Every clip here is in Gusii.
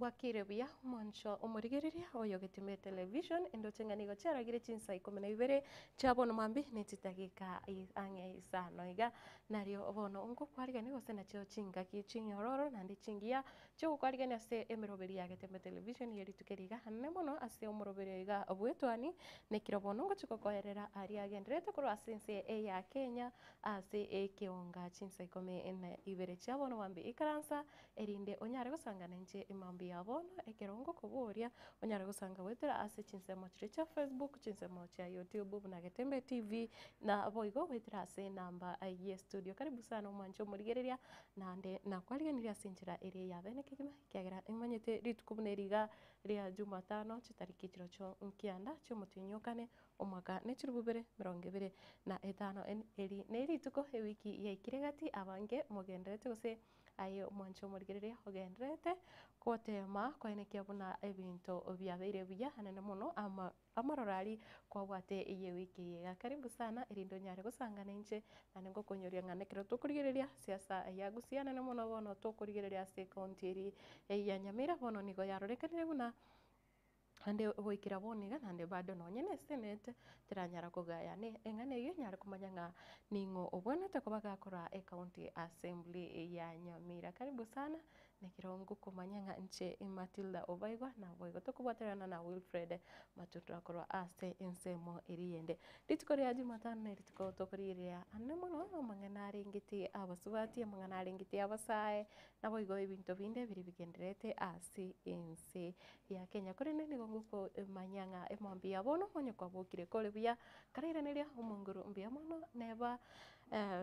Bwakire buya omoncho omorigereria oyo Getime Television, endoche ng'a nigo chiaragire chinsa ikomi na ibere chia bono mambia ne chidageka ang'e isano iga. Nario bono ngokwarigania gose nachio chingaki chinyororo naende chingiya chiogokwarigania ase emeroberi ya Getime Television ye rituko eri iga anene mono ase omoroberi oyo iga bw'etwani, nekero bono ngochia gokoerera aria agendererete korwa ase ense ya Kenya ase ekeonga chinsa ikomi na ibere chia bono mambia ikaransa erinde onyare gosangana inche mambia ya bono ekero ngokoboria, onyare gosanga goetera ase chinsemo chiria chia Facebook, chinsemo chia YouTube buna Getembe TV, na boigo goetera ase enamba ye studio. Karibu sana omwanche omorigereria, naende nakwariganirie ase enchera eria ya bene kegima, ekiagera nimanyete rituko buna eri iga ria Jumatano, chitariki chirochio nkianda chiomotienyi okane, omwaka ne chilifu bibere emerongo ebere na etano. Eri nerituko ewiki yaikire gati abange mogendererete gose Aye omwanche omorigereria ogendererete goteema koenekia buna ebinto biabeire buya anene mono ama amaroro aria kwabwate eyewiki eye iga. Karibu sana erinde onyare gosanga nainche naende ngokonyoria ng'a nekero tokorigereria siasa ya Gusii anene mono bono tokorigereria ase ecounty eria ya Nyamira bono nigo yarorekanire buna Naende goikera bono iga naende bado nonye ne esenete teranyara kogaya ne eng'ana eyio enyare komanya ng'a ning'o obwenerete koba gakora ecounty assembly ya Nyamira. Karibu sana nekero ngokomanya ng'a inche Matilda Obaigwa naboigo tokobwaterana na Wilfred Matundura korwa ase ensemo eria eyende. Rituko ria Jumatano ne rituko tokorigereria anene mono amang'ana arengete abasubati, amang'ana arengete abasae, naboigo ebinto binde biria bigendererete ase ense. ya Kenya. Korende nigo ngokomanya ng'a emambia ya bono onye kwabokire kore buya, karairaneria omonguru mbuya mono neba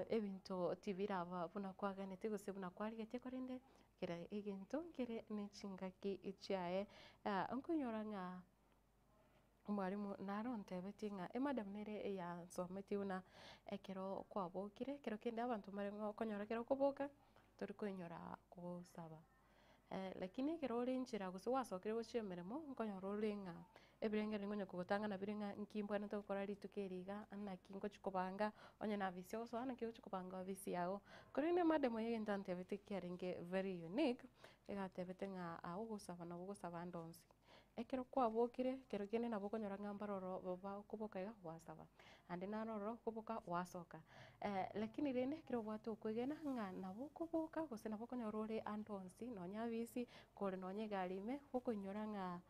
ebinto tibiraba buna kwaganete gose buna kwarigetie korende kera egento nkere ne chingaki chiaye. Nkoinyora ng'a omwalimu naro ontebetie ng'a emadam nere eyansometie buna ekero kwabokire, ekero kende abanto mbare okonyora ekero okoboka tori koinyora gosaba. Lakini ekero ore nchera gose gwasokire gochia emeremo, nkonyora ore ng'a ebirengererio nkonya kogotang'ana bire ng'a nki mbwenerete gokora rituko eri iga, naki ngochi kobanga, onye na afisi ogosoa naki ogochi kobanga ofisi yago. Korende madam oyo egento antebete kiarenge very unique, iga atebete ng'a ogosaba nabo ogosaba ande onsi. Ekero kwabokire, ekero kende nabo okonyora ng'a mbare ororo bakoboka iga gwasaba, naende naro ororo okoboka gwasoka. Lakini rende ekero obwate okwegena ng'a nabo okoboka gose nabo okonyora ore ande onsi nonye abisi, kore nonye egari ime, gokoinyora ng'a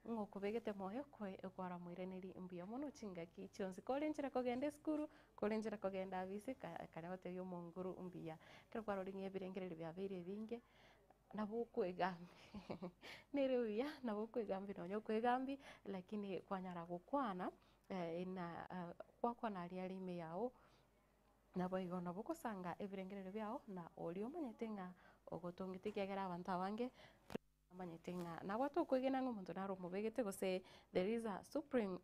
ng'a okobegete moyo koe kwaramoiraneria mbuya mono chingaki chionsi. Kore nchera kogenda esukuru, kore nchera kogenda abisi, kare gotebia omonguru mbuya. Ekero kwarorire ng'a ebirengererio biabeire ebinge. Nabo okwegambia nere buya, nabo okwegambia nonya okwegambia, lakini kwanyara gokwana na gwakwana aria are ime yago, naboigo nabo ogosanga ebirengererio biago na oria omanyete ng'a ogotongete ekiagera abanto abange bamanyete ng'a nabwate okwegena ng'a omonto naro omobegete gose there is a supreme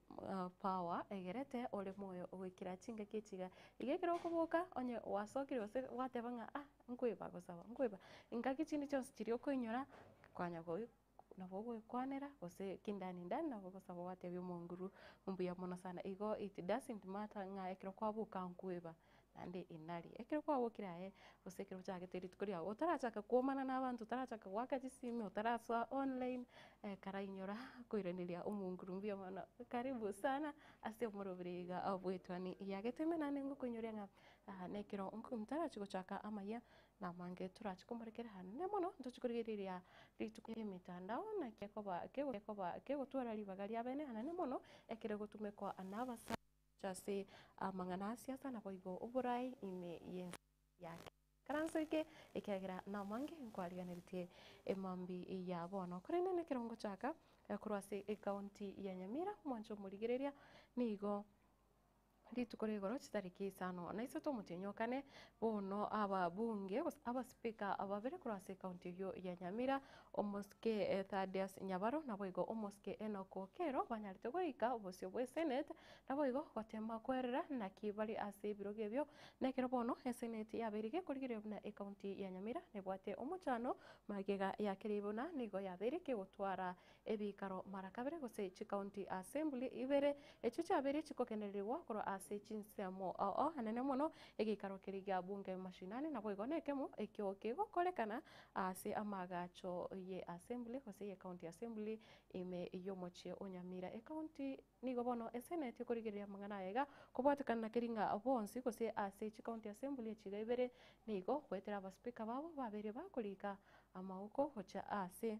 power egerete ore moyo goikera chingaki echi iga. Iga ekero okoboka onye gwasokire gose gwateba ng'a ah. Nkoiba gosaba, nkoiba. Engaki chinde chionsi chiria okoinyora, kwanya goi nabo ogoekwanera gose kindani ndani nabo ogosaba gwatebia omonguru mbuya mono sana. Igo it doesn't matter ng'a ekero kwaboka nkoiba, naende inari. Ekero kwabokire aye, gose ekero ochagete rituko riago, otarachaka kwomana na abanto, otarachaka goaka chisimi, otarasoa online, karainyora koiraneria omonguru mbuya mono. Karibu sana ase omoroberi iga bw'etwani ya Geteme naende ngokoinyoria ng'a. Nekero ntarachi gochaka amayia namange torache komorekera anene mono, ntoche korigereria rituko ri'emetandao naki ekoba kegoba kegotwara ribaga riabene anene mono ekero egotumekwa nabasacha ase amang'ana a siasa naboigo oborai ime y'ense ya Kenya. Ikaranso eke ekiagera namange nkwariganeretie emambi ya bono. Korende nekero ngochaka korwa ase ecounty ya Nyamira, omwancho omorigereria nigo. Rituko ria igoro chitariki isano na isato omotienyi o kane, bono ababunge gose abasipika babere korwa ase ekaunti eyio ya Nyamira, omosike Thaddeus Nyabaro naboigo omosike Enock Okello banyarete goika obosio bwe Senate naboigo gotema kwerera naki bare ase ebirogo ebio. Nekero bono eseneti yabeire gekorigereria buna ekaunti ya Nyamira nebwate omochano magega ya kera buna nigo yabeire kegotwara Ebiikaro mara kabere gose chicounty assembly ibere echio chiabeire chikogendererigwa korwa ase. ase chinsemo ao ao anene mono egeikaro keria gia bunge mashinani naboigo nekemo ekio kegokorekana ase amaagacho ye assembly gose ye county assembly ime yomochie o Nyamira. Ecounty nigo bono eseneti ekorigereria amang'ana aya iga kobwatekana na keri ng'a bonsi gose ase chicounty assembly echi iga ibere nigo goetera abaspeaker babo babeire bakorika amagoko gochia ase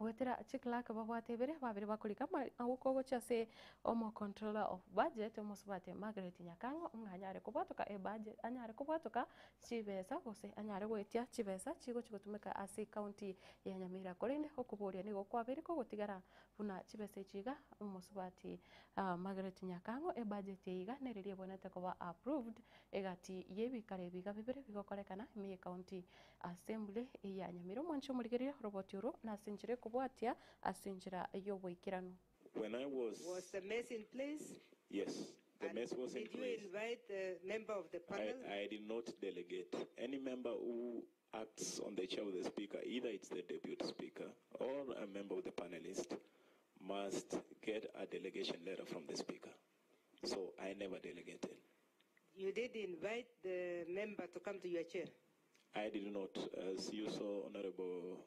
Goetera chiclerk babwate ibere, babere bakorika amauko gochia ase omo controller of budget omosubati Margaret Nyakang'o ng'a anyare kobwatoka ebudget anyare kobwatoka chibesa gose anyare goetia chibesa chigochi gotumeka ase ecounty ya Nyamira. Korende okoboria nigo kwabeire kogotigara buna chibesa echi iga omosubati Margaret Nyakang'o ebudget eye iga nere riebwenerete koba approved egati yebikaro ebi iga bibere bigokorekana ime ye county Assembly ya Nyamira omwanche omorigereria oroboti oro nase enchera ekobwatia ase enchera y'oboikeranu. When I was. Was the mace in place? Yes, the And mace was in did you place. invite the member of the I, panel? I did not delegate. Any member who acts on the chair of the speaker, either it's the deputy speaker or a member of the panelist, must get a delegation letter from the speaker. So I never delegated. You did invite the member to come to your chair. I did not. As you saw, Honorable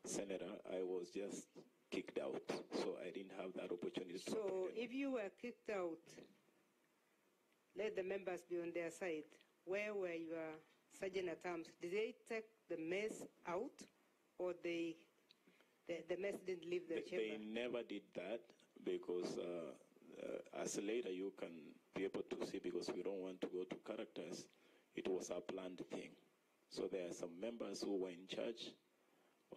Senator, I was just kicked out, so I didn't have that opportunity to So appoint if you were kicked out, let the members be on their side. Where were your sergeant at arms? Did they take the mace out or the mace didn't leave the They chamber? never did that because as later you can be able to see, because we don't want to go to characters, it was a planned thing. So there are some members who were in charge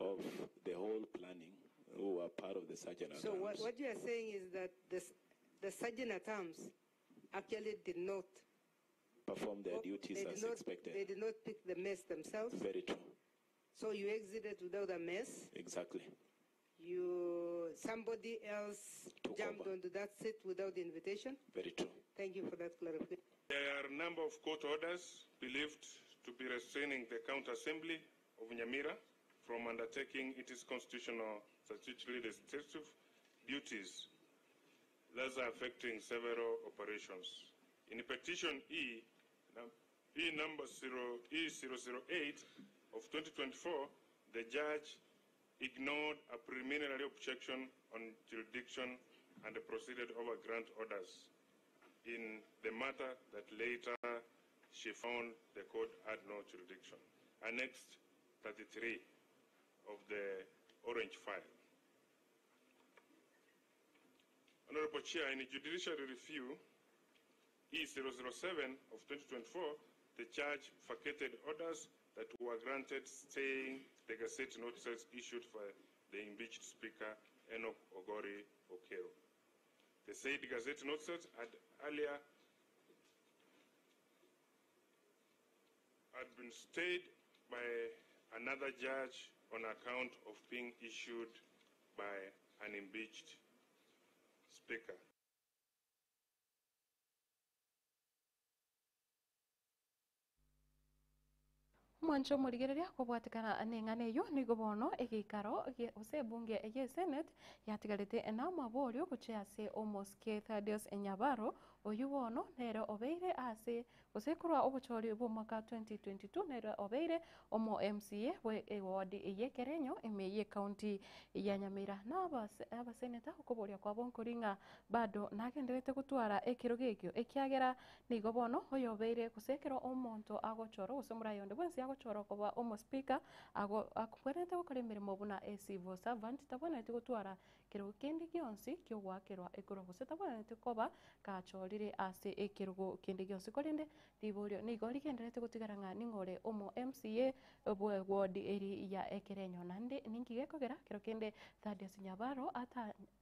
of the whole planning who were part of the sergeant at So arms. what you are saying is that the sergeant at arms actually did not perform their duties as expected. They did not pick the mace themselves. Very true. So you exited without a mace. Exactly. Somebody else Took jumped over. onto that seat without the invitation. Very true. Thank you for that clarification. There are a number of court orders believed to be restraining the County Assembly of Nyamira from undertaking its constitutional statutory legislative duties, thus affecting several operations. In petition E, E number zero, E008 of 2024, the judge ignored a preliminary objection on jurisdiction and proceeded over grant orders in the matter that later she found the court had no jurisdiction. Annex 33 of the orange file. Honorable Chair, in a judiciary review, E007 of 2024, the judge vacated orders that were granted staying the Gazette notices issued for the impeached Speaker, Enoch Ogori Okero. The said Gazette notices had earlier had been stayed by another judge on account of being issued by an impeached speaker. Omwancho omorigereria kobwatekana neng'ana eyio nigo bono egeikaro gose ebunge eye esenate yatigarete namaborio gochia ase omosike Thaddeus Nyabaro oyio bono nere obeire ase gose korwa obochori bwa omwaka 2022 nere obeire omo MCA bwe eward eye Kerenyo ime ye county ya Nyamira na abaseneta okoboria kwabo nkori ng'a bado nagenderete gotwara ekerogo ekio ekiagera nigo bono oyobeire gose ekero omonto agochorwa gose omoraia onde bwensi agochorwa koba omospika akobwenerete gokora emeremo buna a civil servant tabwenereti gotwara kerogo kende gionsi kiogoakerwa ekorwa gose tabwenereti koba kachorire ase ekerogo kende gionsi korende riborio nigo rigenderete gotigara ng'a ning'ore omo MCA bwe ward eri ya Ekerenyo naende ninki gekogera kero kende Thaddeus Nyabaro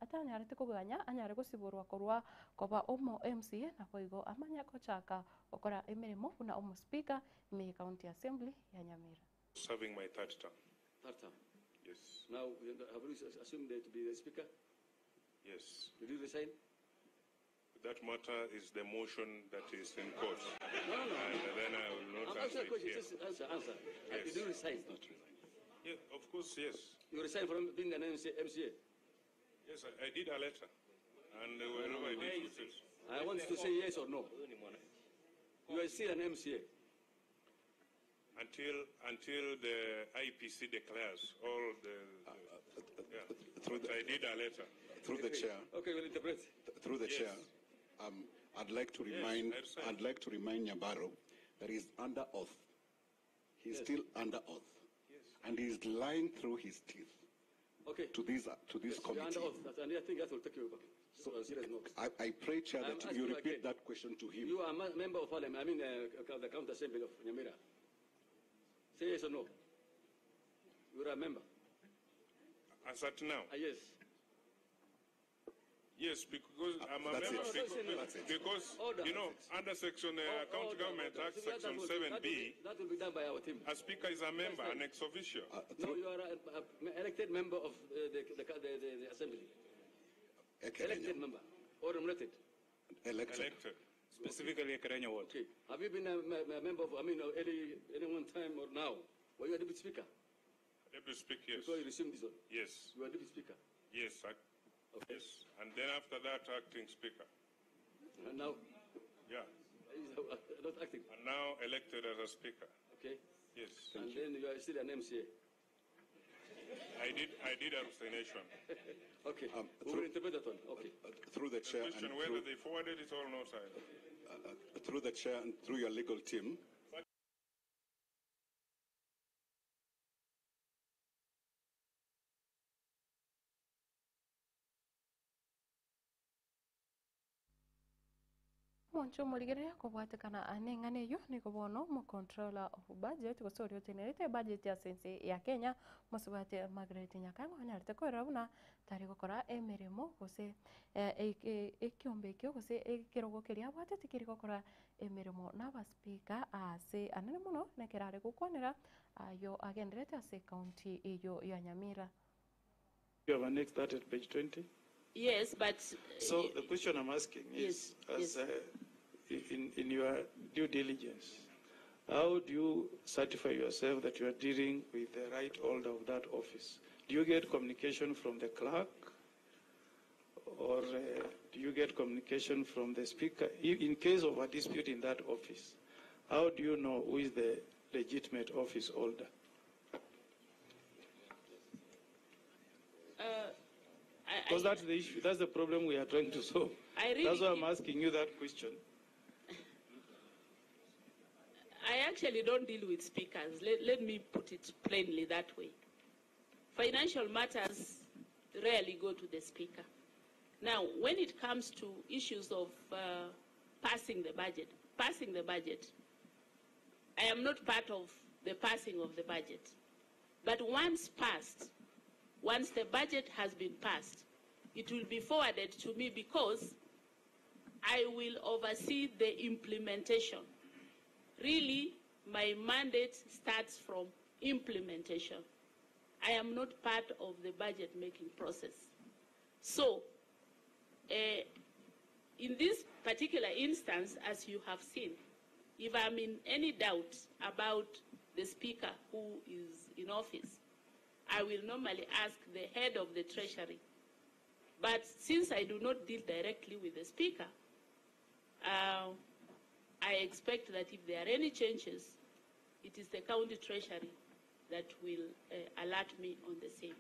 atanyarete koganya anyare gosiborwa korwa koba omo MCA naboigo amanye gochaka gokora emeremo buna omospika ime ye County Assembly ya Nyamira. Serving my third term. Third term. Yes. Now, have you assumed to be the speaker? Yes. Did you resign? That matter is the motion that is in court. No, no, no. And then I will not I'm answer asking a it question. here. Just answer, answer. Yes. Did you resign? Yeah, of course, yes. You resigned from being an MCA? Yes, I did a letter. And wherever it is, we say. I want to say yes or no. You are still an MCA. Until the IPC declares all the yeah. Through But the, I did a letter. through the chair, Okay, we'll interpret. through the Yes. chair, I'd like to Yes, remind, I understand. I'd like to remind Nyabaro that he's under oath. He's Yes. still under oath. And he's lying through his teeth Okay. to this Yes, you are under committee. oath. And I think that will take you back. So, serious note. I pray, Chair, I'm that asking you you repeat again. that question to him. You are a member of parliament, I mean the county assembly of Nyamira. Say yes or no. You are a member. As at now. Yes. Yes, because I'm a that's member. it. Because, That's it. because Order. you know, under section County Order, Government order. Act, So that section will be- 7B, That will be done by our team. a speaker is a member, an ex officio. No, you are an elected member of the assembly. Ekerenyo. Elected member or nominated. Elected. Elected. Specifically, Ekerenyo Ward. Okay. Have you been a member of, I mean, any one time or now? Were you a deputy speaker? Deputy speaker, yes. Before you resume this one? Yes. You were a deputy speaker? Yes. Okay. Yes. And then after that, acting speaker. And now? Yeah. Not acting. And now elected as a speaker. Okay. Yes. And then you are still an MCA. I did a resignation. Okay. We will interpret that one. Okay. Through the chair The question and whether through, they forwarded it or not, I through the chair and through your legal team. Moncho morigereria kobwatekana aneng'ana eyo nigo bono mo controller of budget gose oria otenerete budget ya sense ya Kenya mosubate Margaret Nyakango anyarete koerera buna tari gokora emeremo gose ekiombe ekio gose ekerogo keria abwate tikeri gokora emeremo n'abaspeaker ase anene mono nekero are gokwanera ayo agenderete ase county eyo ya Nyamira. You have annexed that at page 20? Yes, but... So the question I'm asking is, Yes, as, yes. In your due diligence, how do you certify yourself that you are dealing with the right holder of that office? Do you get communication from the clerk, or do you get communication from the speaker? In case of a dispute in that office, how do you know who is the legitimate office holder? Because that's the issue, that's the problem we are trying to solve. I really That's why I'm keep asking you that question. I actually don't deal with speakers. Let me put it plainly that way. Financial matters rarely go to the speaker. Now, when it comes to issues of passing the budget, I am not part of the passing of the budget. But once passed, once the budget has been passed, it will be forwarded to me because I will oversee the implementation. Really, my mandate starts from implementation. I am not part of the budget-making process. So, in this particular instance, as you have seen, if I'm in any doubt about the speaker who is in office, I will normally ask the head of the Treasury. But since I do not deal directly with the speaker, I expect that if there are any changes, it is the county treasury that will alert me on the same.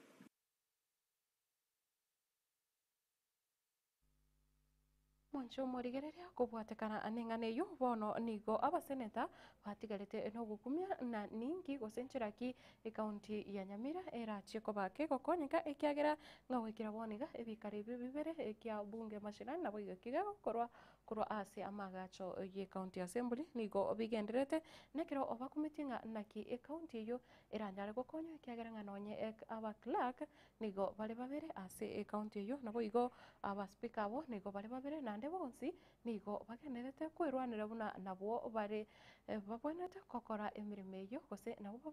Mwancho morigereria kobwatekana aneng'ana eyo bono nigo abaseneta batigarete nogokumia na ningi gose ncheraki ekaunti ya Nyamira erachie koba kegokonyeka ekiagera ng'a goikera bono iga ebikara ebio bibere ekia bunge mashinani nabo iga kigegokorwa korwa ase amagacho ye county assembly nigo bigenderete nekero obakumetie ng'a naki ekaunti eyo eranyare gokonywa ekiagera ng'a nonye aba clerk nigo bare babere ase ekaunti eyo nabo igo aba speaker abo nigo bare babere nande bonsi nigo bagenderete kwerwanera buna nabwo bare babwenerete gokora emirimo eyo gose nabo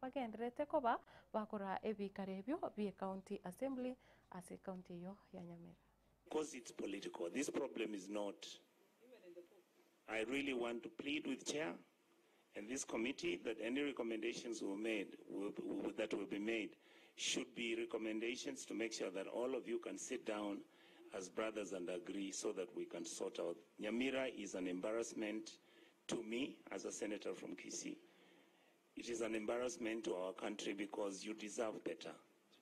bagenderete koba bakora ebikara ebio bie county assembly ase county eyo ya Nyamira. Because it's political, this problem is not. I really want to plead with chair and this committee that any recommendations were made, will, will, that will be made, should be recommendations to make sure that all of you can sit down as brothers and agree so that we can sort out. Nyamira is an embarrassment to me as a senator from Kisii. It is an embarrassment to our country because you deserve better.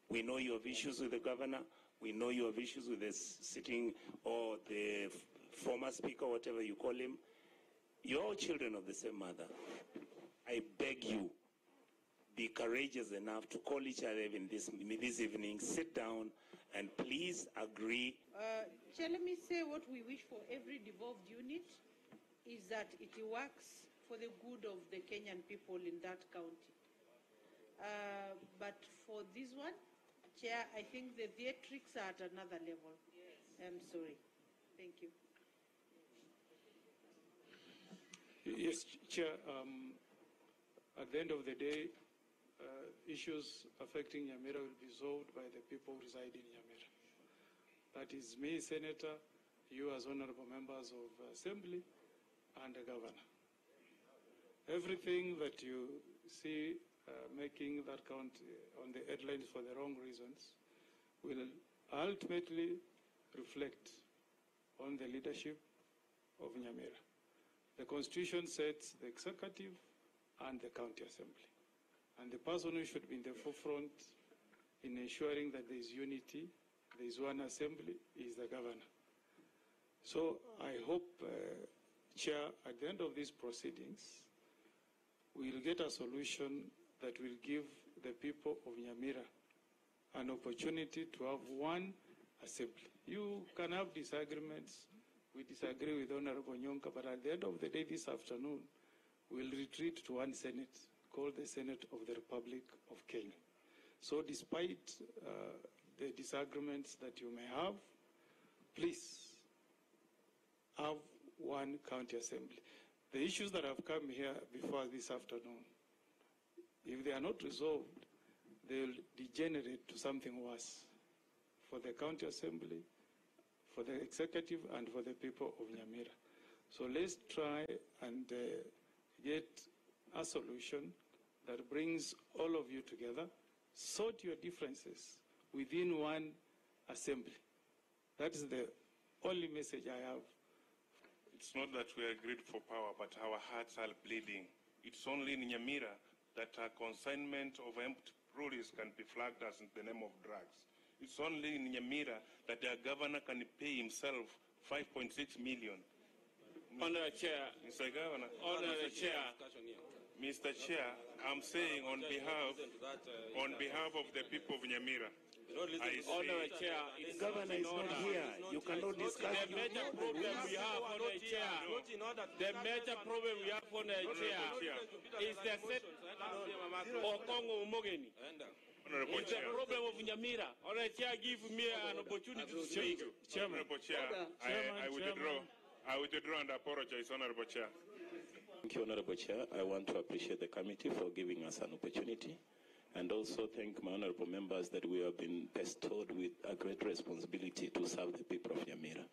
We know you have issues with the governor. We know you have issues with the sitting or the former speaker, whatever you call him. You're all children of the same mother. I beg you, be courageous enough to call each other even this evening, sit down and please agree. Chair, let me say what we wish for every devolved unit is that it works for the good of the Kenyan people in that county. But for this one, Chair, I think the theatrics are at another level. Yes. I'm sorry. Thank you. Yes, Chair. At the end of the day, issues affecting Nyamira will be solved by the people who reside in Nyamira. That is me, Senator, you as honorable members of Assembly, and the governor. Everything that you see making that count on the headlines for the wrong reasons will ultimately reflect on the leadership of Nyamira. The Constitution sets the executive and the county assembly. And the person who should be in the forefront in ensuring that there is unity, there is one assembly, is the governor. So I hope, Chair, at the end of these proceedings, we will get a solution that will give the people of Nyamira an opportunity to have one assembly. You can have disagreements. We disagree with Honorable Onyonka, but at the end of the day this afternoon, we'll retreat to one Senate called the Senate of the Republic of Kenya. So despite the disagreements that you may have, please have one county assembly. The issues that have come here before this afternoon, if they are not resolved, they'll degenerate to something worse for the county assembly, for the executive, and for the people of Nyamira. So let's try and get a solution that brings all of you together, sort your differences within one assembly. That is the only message I have. It's not that we agreed for power, but our hearts are bleeding. It's only in Nyamira that a consignment of empty lorries can be flagged as in the name of drugs. It's only in Nyamira that their governor can pay himself 5.6 million. Honorable Chair. Mr. Governor. Honorable Chair. Mr. Chair, I'm saying on behalf of the people of Nyamira. Honorable Chair, the governor is not here. You cannot discuss. The major problem we have, Honorable Chair, the major problem we have, Honorable Chair, is the set Okongo Omogeni. It's the problem of Nyamira. Honorable Chair, give me an opportunity to speak. Honorable Chair, I withdraw. I withdraw and apologize, Honorable Chair. Thank you, Honorable Chair. I want to appreciate the committee for giving us an opportunity, and also thank my honorable members that we have been bestowed with a great responsibility to serve the people of Nyamira.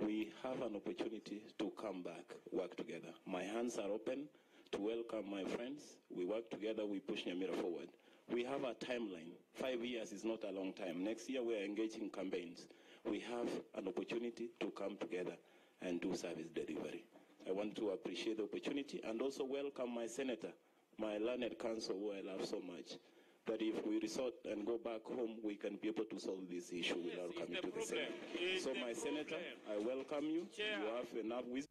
We have an opportunity to come back, work together. My hands are open to welcome my friends. We work together, we push Nyamira forward. We have a timeline. 5 years is not a long time. Next year we are engaging campaigns. We have an opportunity to come together and do service delivery. I want to appreciate the opportunity and also welcome my senator, my learned counsel, who I love so much, that if we resort and go back home, we can be able to solve this issue without coming to the Senate. So, my senator, I welcome you. Chair. You have enough wisdom.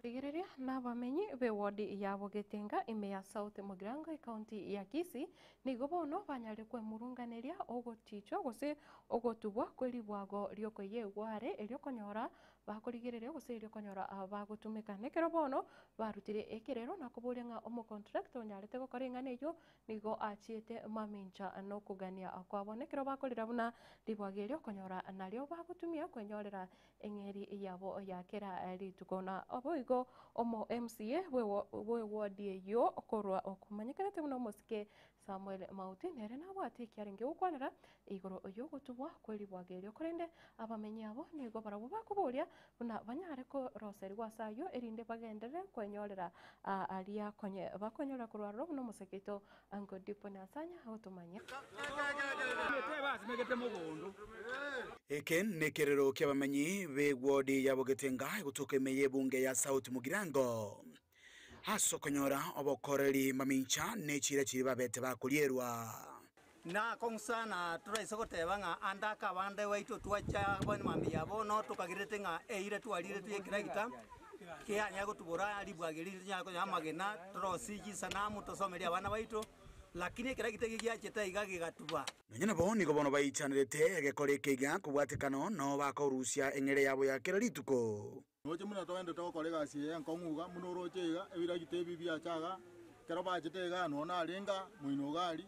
Rigereria n'abamenyi be wodi ya Bogetenga ime ya South Mugirango ekaunti ya Kisii nigo bono banyare kwemurunganeria ogotichwa gose ogotubwa kweribwago riokoyegware eriokonyora bakorigereria gose eriokonyora bagotumeka nekero bono barutire ekerero nakoboria ng'a omocontractor onyarete gokora eng'ana eywo nigo achiete mamincha nokogania kwabo nekero bakorera buna ribwago eriokonyora nario bagotumia kwenyorera eng'eri yabo yakera rituko na oboigo omo MCA bwe wodi eyo okorwa okumanyekanete muno omosike Samuel Mauti nere nabwate ekiarenge gokwanera igoro yogotubwa kweribwago erio korende abamenyi abo nigo barabwo bakoboria buna banyare koroserigwa ase aywo erinde bagenderere kwenyorera aria konye bakonyora korwa roro buna omoseketo Uncle Dipo Nasanya agotomanya. Eke nekerero ki'abamenyi b'ewodi ya Bogetenga egotoka ime y'ebunge ya South Mugirango, ase okonyora obokoreri mamincha ne chiira chiria babete bakorierwa. Nakong'u sana toraise goteba ng'a ande ake abande baito twacha abande mambia bono tokagerete ng'a eira twarire y'ekeragita kianyare gotubora ribwagi riria tonyare konyora amagena torosie chisanamu tosomerie abana baito, lakini ekeragita eke giachete iga gegatuba. Nonya nabo nigo bono baichanerete egekora eke iga kobwatekana nao bakorusia eng'ere yabo ya kera rituko. Roche buna togenderete gokora egasi eye enkong'u iga, buna oroche iga, ebiragita ebi biacha iga, ekero bachete iga nonya narenge aa, moino iga aria,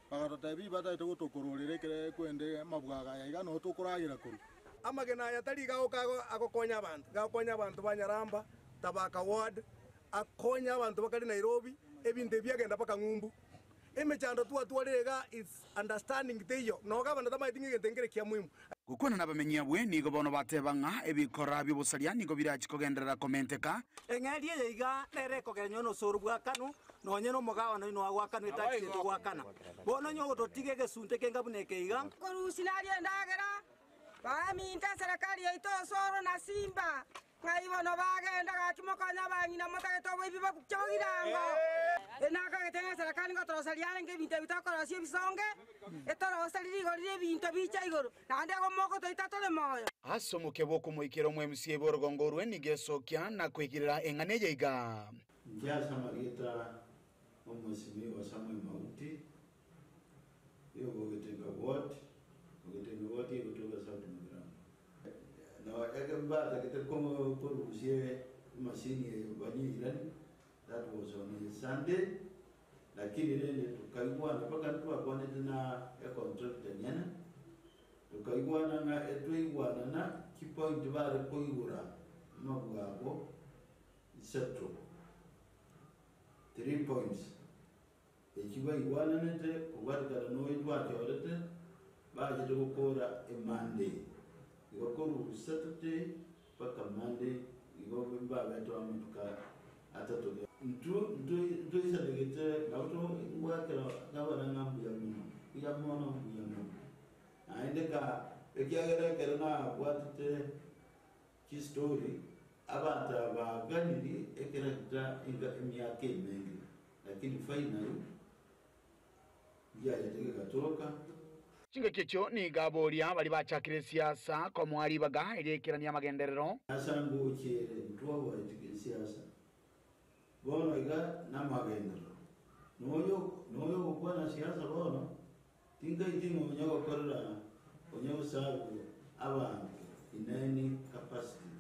bagatotebia batagete gotokororera ekere kwende amabwaga aya iga noo tokoragera korwa. Amagena aya tari iga agoka agokonya abanto, iga agokonya abanto ba Nyaramba, Tabaka ward, akonye abanto bakare Nairobi, ebinto ebi biagenda mpaka ng'umbu. Emechando twatwarire iga is understanding teiyo, nogo abanto tamanyeti ng'a egento nkere kia muhimu. Gokwana nabamenyi abwe nigo bono bateba ng'a ebikora bi'obosaria nigo birachi kogenderera komenteka. Eng'eria eye iga nere ekogera nyowe nosoro bw'akanwa, nonye nomogawana oino agoakanwa etaxi etogoakana. Bono onye ogototiga egesunte kenga buna eke iga. Korusia naria endagera, baminto eserekari yaito osoro na simba, Ng'ai bono bagenda gaki mokonye abang'ina motagete oboibi bobuche bogirango? Enakagete ng'a eserekari ngotoroseria arenge ebinto ebi tokorosia ebisonge, etoroserie rigori ri'ebinto bicha igoro, naende igo mogotoita tore moyo. Ase omokia bw'okomoikera omoMCA bw'orogongo orwe nigo esokia na koigirera eng'ana eye iga. Inche ase amarieta 'Omwesimigwa Samuel Mauti, oyobogetenga Ward, ogetenga Ward egotoka South Mugirango. Na ekero batagete korusia emashini eye banyeiranie, that was on a Sunday, lakini rende tokaigwana mpaka ntwakwanete na econtractor enyene, tokaigwana ng'a etwaigwanana chipoint bare koigora amabwabo isato, three points, Eki baigwananete kobwatekana noyo twachorete, bachete gokora eMonday. Igo korwa Saturday mpaka Monday igo mbabete amatuko atato. Intwe ntoisanegete nabo togwakera gavana ng'a mbuya mono, mbuya mono, mbuya mono. Naende ka ekiagera ekero nabwatete chistori, abanto aba baganiri ekeragita enga emiaka emenge. Lakini finally ndiachete gegatoka. Chingaki echio nigo aboria baria bachakire esiasa komoa ribaga eriaikerania amagenderero. Ase ngochiere ntwaboretie esiasa, bono iga namagenderero. Noyo noyo ogokwana siasa bono, tinkaiti ng'a onye gokorera onye goserve abanto in any capacity.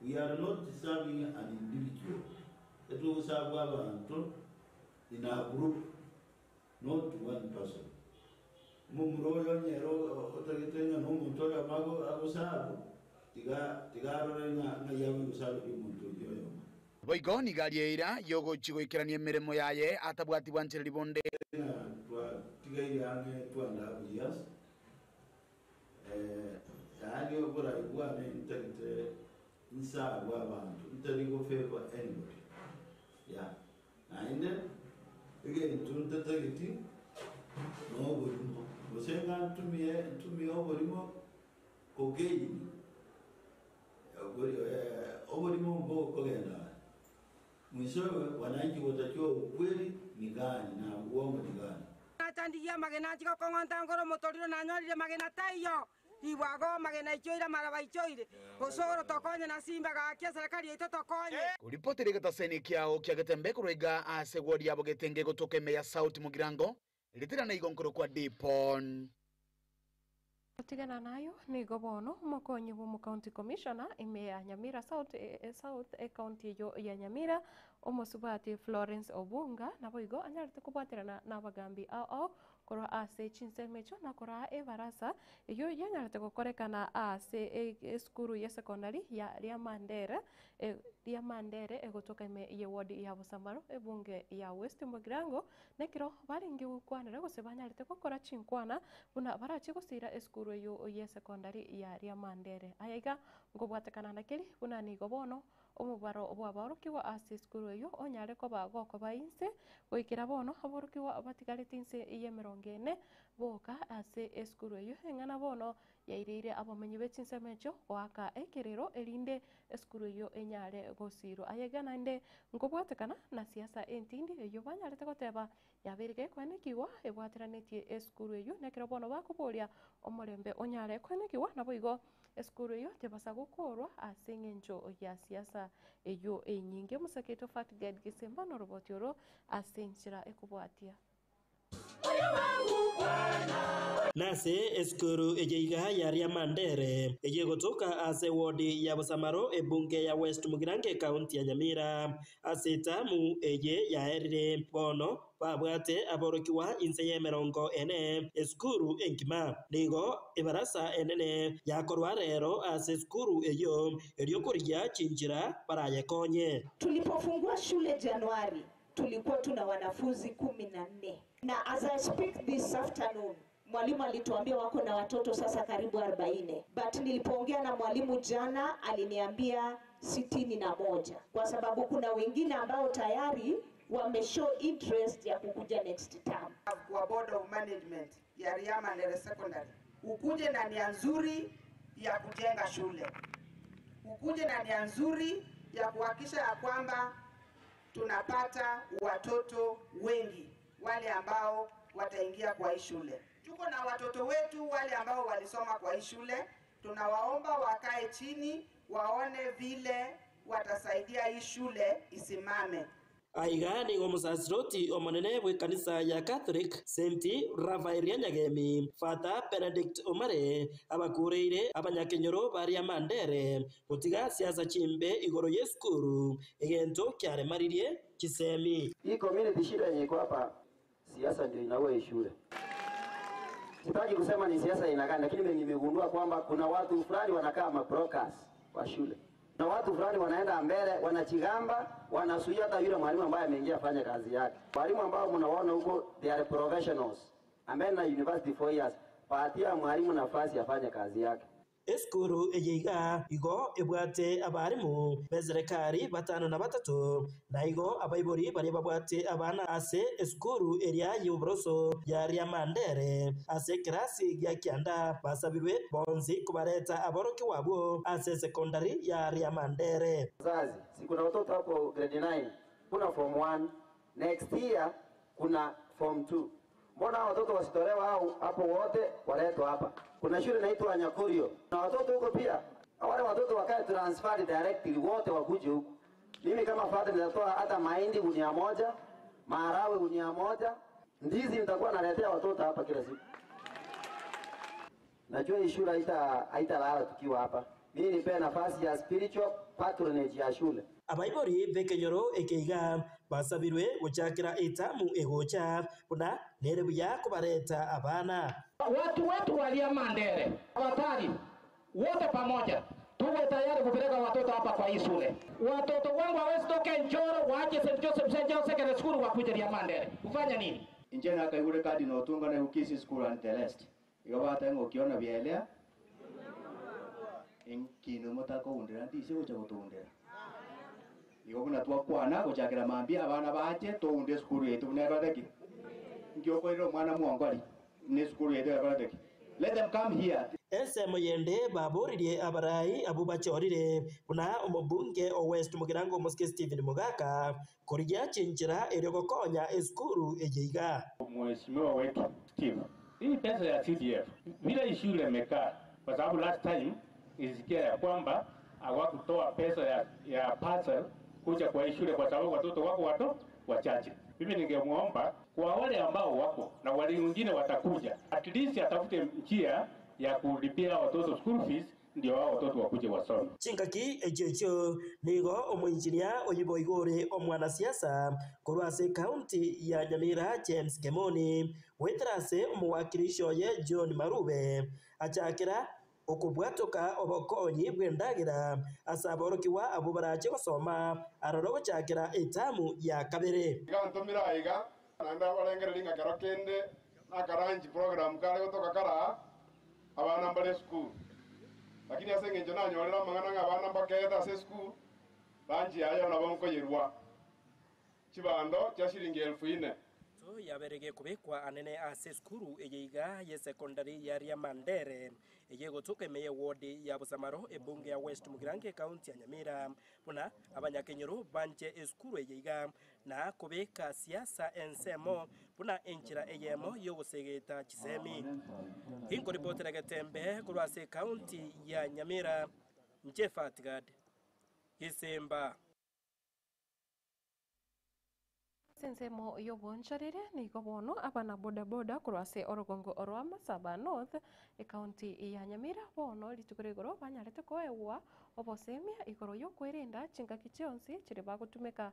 We are not serving an individual, etogosabwa abanto in a group, not one person. Omomura oyo onye ere otagete ng'a nomonto oyomo agoserve, tiga tiga arore ng'a ng'ai agoserve omonto oyio oyomo. Boigo nigo aria eira y'ogochia goikerania emeremo yaye atabwati bwanchereri bonde. Ng'a twatigaire ang'e two and half years, yaani oborai bwane ntagete nserve abanto, ntari go favour anybody, yeah. Naende egento ntatageti noborimo, gose ng'a ntumie ntumie oborimo ko gain. Oborimo mbokogenda are. Mwishowe wananchi watajua ukweli ni gani na uongo ni gani. Nachandigie amagena achie gokong'onta nkore omotoriro nanyorire magena taiyo, ribwago amagena aichoire amaraba aichoire, osoro tokonye na simba gaki eserekari yaito tokonye. Koripotera egetaseni kiao kia Getembe korwa iga ase egwori ya Bogetenge egotoka ime ya South Mugirango, ritirana igo nkorokwa Dipon. Gotigana nayo, nigo bono omokonyi bw'omocounty commissioner ime ya Nyamira South, South ecounty eyio ya Nyamira, omosubati Florence Obunga naboigo anyarete kobwaterana nabagambi ao ao korwa ase chinsemo echio na koraa ebarasa eyio yanyarete gokorekana ase esukuru y'esecondary ya Riamandere Riamandere egotoka ime y'eward ya Bosamaro ebunge ya West Mugirango Nekero barenge gokwanera gose banyarete gokora chinkwana buna barache gosiira esukuru eyio y'esekondari ya Riamandere. Aya iga nkobwatekana na keri buna nigo bono Omobaro bw'aborokigwa ase esukuru eyio onyare koba gokoba inse, goikera bono aborokigwa batigarete inse y'emerongo ene boka ase esukuru eyio. Eng'ana bono yaireire abamenyi be chinsemo echio goaka ekerero erinde esukuru eyio enyare gosiirwa. Aye iga naende nkobwatekana na siasa entindi eyio banyarete goteba yabeire gekoenekigwa ebwateranetie esukuru eyio nekero bono bakoboria omorembe onyare koenekigwa naboigo Esukuru eyio tebasa gokoorwa ase engencho ya siasa eyio enyinge. Omosaketo Fatged Gisimba noroboti oro ase enchera ekobwatia. Nase esukuru eye iga ya Riamandere, eyio egotoka ase ewodi ya Bosamaro ebunge ya West Mugirango ekaunti ya Nyamira. Ase etamu eye yaerire, bono babwate aborokigwa inse y'emerongo ene, esukuru engima. Nigo ebarasa enene yakorwa reero ase esukuru eyio, erio korigia chinchera barayekonye. Tulipofungua shule Januari tulikuwa tuna wanafunzi 14 na as I speak this afternoon mwalimu alituambia wako na watoto sasa karibu 40, but nilipoongea na mwalimu jana aliniambia 61, kwa sababu kuna wengine ambao tayari wameshow interest ya kukuja next term. Kwa board of management ya Riamandere Secondary, ukuje na nia nzuri ya kujenga shule, ukuje na nia nzuri ya kuhakikisha ya kwamba tunapata watoto wengi wale ambao wataingia kwa hii shule. Tuko na watoto wetu wale ambao walisoma kwa hii shule, tunawaomba wakae chini waone vile watasaidia hii shule isimame. Aiga nigo omosasiroti omonene bw'ekanisa ya Catholic St Raphael Nyagemi Father Benedict Omare abakureire abanyakenyoro baria Mandere gotiga siasa chimbe igoro y'esukuru egento kiaremaririe chisemi. Hii community shida yenye iko hapa, siasa ndio inaua hii shule. Sitaki kusema ni siasa aina gani, lakini nimegundua kwamba kuna watu fulani wanakaa mabrokers wa shule na watu fulani wanaenda mbele, wanachigamba, wanasuia hata yule mwalimu ambaye ameingia afanye kazi yake. Walimu ambao mnawaona huko, they are professionals, ameenda university 4 years. Patia mwalimu nafasi afanye kazi yake. Esukuru eye iga igo ebwate abarimu b'eserekari batano na batato, na igo abaibori baria babwate abana ase esukuru eria y'oboroso ya Riamandere ase ekerasi gia kianda basabirwe bonsi kobareta aborokigwa abwo ase sekondari ya Riamandere. Wazazi, si kuna watoto hapo grade 9, kuna form 1, next year kuna form 2. Mbona hao watoto wasitolewa hao hapo wote waletwa hapa? Kuna shule inaitwa Nyakurio na watoto huko pia, wale watoto wakae transferred directly wote wakuje huku. Mimi kama father nitatoa hata mahindi gunia moja, maharagwe gunia moja, ndizi nitakuwa naletea watoto hapa kila siku. Najua hii shule haitalala tukiwa hapa. Mimi nipe nafasi ya spiritual patronage ya shule. Abaibori b'ekenyoro ekeiga basabirwe gochakera etamu egocha buna nere buya kobareta abana. Watu wetu wa Riamandere, watari wote pamoja tuwe tayari kupeleka watoto hapa kwa hii shule. Watoto wangu hawezi toka Njoro waache St. Joseph St. John Secondary School wakuje Riamandere. Kufanya nini? Inje nakaigure kadi no tungane gukisi school and the rest. Igabata ngokiona bielea enkino mutakoundira ndise gocha gotundira. Igo buna twakwana gochakera mambia abana bache tounde school yetu buna erotheki. Ngiokorire omwana mwongori ne school yetu erotheki. Let them come here. Ensemo yende baboririe abarai abu bachorire buna omobunge o West Mugirango Omosike Stephen Mogaka korigia chinchera erio gokonya esukuru eye iga. Mheshimiwa wetu Steve, hii pesa ya CDF vile hii shule imekaa, kwa sababu last time ilisikia ya kwamba hawakutoa pesa ya parcel kuja kwa hii shule kwa sababu watoto wako wachache. Mimi ningemwomba kwa wale ambao wako na wale wengine watakuja, at least atafute njia ya kulipia watoto school fees, ndio hao watoto wakuje wasome. Chingaki echio nigo omoinjinia oyibo igore omwanasiasa korwa ase county ya Nyamira James Kemoni wetera ase omowakilishi oye John Marube achakera okobwatoka obokonyi bw'endagira ase aborokiwa abo barache gosoma aroro gochakera etamu ya kabere. Iga ntumira iga naenda barengere ringa kero kende nakaranji program kare gotoka kara abana mbare school, lakini ase eng'encho nanyorera amang'ana ng'a abana mbaketa ase school Ranchi yaye nabo nkoyerua chibando chia shilingi elfu ine. To yabere gekobekwa anene ase esukuru eye iga y'esekondari ya Riamandere eye egotoka ime y'ewodi ya Bosamaro ebunge ya West Mugirango ekaunti ya Nyamira buna abanyakenyoro banche esukuru eye iga na kobeka siasa ensemo buna enchera eyemo y'ogosegeta chisemi. Inkoripotera Getembe korwa ase ekaunti ya Nyamira, inche Fatgad Gisimba. Ase ensemo y'obonchoreri nigo bono abana bodaboda korwa ase orogongo rwa Masaba North, ekaunti ya Nyamira bono rituko ria igoro banyarete koegwa obosemia igoro y'okwerinda chingaki chionsi chiria bagotumeka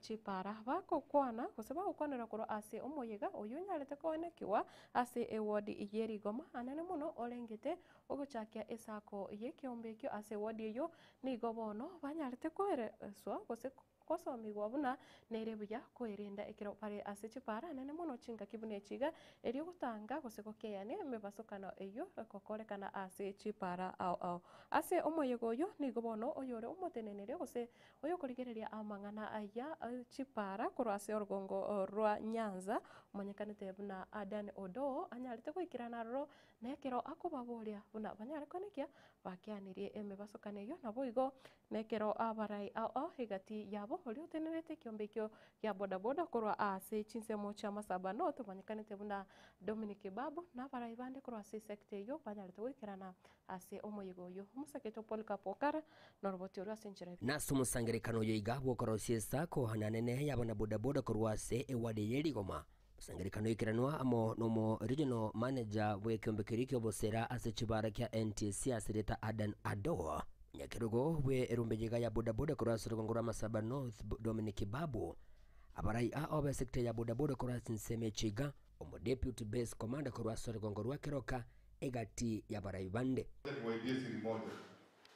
chipara bagokwana gose bagokwanera korwa ase omoyega oyio onyarete koenekiwa ase eward ye rigoma anene mono orengete ogochakia esako y'ekeombe ekio ase eward eyio nigo bono banyarete koereswa gose Gosomigwa buna nere buya koerenda ekero bare ase chipaara nene mono chingaki buna echi iga, erio gotanga gose gokeania emebasokano eyio egokorekana ase chipaara ao ao. Ase omoyega oyio nigo bono oyore omoteneneri gose oyokorigereria amang'ana aya chipaara korwa ase orogongo rwa Nyanza omanyekanete buna Adan Odoo anyarete goikerana aroro na ekero akobaboria buna banyare koenekia bakeanirie emebasokano eyio naboigo Nekero abarai ao egati yabo oria otenerete ekiombe ekio gia bodaboda korwa ase chinsemo chia Masaba North omanyekanete buna Dominic Babu na abarai bande korwa ase esecta eyio banyarete goikerana ase omoyega oyio. Omosaketo Polycarp Okara noroboti orwo ase enchera. Nase omosangererekano oyo iga bw'okorosia esako na nene y'abanabodaboda korwa ase eward ye Rigoma. Omosangererekano oikeranwa amo nomo regional manager bw'ekeombe keria ki'obosera ase chibara kia NTSC ase rieta Adan Adoa. Nyakerogo bwe erumbe iga ya bodaboda korwa ase orogongo rwa Masaba North Dominic Babu. Abarai ao b'esector ya bodaboda korwa ase ensemo echi iga, omo deputy base commander korwa ase orogongo rwa Keroka egati y'abarai bande. Niwaibie siri moja,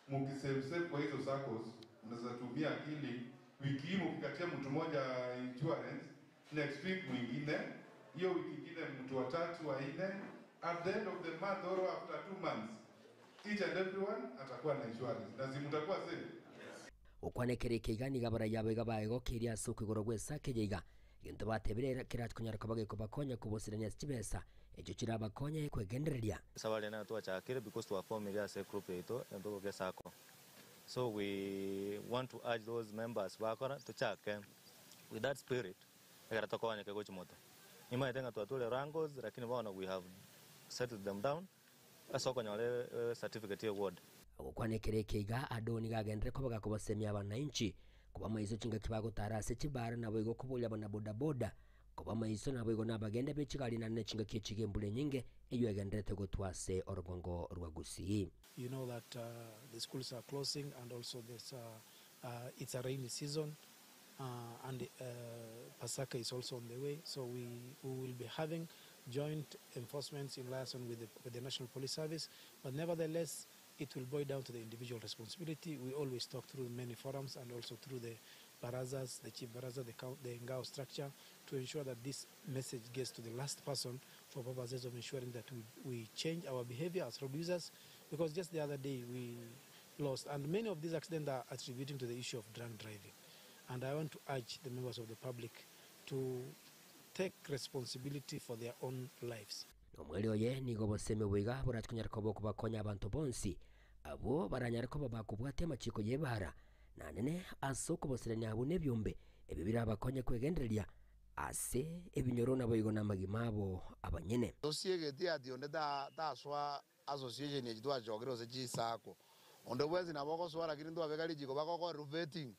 mukisave save kwa hizo saccos mnaweza tumia akili. Wiki hii mkikatia mtu mmoja insurance, next week mwingine, hiyo wiki ingine mtu watatu wa nne, at the end of the month or after 2 months each and everyone atakuwa na insurance na si mtakuwa safe. Gokwana ekere eke iga nigo abarai abo iga baegokeire ase okoigorwa gw'esake eye iga egento batebire kerakonyara koba gekobakonya kobosirania ase chibesa echio chirabakonye kwegendereria. Safari nayo twachakire because twafomire ase group yaito entuko sacco, so we want to urge those members bakora tuchake with that spirit ekera tokonyeke gochimoto imaete ng'a twatwire wrangles, lakini bono we have settled them down ase okonyora certificate ya ward. Gokwana ekere eke iga ado nigo agendere koba gakobasemia abananchi koba maiso chingaki bagotara ase chibara nabo igo koboria abana bodaboda koba maiso nabo igo nabagenda bechigari nane chingaki echiga embura enyinge eyo egenderete gotwa ase orogongo rwa Gusii. You know that the schools are closing and also there's, it's a rainy season and Pasaka is also on the way. So we will be having joint enforcements in liaison with the National Police Service. But nevertheless, it will boil down to the individual responsibility. We always talk through many forums and also through the barazas, the chief baraza, the Ngao structure, to ensure that this message gets to the last person for purposes of ensuring that we change our behavior as road users. Because just the other day we lost, and many of these accidents are attributing to the issue of drunk driving. And I want to urge the members of the public to take responsibility for their own lives. Omweri oye nigo boseme bwiga boratikonyara koba okubakonya abantu bonsi abo baranyare koba bakobwatia amachiko y'ebara nanene ase okoboserania abo n'ebyombe ebyo birabakonya kwegendereria ase ebinyoro nabo igo n'amagima abo abanyene. Tosiegete ati onde taswa association echi twachokire ase chisako onde bwensi nabo ogoswara lakini ntwabeka richiko bagokora vetting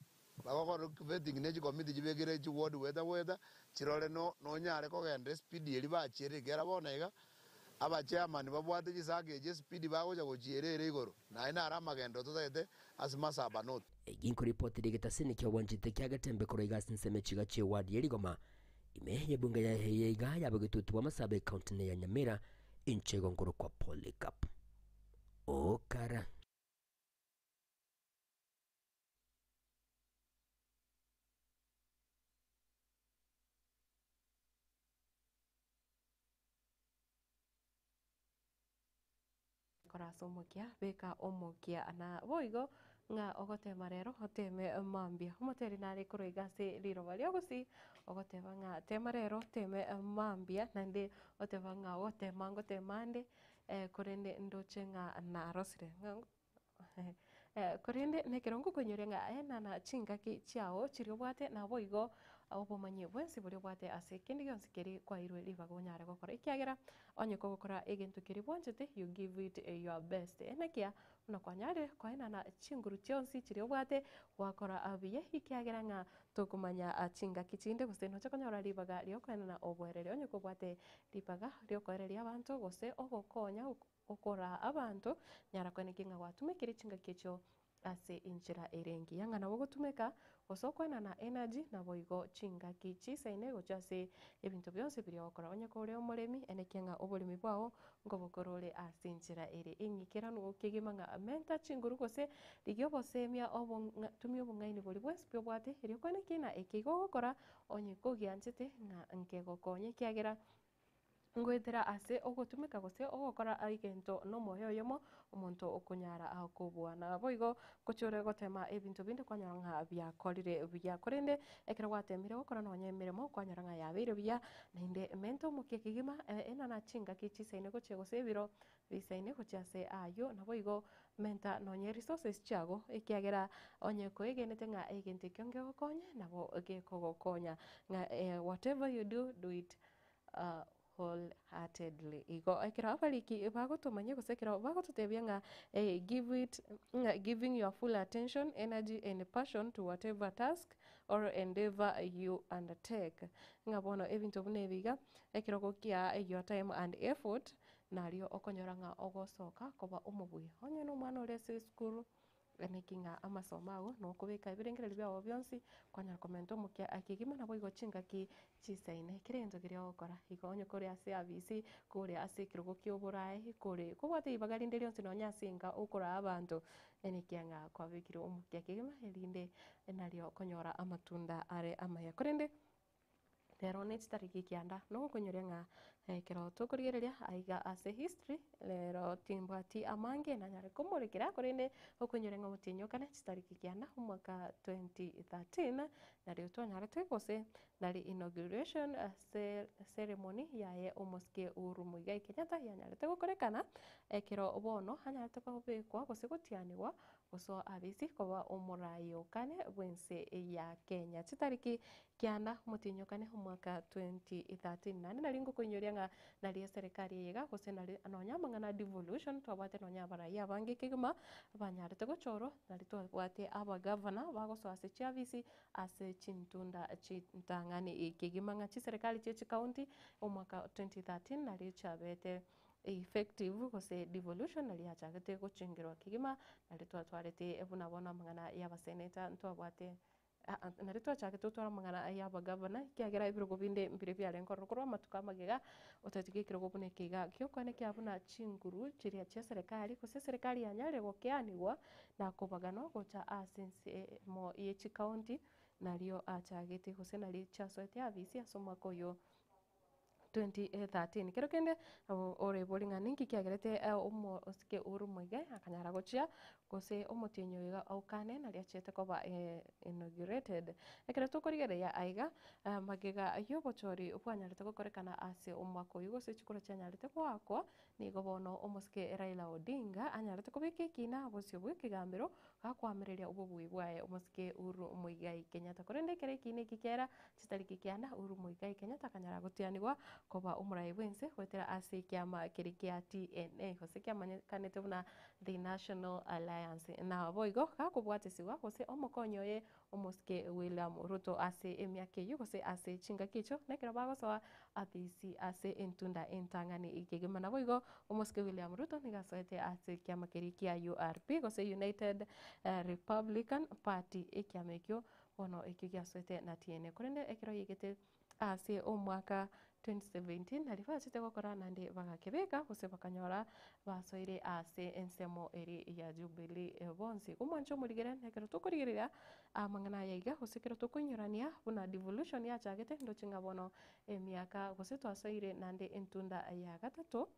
bagokora vetting ne chikomiti chibekire chiward weta weta chirore no nonyare kogenda speed eri bachiere ekera bono iga abachairman babwate chisako echi speed bagocha gochierere igoro naye nare amagendo totagete ase Masaba North. Ginkoripoti rigetasini kia obwanchete kia Getembe korwa iga ase ensemo echiga chia eward ya Rigoma ime yebunge ya yeiga yabagetutu bwa Masaba ekaunti ya Nyamira inchego nkoro kwa Polycarp Okara. Korasa omokia beka omokia na boigo. Ng'a ogotema rero oteme mambia. Omoteri nare korwa iga ase riroba ria gusii, ogoteba ng'a tema rero oteme mambia, naende oteba ng'a ogotema ngotema ande korende ndoche ng'a narosire. Ng'a korende na ekero ngokoinyoria ng'a enana chingaki chiago chiria obwate naboigo obomanyi bwensi boria obwate ase kende gionsi keria kwairwe ribaga onyare gokora ekiagera onye kogokora egento keria bwanchete you give it your best. Enekia buna kwanyarire koenana chinguru chionsi chiria obwate gwakora buya ekiagera ng'a tokomanya chingaki chinde gose noche konyora ribaga riokoenana oboereri onye kobwate ribaga riokoereria abanto gose ogokonya Okoraa abanto, nyara koenekia ng'a gwatumekire chingaki echio ase enchera ere engiya, ng'a nabo ogotumeka gose okoenana energy naboigo chingaki chisaine gochia ase ebinto bionsi biria ogokora. Onye kore omoremi, enekia ng'a oboremi bwao nkobokora ore ase enchera ere eng'ikeranu kegima ng'a menta chinguru gose rigia obosemia obo ng'a tumia obong'aini boria bwensi pi obwate erio koenekia ng'a eke igo ogokora onye kogianchete ng'a nkegokonye ekiagera Ngoetera ase ogotumeka gose ogokora egento nomoyo oyomo, omonto okonyara kobua. Naboigo gochia gotema ebinto binde kwanyora ng'a biakorire buya. Korende ekero gwatemire gokora nonya emeremo kwanyora ng'a yabeire buya, naende menta omokia kegima enana chingaki chisaine gochia gose ebiro bisaine gochia ase ayio. Naboigo menta nonya resources chiago ekiagera onye koegenete ng'a egento ekio ngegokonye nabo gekogokonya ng'a whatever you do, do it wholeheartedly. Igo ekero abariki bagotomanyia gose ekero bagototebia ng'a give it ng'a giving your full attention, energy and passion to whatever task or endeavour you undertake. Ng'a bono ebinto buna ebi iga, ekero ogokia your time and effort, nario okonyora ng'a ogosoka koba omobuya. Onye na omwana ore ase esukuru. Naki ng'a amasomo ao nokobeka ebirengererio biao bionsi kwanyara komenta omokia kegima naboigo chingaki chisaine kera egento keria ogokora. Igo onye kore ase abisi, kore ase ekerogo kia oboraai, kore kobwate ribaga rinde rionsi nonye ase enka okoraa abanto, enekia ng'a kwabekire omokia kegima erinde nario okonyora amatunda are amaya. Korende. Rero ne chitariki kianda nogokonyoria ng'a ekero tokorigereria aiga ase history rero timbwati amange nanyare komorekera korende okoinyora ng'a omotienyi o kane chitariki kianda omwaka 2013 nario twanyarete gose nari inauguration ceremony yaye omosike Uhuru Muigai Kenyatta yanyarete gokorekana ekero bono anyarete kobekwa gose gotianigwa gosoa abisi koba omorai o kane bw'ense ya Kenya chitariki Kianda omotienyi o kane omwaka 2013. Naende nari ngokoinyoria ng'a nari eserekari eye iga gose nari nonya amang'ana a devolution twabwate nonya abarai abange kegima banyarete gochorwa, nari twabwate abagavana bagosoa ase chiafisi ase chintunda chintang'ani kegima ng'a chiserekari chie chicounty omwaka 2013 nari chiabete effective gose devolution nari yachagete gochengerwa kegima nari twatwarete buna bono amang'ana ya abaseneta ntwabwate Nario twachagete gotwara amang'ana aya abagavana, ekiagera ebirogo binde mbire biarenge ororo korwa amatuko amagega, otatiga ekerogo buna eke iga giokwana ekia buna chinguru chiria chia eserekari, gose eserekari yanyarire gokeanigwa na kobaganwa gocha ase ensemo ye chicounty, nario achagete gose nario chiasoete abisi ase omwaka oyo. 2013. Kero kende nabo orebori ng'a ninki kiagerete omosike Uhuru Muigai akanyara gochia gose omotienyi oyo iga okane nari achiete koba inaugurated. Ekero tokorigereria aiga, magega y'obochori bwanyarete gokorekana ase omwaka oyio gose chikura chianyarete goakwa, nigo bono omosike Raila Odinga anyarete kobeka ekina bosio bw'ekegambero gakoamereria obobui bwaye omosike Uhuru Muigai Kenyatta. Korende ekero ekina eki kiaera Chitariki kianda, Uhuru Muigai Kenyatta akanyara gotianigwa koba omorai bw'ense goetera ase ekiama keria kia TNA gose kiamanyekanete buna The National Alliance. Naboigo gakobwatesigwa gose omokonyi oye omosike William Ruto ase emiaka eyio gose ase chingaki echio nekero bagosoa afisi ase entunda entang'ani kegima. Naboigo omosike William Ruto nigo asoete ase ekiama keria kia URP gose United Republican Party ekiama ekio Bono ekio giasoete na tiene. Korende ekero yaigete ase omwaka 2017 nario bachete gokora naende bagakebeka gose bakanyora basoire ase ensemo eria ya Jubilee bonsi. Omwancho omorigere nekero tokorigereria amang'ana aya iga gose ekero tokoinyorania buna devolution yachagete ndoche ng'a bono emiaka gose twasoire naende entunda ya gatato.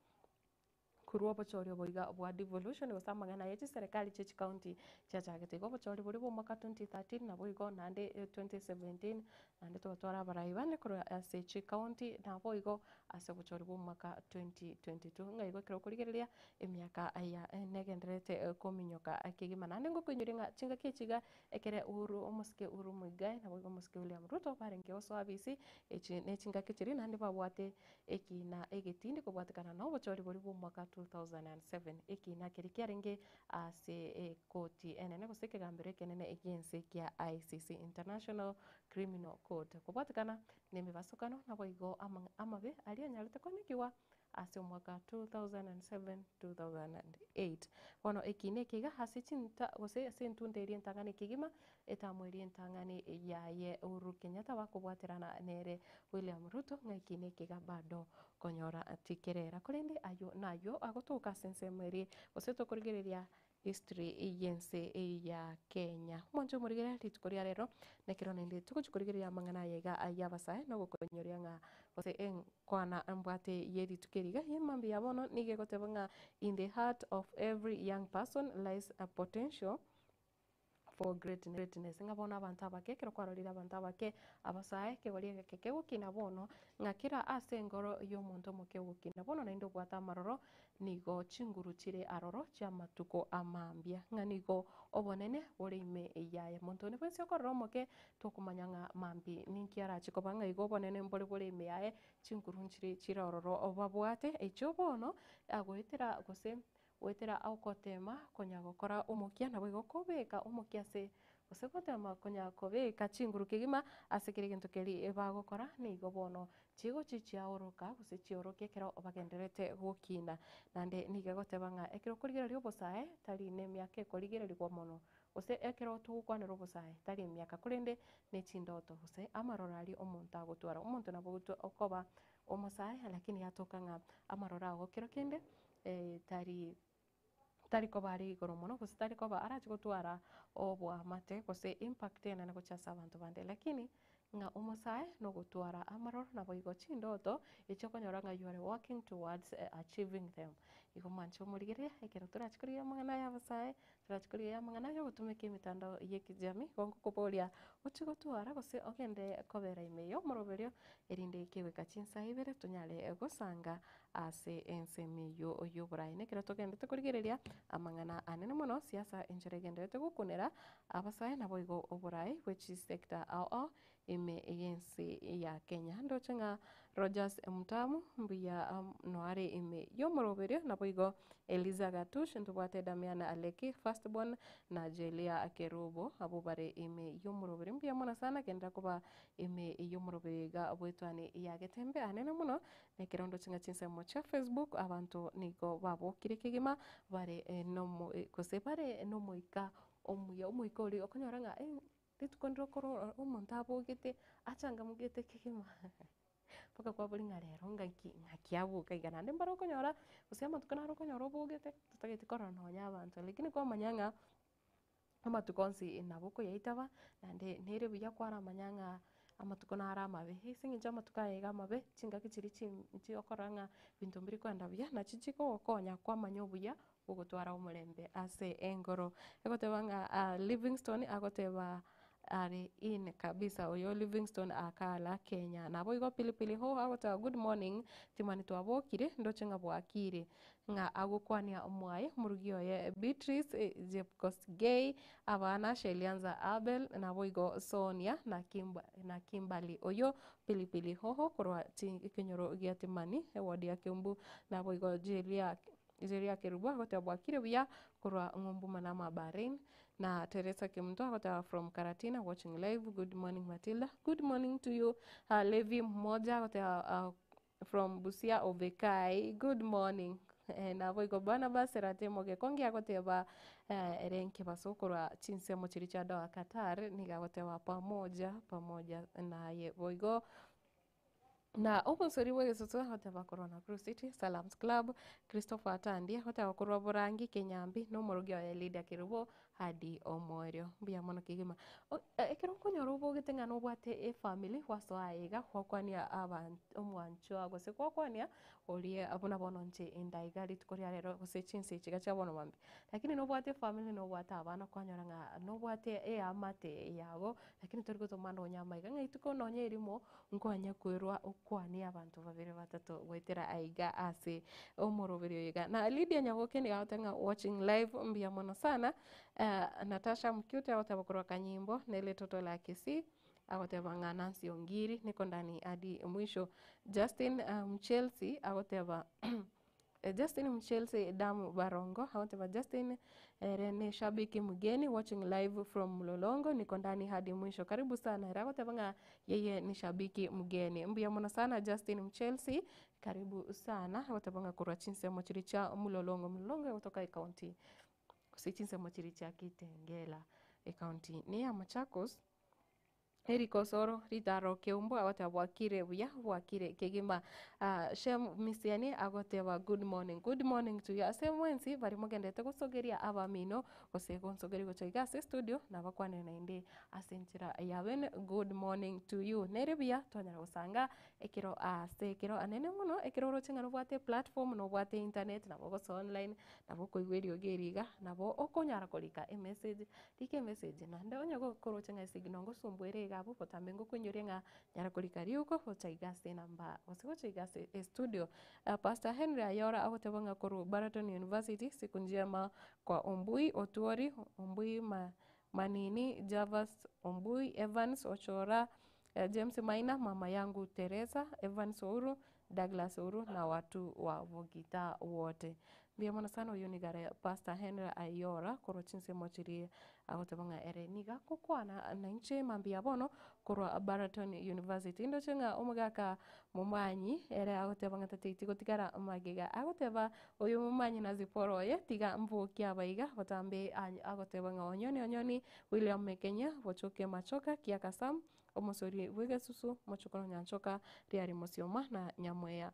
Korwa obochori obo iga bwa devolution gose amang'ana aye chiserekari chia chicounty chiachagete igo obochori boria bwa omwaka 2013 naboigo naende 2017 naende togatwara abarai bande korwa ase chicounty naboigo ase obochori bwa omwaka 2022 ng'a igo ekero okorigereria emiaka ya negendererete kominyoka kegima. Naende ngokoinyoria ng'a chingaki echi iga ekere Uhuru omosike Uhuru Muigai naboigo omosike William Ruto barenge gosoa abisi echi ne chingaki chiria naende babwate Ekina egetindi kobwatekana nobochori boria bw'omwaka 2007. Ekina keria kiarenge ase ekoti enene gose ekegambero ekenene gi'ense kia ICC, International Criminal Court, kobwatekana nemebasokano naboigo amabe aria anyarete konekigwa ase omwaka 2007, 2008. Bono ekina eke iga ase chinta gose ase entunda eria entang'ani kegima Etamu eria entang'ani yaye Uhuru Kenyatta bakobwaterana nere William Ruto ng'a eki nekega bado konyora tikerera. Korende ayio nayio agotoka ase ensemo eria gose tokorigereria history y'ense ya Kenya. Mwanche omorigereria rituko ria rero nekero naende togochia korigereria amang'ana aya iga ya abasae na ogokonyoria ng'a gose enkwana mbwate ye rituko eri iga ye mambia ya bono nigo egoteba ng'a in the heart of every young person lies a potential for greatness, ng'a bono abanto abake, ekero kwarorire abanto abake abasae, ekegori egeke kegokina bono, ng'a kera ase engoro y'omonto omoke ogokina bono naende obwate amaroro, nigo chinguru chire aroro chi'amatuko amambia, ng'a nigo obonene bore ime yaye. Monto onde bwensi okorora omoke, tokomanya ng'a mambia ninki arache koba, ng'a igo obonene mbore bore ime yaye, chinguru nchire chire ororo babwate, echio bono agoetera gose Goetera ogoteema konya gokora omokia, naboigo kobeka omokia ase, gose goteema konya kobeka chinguru kegima ase kera egento keria bagokora, nigo bono chigochi chiaoroka gose chiorokia ekero bagendererete gokina. Naende nigo egoteba ng'a ekero okorigereria obosae tari nemiaka ekorigererigwa mono, gose ekero togokwanera obosae tari emiaka korende ne chindoto gose amaroro aria omonto agotwara. Omonto nabo okoba omosae lakini yatoka ng'a amaroro ago kero kende tari tari koba are igoro mono gose tari koba arache gotwara oboamate gose impact enene gochia ase abanto bande. Lakini ng'a omosae nogotwara amaroro naboigo chindoto echio okonyora ng'a you are working towards achieving them. Igo mwanche omorigereria ekero torache korigia amang'ana aya abasae, torache korigia amang'ana aya ogotumeka emitandao ya ekijamii, igo ngokoboria ochie gotwara gose ogende kobera ime ya omoroberio erinde kegoika chinsa ibere tonyare gosanga ase ensemo eyio y'oboraai. Na ekero togenderete korigereria amang'ana anene mono, siasa enchera egendererete gokunera abasae naboigo oboraai bwe chisector ao ao ime y'ense ya Kenya. Ndoche ng'a Rogers Mutamu mbuya noare ime y'omoroberio naboigo Eliza Gatush, ntobwate Damian Aleki first born na Jelia Kerubo abwo bare ime y'omoroberio. Mbuya mono sana genderera koba ime y'omoroberio iga bw'etwani ya Getembe anene mono Na ekero ndoche ng'a chinsemo chia Facebook abanto nigo babokire kegima bare nomo gose bare nomoika omuya, omoika oria okonyora ng'a rituko ndire okorora omonto abogete achangamgete kegima mpaka kwaboria ng'a rero ng'aki ng'aki aboka iga naende mbare okonyora gose amatuko naro okonyora obogete totageti korora nonya abanto lakini kwamanya ng'a Amatuko onsi nabo okoyaitaba, naende nere buya kwaramanya ng'a amatuko naro amabe. Ase eng'encho amatuko aya iga amabe, chingaki chiria chi chiokorora ng'a ebinto mbiri kogenda buya, nachi chigogokonya kwamanya obuya bwa ogotwara omorembe ase engoro. Egoteba ng'a Livingstone agoteba are in kabisa oyo Livingstone akala Kenya. Naboigo Pilipili Hoho agoteba good morning, timani twabokire, ndoche ng'a bwakire. Ng'a agokwania omwaye omorugi oye Beatrice Jepkosgei, abana Shelianza Abel, naboigo Sonia na Kimba na Kimberly. Oyio Pilipili Hoho korwa ekenyoro gia Timani, eward ya Kiambu, naboigo Jeria Jeria Kerubo agoteba bwakire buya korwa ng'umbu Manama Bahrain, na Teresa Kemunto agoteba from Karatina watching live, good morning Matilda, good morning to you. Levi Mmoja agoteba From Busia Obekai, good morning. Naboigo Barnabas Ratemo Gekongi agoteba ere nkebaso korwa chinsemo chiria chia Doha Qatar, nigo agoteba pamoja pamoja naye. Boigo. Na obonsori bw'egesusu agoteba korwa Nakuru City, Salams Club, Christopher Atandi agoteba korwa Borangi, Kenyambi, na omorogi oye Lydia Kerubo hadi omoerio. Mbuya mono kegima. Ekero okonyora obogete ng'a nobwate efamiri gwasoa aye iga gwakwania aban omwanchwa gose gwakwania oria buna bono inche inde iga rituko ria rero gose chinsa echi iga chia bono mambia. Lakini nobwate efamiri nobwate abana kwanyora ng'a nobwate eamate yago lakini tori gotoma nonya amaiga ng'a rituko nonya erimo Nkonya kwerwa okwanie abanto babere batato goetera aiga ase omoroberi oyo iga. Na Lydia Nyaboke nigo agoteba ng'a watching live mbuya mono sana. Natasha Mcute agoteba korwa Kanyimbo na eritoto la Kisii agoteba ng'a Nancy Ongiri niko ndani hadi mwisho. Justin Mchelsea agoteba Justin Mchelsea Damu Barongo agoteba Justin ere ne shabiki mgeni watching live from Mlolongo niko ndani hadi mwisho karibu sana ere agoteba ng'a yeye ni shabiki mgeni mbuya mono sana Justin Mchelsea karibu sana agoteba ng'a korwa chinsemo chiria chia Mlolongo Mlolongo egotoka ecounty gose chinsemo chiria chia Kitengela ecounty ne ya Machakos. Eric Osoro ritaro Keumbu agoteba bwakire buya bwakire kegima. Ah, Shem Misiani agoteba good morning good morning to you ase mwensi baria mogendete gosogeria abamino gose gonsogeria gocha iga ase estudio nabakwanere naende ase enchera ya bene good morning to you. Nere buya twanyara gosanga ekero ase ekero anene mono ekero oroche ng'a nobwate eplatform nobwate internet nabo ogosoa online nabo okoigwa eriogi eri iga nabo okonyara korika emessage Rika emessage naende onye gokoroche ng'a esignal ngosumbua ere iga abwo botambe ngokoinyoria ng'a nyara korika riuko gocha iga ase enamba gose gocha iga ase estudio. Pastor Henry Ayora agoteba ng'a korwa Baraton University siku njema kwa Ombui Otuori, Ombui Manini, Javas Ombui, Evans Ochora, James Maina, mama yangu Teresa, Evans Ouru, Douglas Ouru na watu wa Bogita wote. Mbuya mono sana oyio nigo are Pastor Henry Ayora korwa chinsemo chiria agoteba ng'a ere nigo agokwana nainche mambia bono korwa Baraton University. Ndoche ng'a omogaka Momanyi ere agoteba ng'a tataeti gotigara magega agoteba oyo Momanyi na Zipporah oye tiga mbokie abaiga botambe agoteba ng'a onyoni onyoni William Mekenya bochoke machoka kiaka Sam Omosori bw'egesusu, mochokoro nyanchoka, riari mosioma na nyamweya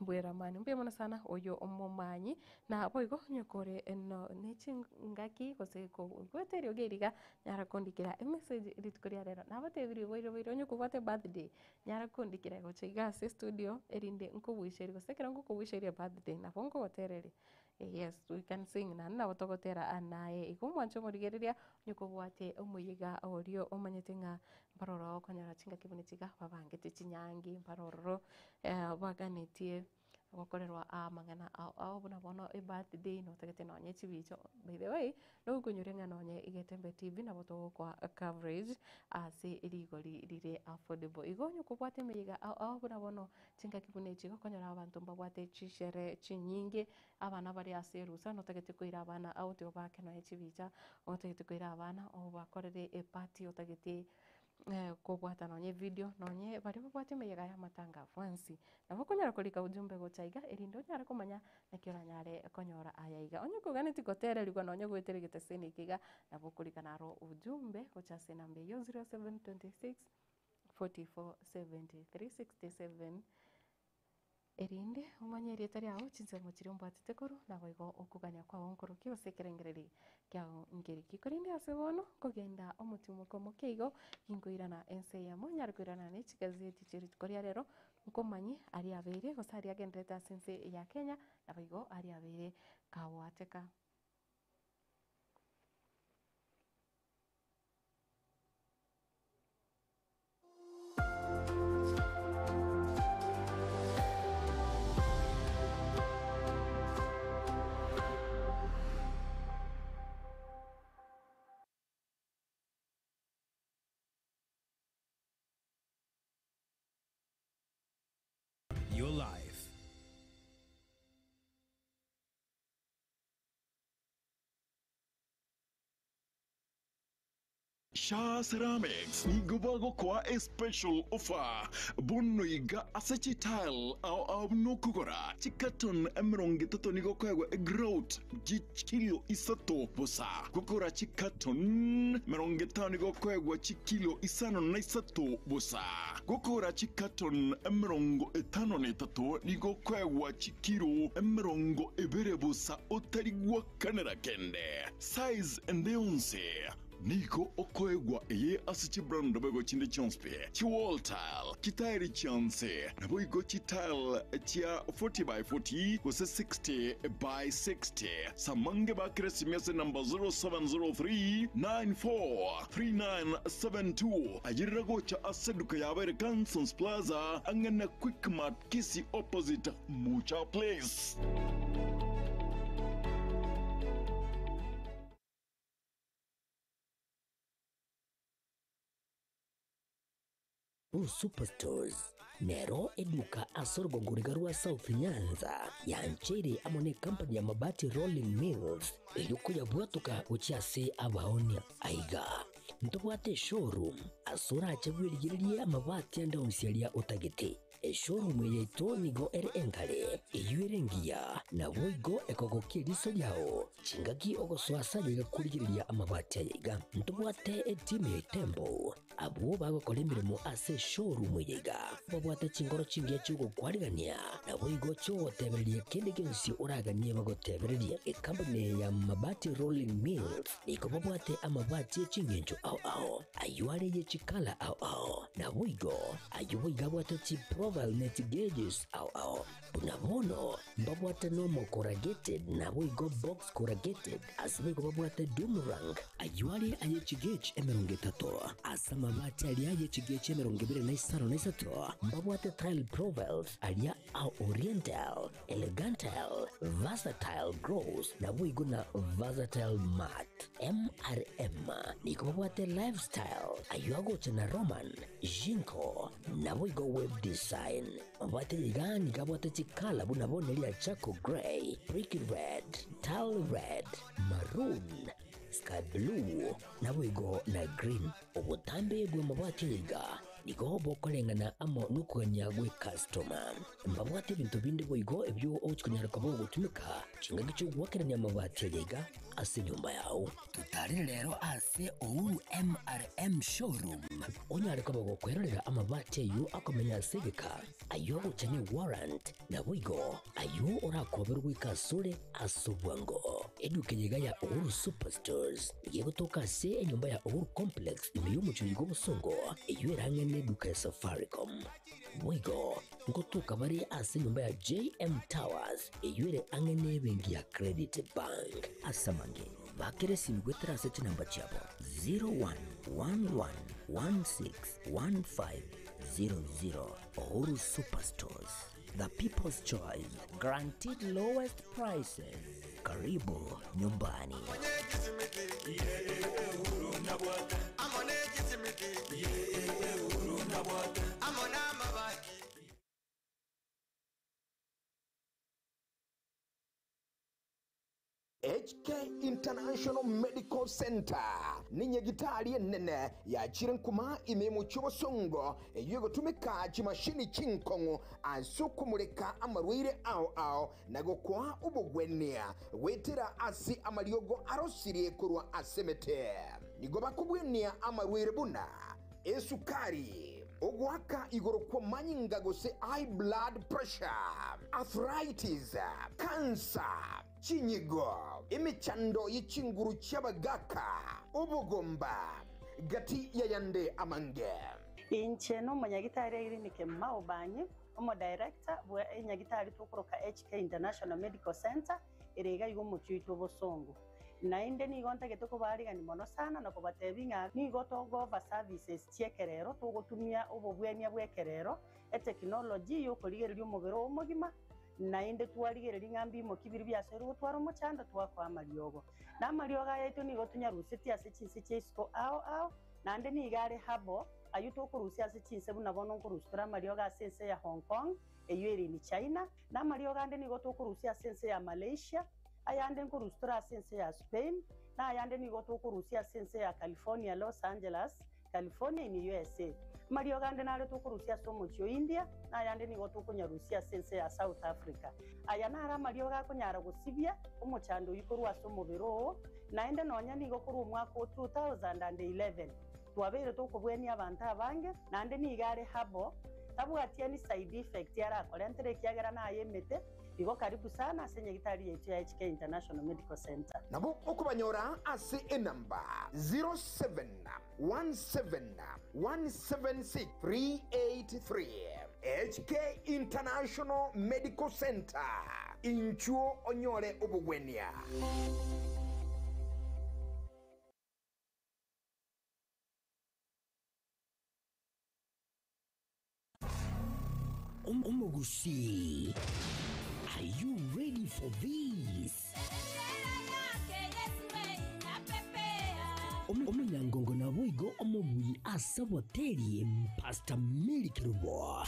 bw'eramani. Mbuya mono sana oyo omomanyi, na boigo onye kore no ne chingaki gose kobwate eriogi eri iga, nyara kondikera emessage rituko ria rero. Nabatebirie boire boire onye kobwate ebirthday, nyara kondikera gocha iga ase estudio erinde nkobuicherie gose ekero ngokobuicheria ebirthday nabo nkogotereria. Yes, we can sing naende nabo togotera naye. Igo omwanche omorigereria, onye kobwate omoyega oria omanyete ng'a mbaroro okonyora chingaki buna echi iga babangete chinyangi, mbarororo baganetie gokorerwa amang'ana ao ao buna bono ebirthday notagete nonye chibicha. By the way, nogokonyora ng'a nonye Getembe TV nabo togokoa coverage ase rigori rire affordable. Igo onye kobwate emeyega ao ao buna bono Chingaki buna echi gokonyora abanto mbabwate chishere chinyinge, abana bare ase erusa notagete koira abana out obake nonya chibicha, otagete koira abana obakorere eparty otagete kobwata nonya evideo nonye baria babwate emeyega ya amatanga bwensi. Nabo okonyara korika ujumbe gocha iga erinde onyare komanya naki oranyare konyora aya iga. Onye koganeti gotererigwa nonya goetera egeteseni eke iga, nabo okorika naro ujumbe gocha ase enamba eyio 0726. 447367 Erinde omanye erieta riao, chinsemo chiria ombwatete korwa, naboigo okogania kwao nkorokia gose ekerengererio kiao nkeriki. Korende ase bono, nkogenda omotimoko omoke igo, ginkoirana ense eyemo, nyare koirana ne chigazeti chie rituko ria rero, nkomanye aria abeire gose aria agendererete ase ense ya Kenya, naboigo aria abeire kagwateka. Your life. Sha Ceramics nigo bagokoa a special offer bono iga ase chitile ao ao buna okogora chicarton 30 nigo okoegwa egrout chikilo isato bosa. Gokora chicarton 50 nigo okoegwa chikilo 53 bosa. Gokora chicarton 53 nigo okoegwa chikilo 20 bosa otari gwakanera kende. Size ende yonsi. Nigo okoegwa eye ase chibrand boigo chinde chionsi pi, chiwall tile, chitairi chionsi, naboigo chitile chia 40 by 40 gose 60 by 60. Samange bakere esimi ase number 0703 94 3972. Ayerera gocha ase eduka yabo ere Gansons Plaza ang'e na Quickmart Kisii opposite Mucha Place. Superstores nero eduka ase orogongo riga rwa South Nyanza yancheire amo ne company ya Mabati Rolling Mills erio koyabwatoka gochia ase abaonia. Aiga ntobwate eshowroom ase orache bwerigererie amabati ande onsi aria otagete. Eshowroom eye yaito nigo ere engare, eyio ere engiya, naboigo ekogokia eriso riao chingaki ogosoa ase aye iga korigereria amabati aye iga. Ntobwate etimu ya Itembo, abwo bagokora emeremo ase eshowroom eye iga, babwate chinkoro chingiya chi'ogokwarigania, naboigo chi'ogotebereria kende gionsi oraganie bagotebererie. Ekampuni eye ya Mabati Rolling Mills nigo babwate amabati e chingencho ao ao, ayio are ye chikala ao ao, naboigo Ayio boigo abwate chiprofile ne chigeges ao ao. Buna bono mbabwate normal corrugated naboigo box corrugated, ase boigo babwate doom rank. Ayio are aye chigauge 30, ase amabati aria aye chigauge 25 mbabwate tile profiles aria a oriental, elegantile, versatile gloss naboigo na versatile matte. MRM nigo babwate lifestyle, ayio agocha na Roman, Jinko, naboigo web design. Mabwate iga nigo abwate chikala buna bono eria charcoal grey, brick red, tile red, maroon, sky blue, naboigo na green. Obotambe bw'amabati aya iga nigo bokoreng'ana amo nokogania gw'ecustoma. Mbabwate ebinto binde boigo ebio ogochia konyara koba ogotumeka chingaki chi'ogoakerania amabati aya iga ase enyomba yao. Totarire rero ase Uhuru MRM Showroom onyare koba gokwerorera amabati ayio akomenya ase egeka, ayio agocha ne warrant, naboigo ayio orakoberwe goika asore ase obwango. Eduka eye iga ya Uhuru Superstores nigo egotoka ase enyomba ya Uhuru Complex ime y'omochie oiga obosongo, eyio ere ang'e neduka ya Safaricom. Boigo ngotoka bare ase enyomba ya JM Towers eyio ere ang'e nebenki ya Credit Bank. Ase amange, bakera esimi goetera ase chinamba chiabo 0111161500. Uhuru Superstores, the people's choice, guaranteed lowest prices. Karibu nyumbani. HK International Medical Center ninyagitari enene yachire nkuma ime mu cy'obosongo eyo egotumika chimashini chinkong'u ase okomureka amarwaire ao ao na gokwa obogwenia gwetera ase amariogo arosirie korwa ase emete. Nigo bakobwenia amarwaire buna esukari, ogoaka igoro kw'amanyinga gose high blood pressure, arthritis, cancer, chinyigo, emechando ye chinguru chi'abagaaka, obogomba, gati y'ayande amange. Inche nomonyagitari Irene Kemuma Obanyi, omodirector bwe enyagitari tokoroka HK International Medical Centre ere iga iga omochie oito obosongo. Naende nigo ntagete kobaarigania mono sana na kobatebia ng'a nigo togo-offer services chi'ekerero, togotumia obobwenia bw'ekerero, etechnology y'okorigereria omobere oo omogima, naende twarigereria ng'a mbimoki biria biasoire gotwara omochando twakoa amariogo. Na amariogo aya aito nigo tonyarusetie ase chinse chia isiko ao ao, naende nigo are herbal, ayio tokorusia ase chinse buna bono nkorusia tore amariogo ase ense ya Hong Kong, eyio ere in China, na amariogo ande nigo tokorusia ase ense ya Malaysia. Ayande nkorusia tore ase ense ya Spain, na ayande nigo tokorusia ase ense ya California, Los Angeles, California in USA. Amariogo ande nare tokorusia ase omochie o India, na ayande nigo tokonyarusia ase ense ya South Africa. Aya naro amariogo akonyara gosibia omochando oyio korwa ase omobere oo, naende nonya nigo korwa omwaka o 2011 twabeire tokobwenia abanto abange, naende nigo are herbal, tabwati any side effect arakorentere ekiagera naye emete. Igo karibu sana ase nyagitari yaito ya HK International Medical Centre. Nabo okobanyora ase enamba 0717176383. HK International Medical Centre, inchuo onyore obogwenia. Omogusii, are you ready for this? Omonyangongo naboigo omobui ase oboteri Pastor Mary Kerubo.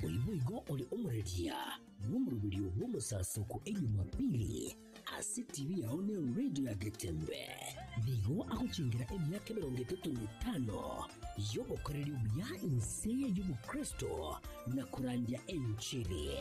Oyo boigo ore omoreria bw'omoroberio bw'omosasoko Ejumapili ase TV yao ne radio ya Getembe. Nigo agochengera emiaka emerongo etato na etano y'obokoreri obuya inse y'obokristo na korandia enchiri.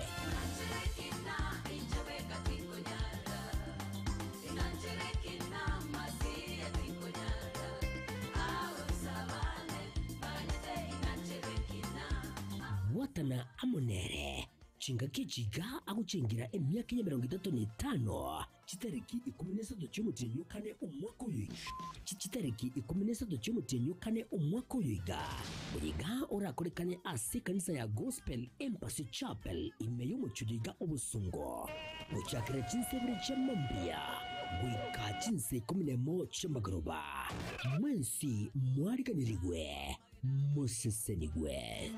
Bwatana amo nere chingaki echi iga agochengera emiaka y'emerongo etato na etano, chitariki ikomi na isato chi'omotienyi o kane omwaka oyo chitariki ikomi na isato chi'omotienyi o kane omwaka oyo iga. Oyo iga orakorekane ase ekanisa ya Gospel Embassy Chapel ime y'omochie oyo iga obosongo, gochakera chinsa ibere chia mambia goika chinsa ikomi nemo chi'amagoroba. Mwensi mwariganirigwe. Mosesenigwe.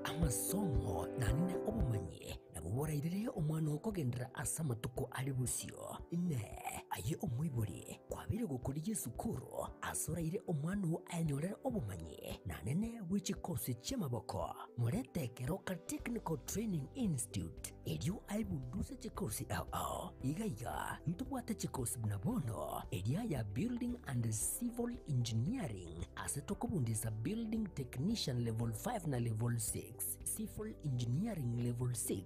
Amasomo naende obomanyi nabwo borairere omwana okogenderera ase amatuko are bosio. Inee! Aye omoibori, kwabeire gokorigia esukuru ase oraire omwana oo ayenyorere obomanyi naende bwe chikosi chi'amaboko? Morete Keroka Technical Training Institute, erio aebunduse chikosi ao ao. Iga iga ntobwate chikosi buna bono, eria ya Building and Civil Engineering, Ase tokobundisa Building Technician Level 5 na Level 6, Civil Engineering Level 6,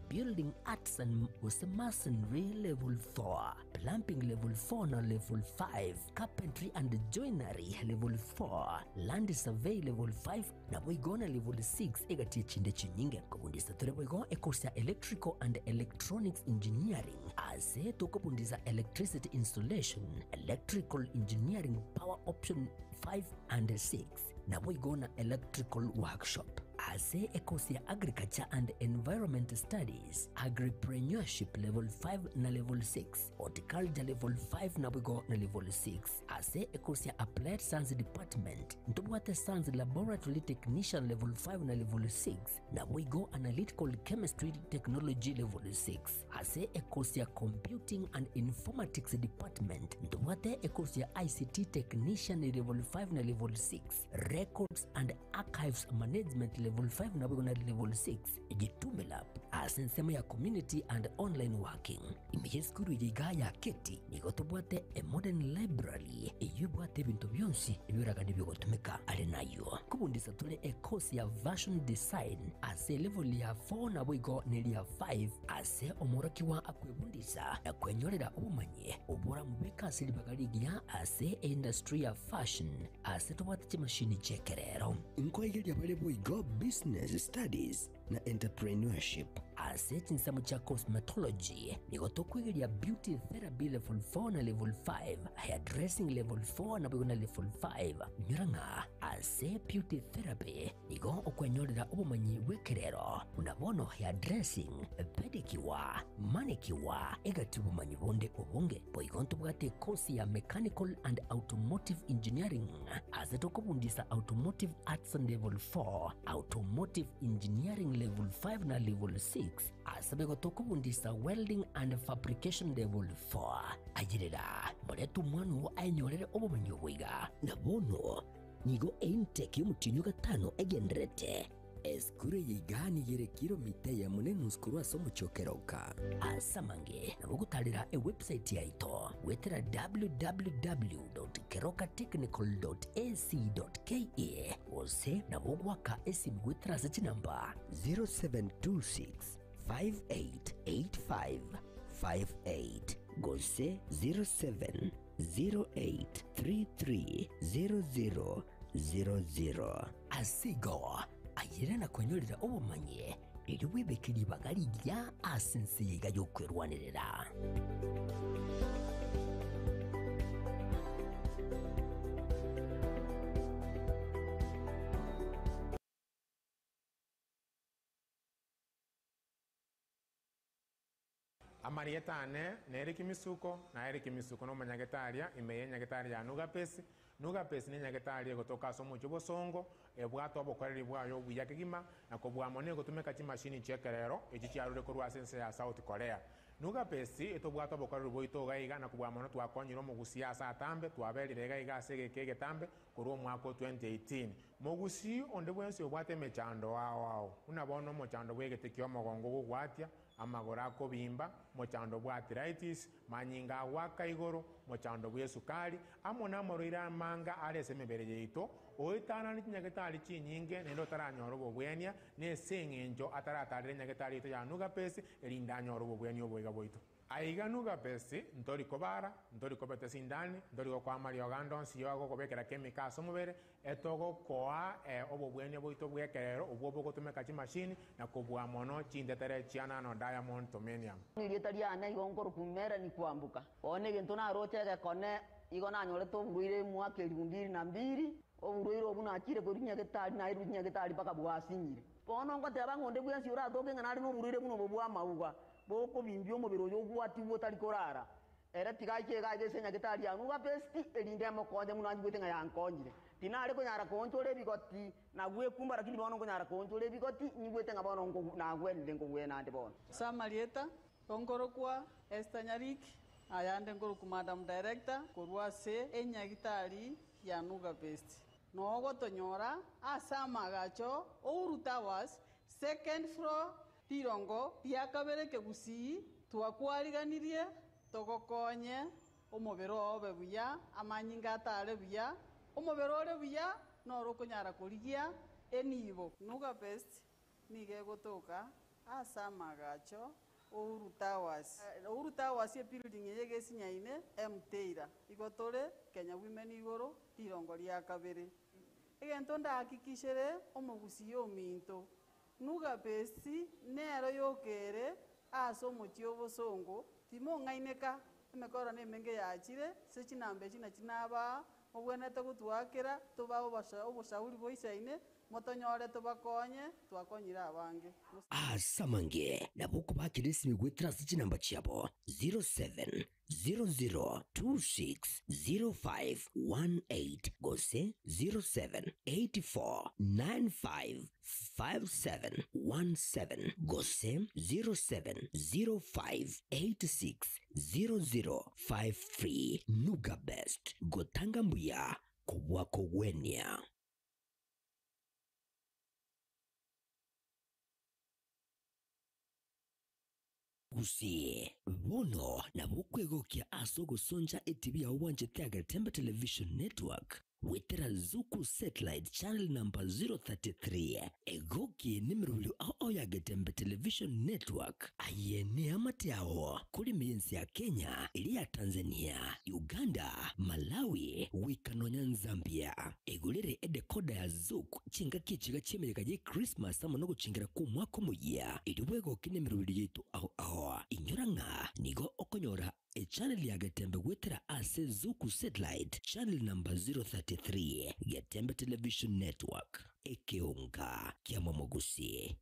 Building Arts and gose Masonry Level 4, Plumbing Level 4 na Level 5, Carpentry and Joinery Level 4, Land Survey Level 5, naboigo na Level 6 egati echinde chinyinge. Nkobundisa tore boigo ecourse ya Electrical and Electronics Engineering ase tokobundisa Electricity Installation, Electrical Engineering Power Option 5 and 6, naboigo na Electrical Workshop. Ase ecourse ya Agriculture and Environment Studies, Agripreneurship Level 5 na Level 6, Horticulture Level 5 naboigo na Level 6. Ase ecourse ya Applied Science Department, ntobwate Science Laboratory Technician Level 5 na Level 6, naboigo Analytical Chemistry Technology Level 6. Ase ecourse ya Computing and Informatics Department, ntobwate ecourse ya ICT Technician Level 5 na Level 6, Records and Archives Management Level. Level 5 naboigo na Level 6, Jitume Lab ase ensemo ya Community and Online Working. Ime y'esukuru eye igaa ya Keti nigo tobwate a modern library eyio ebwate ebinto bionsi ebioragani biogotumeka. Are nayio kobundisa tore e course ya Fashion Design ase elevel ya 4 naboigo neria 5 ase omworokigwa akwebundisa na kwenyorera obomanyi oboramobeke ase ribaga rigiya ase eindustry ya fashion ase tobwate chimashini chi'ekerero. Nkoigeria bare boigo Business Studies na Entrepreneurship. Ase chinsemo chia cosmetology, nigo tokwegeria Beauty Therapy Level 4 na Level 5, Hairdressing Level 4 naboigo na Level 5. Inyora ng'a ase Beauty Therapy nigo okwenyorera obomanyi bw'ekerero buna bono hairdressing, pedicure, manicure, egati obomanyi bonde obonge. Boigo ntobwate ekosi ya Mechanical and Automotive Engineering ase tokobundisa Automotive Arts Level 4, Automotive Engineering Level 5 na Level 6, ase boigo tokobundisa Welding and Fabrication Level 4. Ayerera, morete omwana oo aenyorere obomanyi obo iga. Na bono nigo eintake y'omotienyi o gatano egendererete. Esukuru eye iga nigo ere kilomita eyemo na enusu korwa ase omochie o Keroka. Ase amange nabo ogotarera ewebsite yaito goetera www.kerokatechnical.ac.ke gose nabo ogoaka esimi goetera ase chinamba 0726 5885 58 gose 0708330000. Ase igo, ayere na kwenyorera obomanyi, erio bwebeke ribaga rigiya ase ense eye iga y'okwerwanerera. Amarieta ane nere Kimisuko, na Eric Misuko nomonyagetaria ime y'enyagetari ya Nugapesi. Nugapesi nenyagetari egotoka ase omochie Bosongo, ebwate obokoreri bwaye obuya kegima, na kobua mono egotumeka chimashini chi'ekerero echi chiarure korwa ase ense ya South Korea. Nugapesi etobwate obokoreri bwaito iga iga na kobua mono twakonyire omogusii ase atambe, twaberire iga iga ase egeka egetambe korwa omwaka o 2018. Mogusii onde bwensi obwate emechando ao ao, buna bono omochando bw'egete ki'omogongo gogwatia, amagoro akobimba, mochando bw'arthritis, manyinga agoaka igoro, mochando bw'esukari, amo namarwaire amanga are ase emebere yaito, oetanane chinyagetari chinyinge naende otaranyora obobwenia, nese eng'encho ataratarera enyagetari yaito ya Nugapesi, erinde anyore obobwenia oboiga bwaito. Aiga Nugapesi, ntori kobara, ntori kobeta sindani, ntori gokoa amariogo ande onsi y'ogokobekera chemical ase omobere, Etogokoa obobwenia bwaito bw'ekerero obwo bogotumeka chimashini na kobua mono chintetere chia nano diamond tomenium. Erieta riane igo nkorokwa Melanie Kwamboka. Bono egento naroche egekone, igo nanyorete oborwaire emwaka elifu mbili na mbili, oborwaire obwo nachire korwa nyagetari nairwe nyagetari mpaka bwasinyire. Bono ngoteba ng'a onde bwensi oratoke ng'a nare noborwaire buna obo bw'amauga, bokobimbia omobere oyo ogwatigwe otari korara, Ere tiga aiche iga aiga ase enyagetari ya Nuga Besti, erinde emokonye buna anyigwete ng'a yankonyire. Tinare konyara koonchora ebigoti na gwekumba, lakini bono nkonyara koonchora ebigoti, nyigwete ng'a bono nagwenire nkogwena ande bono. Ase amarieta, nkorokwa Esther Nyariki, ayande nkorokwa Madam Director korwa ase enyagitari ya Nuga Best. Nogotonyora ase amagacho Uhuru Towers, second floor, rirongo ria kabere Kegusii, twakwariganirie Togokonye omobere oo obe buya, amanyinga atare buya, omobere ore buya noro okonyara korigia enibo. Nuga Best nigo egotoka ase amagacho Uhuru Towers. Uhuru Towers ebuilding eye egesinyaine M Taylor. Igo tore Kenya Women igoro rirongo ria kabere. Egento ndahakikishere omogusii ominto, Nuga Best nero yokere ase omochie obosongo, timong'aineka, emekoro nemenge yachire, ase chinamba echi nachi nabaa, mobwenerete gotwakera, tobae oboshauri boisaine, motonyore tobakonye, twakonyire abange. Ase amange nabo okobakera esimi goetera ase chinamba chiabo 07 00260518 gose 0784955717 gose 0705860053. Nuga Best, gotanga mbuya kobua kogwenia. Gusii. Bono nabo okwegokia ase ogosoncha etibi yao bwanchete Agetembe Television Network goetera Zuku Satellite channel number 033. Egoki nemerobio ao ao ya Getembe Television Network. Aye neamate ao kore ime y'ense ya Kenya, eria ya Tanzania, Uganda, Malawi, goika nonya Nzambia. Egorere edecoder ya Zuku chingaki echiga chi'emeyega ye Christmas amo nogochengera kw'omwaka omoyia, erio bwegoke nemerobio yaito ao ao. Inyora ng'a nigo okonyora Echannel ya Getembe goetera ase Zuku Satellite channel number 033, Getembe Television Network, ekeonga kia Momogusi.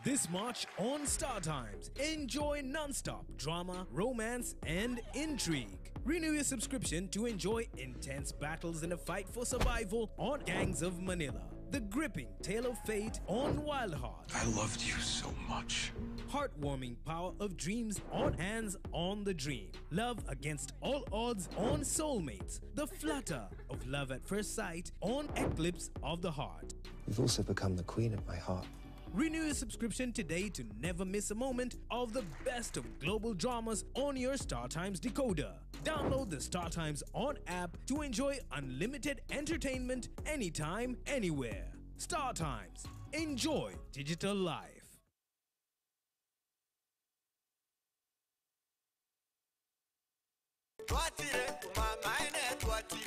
This March on Star Times, enjoy nonstop drama, romance, and intrigue. Renew your subscription to enjoy intense battles in a fight for survival on Gangs of Manila. The gripping tale of fate on Wild Heart. I loved you so much. Heartwarming power of dreams on Hands on the Dream. Love against all odds on Soulmates. The flutter of love at first sight on Eclipse of the Heart. You've also become the queen of my heart. Renew your subscription today to never miss a moment of the best of global dramas on your StarTimes decoder. Download the StarTimes On app to enjoy unlimited entertainment anytime, anywhere. StarTimes. Enjoy digital life.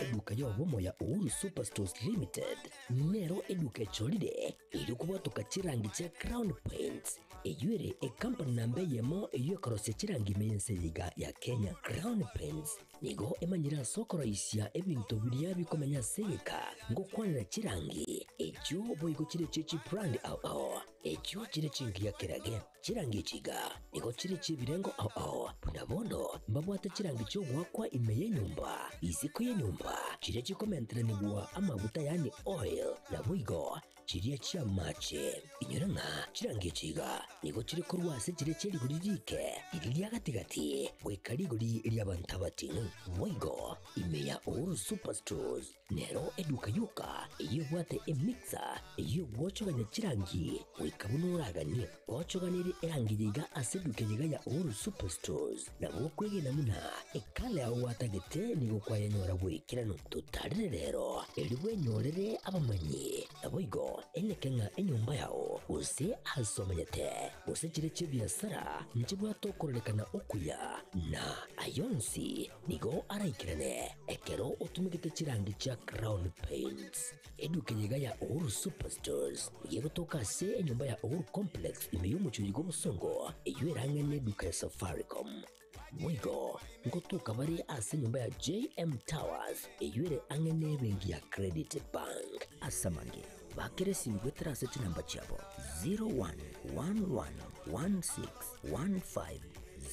Eduka y'obomo ya Uhuru Superstores Limited nero eduka echorire erio kobwatoka chirangi chia Crown Paints eywo ere ecompany namba eyemo eywo ekorosia chirangi ime y'ense eye iga ya Kenya. Crown Paints nigo emanyire ase okoroisia ebinto biria bikomenya ase egeka ngokwanera chirangi echio boigo chire chie chibrand ao ao echio chire chingiya kerage. Chirangi echi iga nigo chire chi'ebirengo ao ao, buna bono mbabwate chirangi chi'ogoakwa ime y'enyomba, isiko y'enyomba, chiria chikomenteranigwa amaguta yaani oil, naboigo chiria chi'amache. Inyora ng'a chirangi echi iga nigo chire korwa ase chiria chie rigori riike, riria ria gati-gati, goika rigori ri'abanto abating'u. Boigo ime ya Uhuru Superstores Nero eduka yoka eyio ebwate emixer eyio egwochogania chirangi goika buna oraganie. Gwochoganirie erangi yaiga ase eduka eyeiga ya Uhuru Superstores, nabo okwegena buna ekala yao gwatagete nigo kwayenyora bw'ekeranu. Totarere rero erio bwenyorere abamanyi, naboigo eneke ng'a enyomba yao gose ase omenyete gose chire chi'ebiasara nchibwate okororekana okuya na ayonsi Nigo araikerane ekero otumegete chirangi chia Crown Paints. Eduka eye iga ya Uhuru Superstores nigo egotoka ase enyomba ya Uhuru Complex ime y'omochie bw'obosongo eyio erang'e neduka ya Safaricom. Boigo ngotoka bare ase enyomba ya JM Towers eyio ere ang'e nebenki ya Credit Bank. Ase amange, bakera esimi goetera ase chinamba chiabo 01111615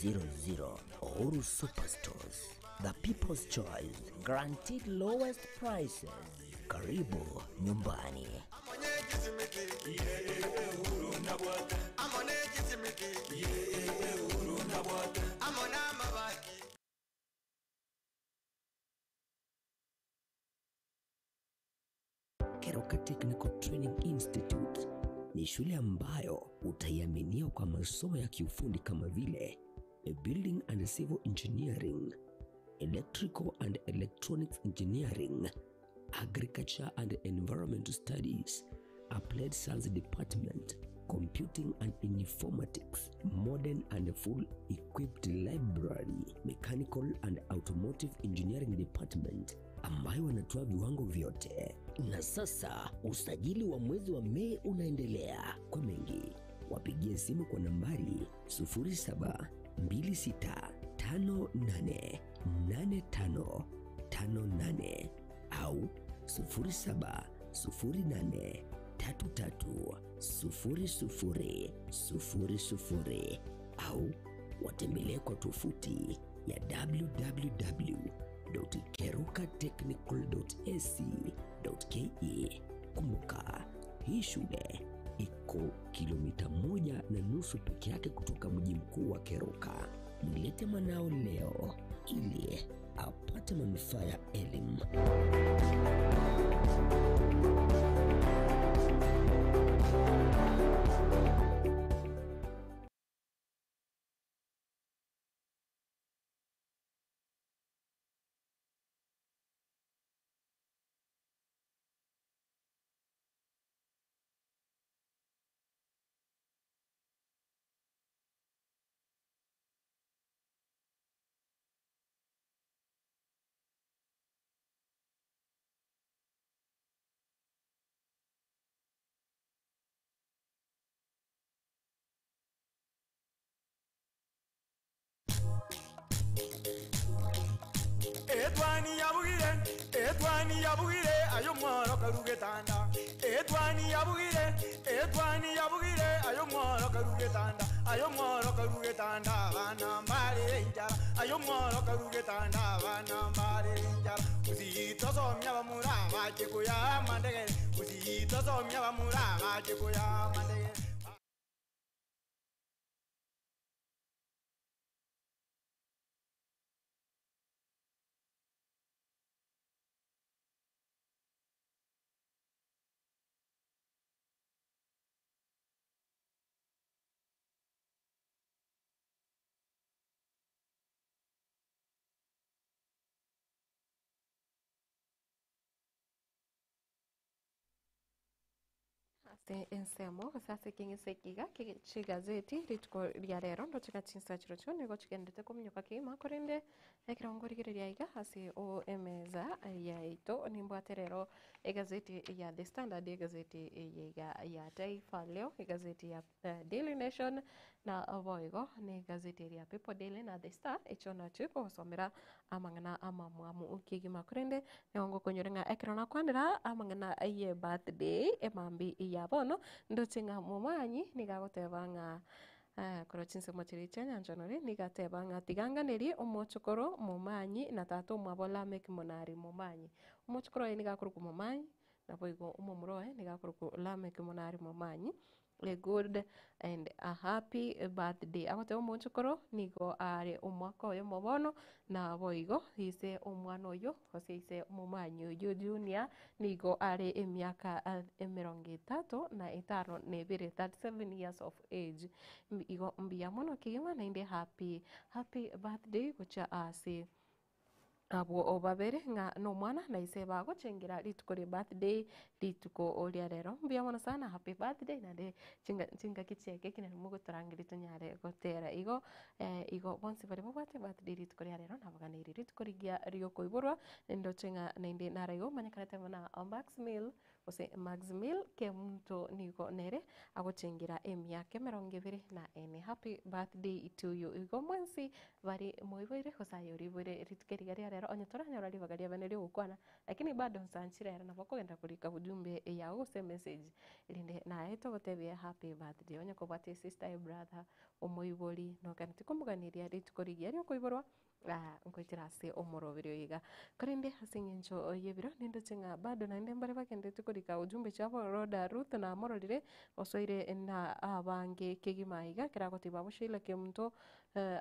00 Uhuru Superstores, the people's choice, guaranteed lowest prices. Karibu nyumbani. Keroka Technical Training Institute ni shule ambayo utaiaminia kwa masomo ya kiufundi kama vile Building and Civil Engineering, Electrical and Electronics Engineering, Agriculture and Environmental Studies, Applied Science Department, Computing and Informatics, Modern and Full Equipped Library, Mechanical and Automotive Engineering Department ambayo wanatoa viwango vyote. Na sasa usajili wa mwezi wa Mei unaendelea. Kwa mengi wapigie simu kwa nambari 0726588558 au 0708330000 au watembelee kwa tovuti ya www.kerukatechnical.ac.ke. Kumbuka, hii shule iko kilomita 1.5 peke yake kutoka mji mkuu wa Keroka. Mlete mwanao leo ili apate manufaa ya elimu. Etwani yabugire, etwani yabugire, ayo mworo karugetanda. Etwani yabugire, etwani yabugire, ayo mworo karugetanda. Ayo mworo karugetanda, bana mbare injara. Ayo mworo karugetanda, bana mbare injara. Usitosomya bamura bache kuya mandege. Usitosomya bamura bache kuya mandege. Ase ensemo gose ase ekeng'ese eke iga chigazeti rituko ria rero ndoche ng'a chinsa chirochio nigo chigenderete kominyoka kegima korende ekero nkorigereria iga ase o emeza yaito nimbwate rero egazeti ya The Standard, egazeti eye iga ya Taifa Leo, egazeti ya Daily Nation na boigo na egazeti eria ya People Daily na The Star echio nachio kogosomera amang'ana amamwamu kegima korende nigo ngokonyora ng'a ekero nakwanera amang'ana ye birthday emambia ya bono ndoche ng'a momanyi nigo agoteba ng'a korwa chinsemo chiria chia nyanchonore nigo ateba ng'a tiga nganerie omochokoro momanyi na tata omwabo Lameck Monari Momanyi. Omochokoro oye nigo akorokwa Momanyi, naboigo omomura oye nigo akorokwa Lameck Monari Momanyi. A good and a happy birthday. Agoteba omochokoro nigo are omwaka oyomo bono, naboigo ise omwana oyio gose ise omomanyi oyio Junior nigo are emiaka emerongo etato na etano na ebere, 37 years of age. Igo mbuya mono kegima naende happy happy birthday gochia ase Abwo babere ng'a nomwana na ise bagochengera rituko ria birthday rituko ria rero. Mbuya mono sana happy birthday naende chinga chingaki chiaye ekero mogotorangeria tonyare gotera igo igo bonsi baria babwate birthday rituko ria rero nabaganeirie rituko rigiya ria okoiborwa nindoche ng'a naende naro igo omanyekanete buna Max Mill Gose Maximil Kemunto nigo nere agochengera emiaka emerongo ebere na ene. Happy birthday to you. Igo mwensi bari moiboire gose aye oriboire rituko eriga ria rero onye toranyora ribaga ria bene riogokwana lakini bado nsanchire ere nabo okogenda korika ujumbe yago gose emessage erinde naye togotebie happy birthday. Onye kobwate esister, ebrother, omoibori noganeti komoganeria rituko rigiya riokoiborwa. Nkoitera ase omoroberi oyo iga. Korende ase eng'encho y'ebiro nindoche ng'a bado naende mbare bagenderete korika ujumbe chiabo Rhoda Ruth namororire osoire na abange kegima iga ekero agotiba abwo Sheila Kemunto,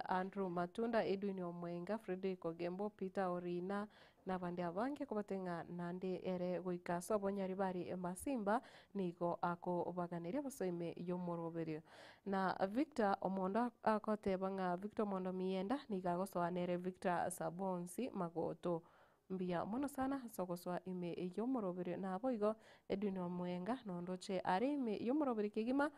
Andrew Matunda, Edwin Omwenga, Fredrick Ogembo, Peter Orina, na abande abange kobatebia ng'a naende ere goika ase obonyari bare Masimba nigo akobaganeria bosa ime y'omoroberio. Na Victor omondo agoteba ng'a Victor omondo Miyienda nigo agosoa nere Victor Sabonsi Magoto. Mbuya mono sana ase ogosoa ime y'omoroberio. Naboigo Edwin Omwenga nondoche are ime y'omoroberio kegima.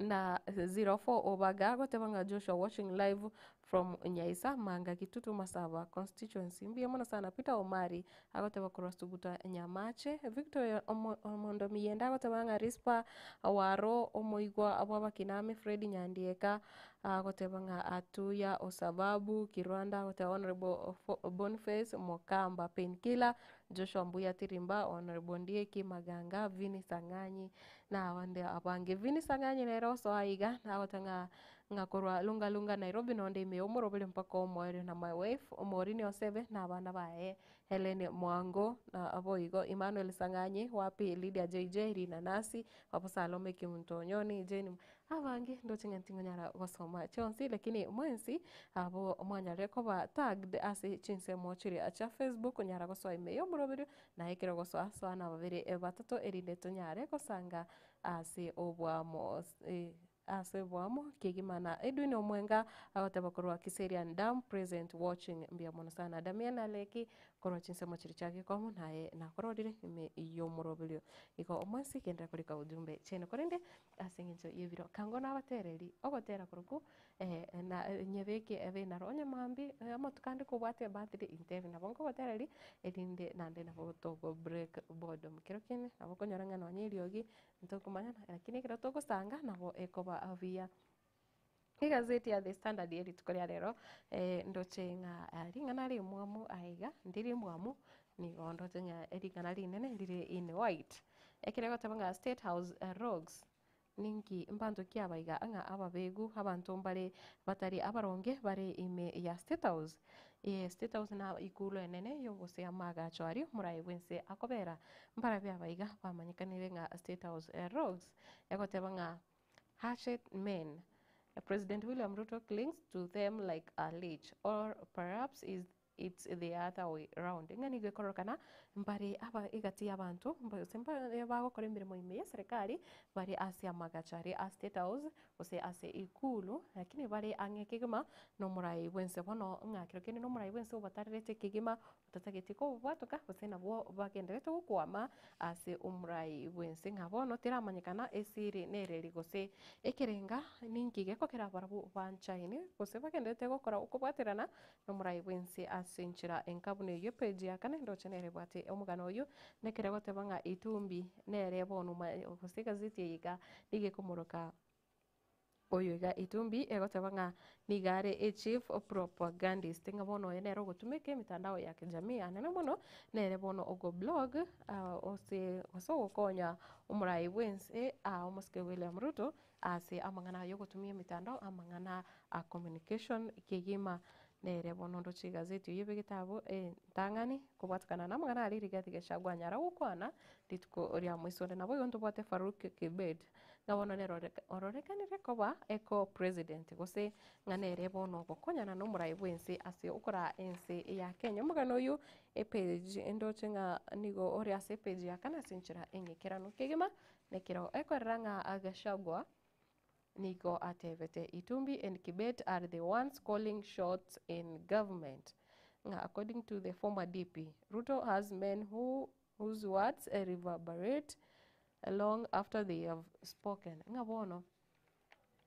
Na 04 Obaga agoteba ng'a Joshua watching live from Nyaisa Manga Kitutu Masaba constituency mbuya mono sana Peter Omari agoteba korwa Suguta Nyamache Victor Omondo Miyenda agoteba ng'a Rispa Waro omoigwa bw'abakinami Fred Nyandieka agoteba ng'a Atuya Osababu Kirwanda agoteba Honorable Boniface Mokamba Painkiller Joshua Mbuya Tirimba Honorable Ondieki Maganga Vinny Sang'anyi. Na abande abange. Vinny Sang'anyi nere osoa iga, nagoteba ng'a ng'a korwa Lunga Lunga Nairobi nonde ime omoroberi mpaka omoerio na my wife Maureen Osebe na abana baye Hellen Mwango na boigo Emmanuel Sang'anyi, Wapi Lydia JJ, Rinanasi, Babu Salome Kemunto Onyoni, Jane abange ndoche ng'a ntingonyara gosoma chionsi lakini mwensi abo mwanyarire koba tagged ase chinsemo chiria chia Facebook onyara gosoa ime ya omoroberio naye ekero ogosoa soa na babere batato erinde tonyare gosanga ase oboamo ase oboamo kegima na Edwin Omwenga agoteba korwa Kiserian Dam present watching mbuya mono sana Damian Aleki korwa chinsemo chiria chia Gekomo naye nakororire ime y'omoroberio. Igo omwensi genderera korika ujumbe chiaino korende ase eng'encho y'ebiro kango nabatereri ogotera korokwo na nyebeke ebe naro onye mambia amatuko ande kobwate ebirthday intebi nabo nkogotereri erinde naende nabo togo break boredom. Kero kende nabo okonyora ng'a nonye eriogi ntokomanyana lakini ekero togosanga nabo ekoba buya. Egazeti ya The Standard ya rituko ria rero ndoche ng'a ring'ana rimwamu aiga ndiri mwamu nigo ndoche ng'a ring'ana rinene rire in white. Ekero egoteba ng'a State House rogues ninki mbanto ki aba iga ng'a ababegu abanto mbare batari abaronge bare ime ya State House. State House na ikulu enene yogose amagacho aria omorai bwense akobera mbarabi aba iga bamanyekanire ng'a State House rogues egoteba ng'a hatchet men President William Ruto clings to them like a leech or perhaps is it's the other way round. Ng'a nigo ekororokana mbare aba egati y'abanto gose bagokora emeremo ime ya eserekari bare ase amagacho aria a State House gose ase ikulu lakini bare ang'e kegima na omorai bwense bono ng'a kero kende na omorai bwense obatarerete kegima otatageti kobwatoka gose nabwo bagendererete gokwama ase omorai bwense ng'a bono teramanyekana esiri nereri gose ekerenga ninki gekogera barabwo banchaine gose bagendererete gokora okobwaterana na omorai bwense ase enchera enka buna eywo epage ya kane ndoche nere ebwate omogano oywo nekere goteba ng'a Itumbi nere bono gose egazeti eye iga nigo ekomoroka oyo iga Itumbi egoteba ng'a niga are echief propagandist ng'a bono oyo nere ogotumeka emitandao ya kijamii anene mono nere bono ogo blog ose gose ogokonya omorai bwense omosike William Ruto ase amang'ana aya ogotumia emitandao amang'ana a communication kegima nere bono ndoche egazeti eywo ebegete abwo entang'ani kobwatekana na amang'ana aria Rigathi Gachagua anyara gokwana rituko ria moisonde. Nabo igo ntobwate Farouk Kibet ng'a bono nere ororekanire koba eco president gose ng'a nere bono ogokonyana na omorai bwense ase okoraa ense ya Kenya. Omogano oywo epage ndoche ng'a nigo ore ase epage ya kane ase enchera eng'ikeranu kegima nekero ekorera ng'a Gachagua nigo atebete Itumbi and Kibet are the ones calling shots in government. Ng'a according to the former DP, Ruto has men who whose words reverberate long after they have spoken. Ng'a bono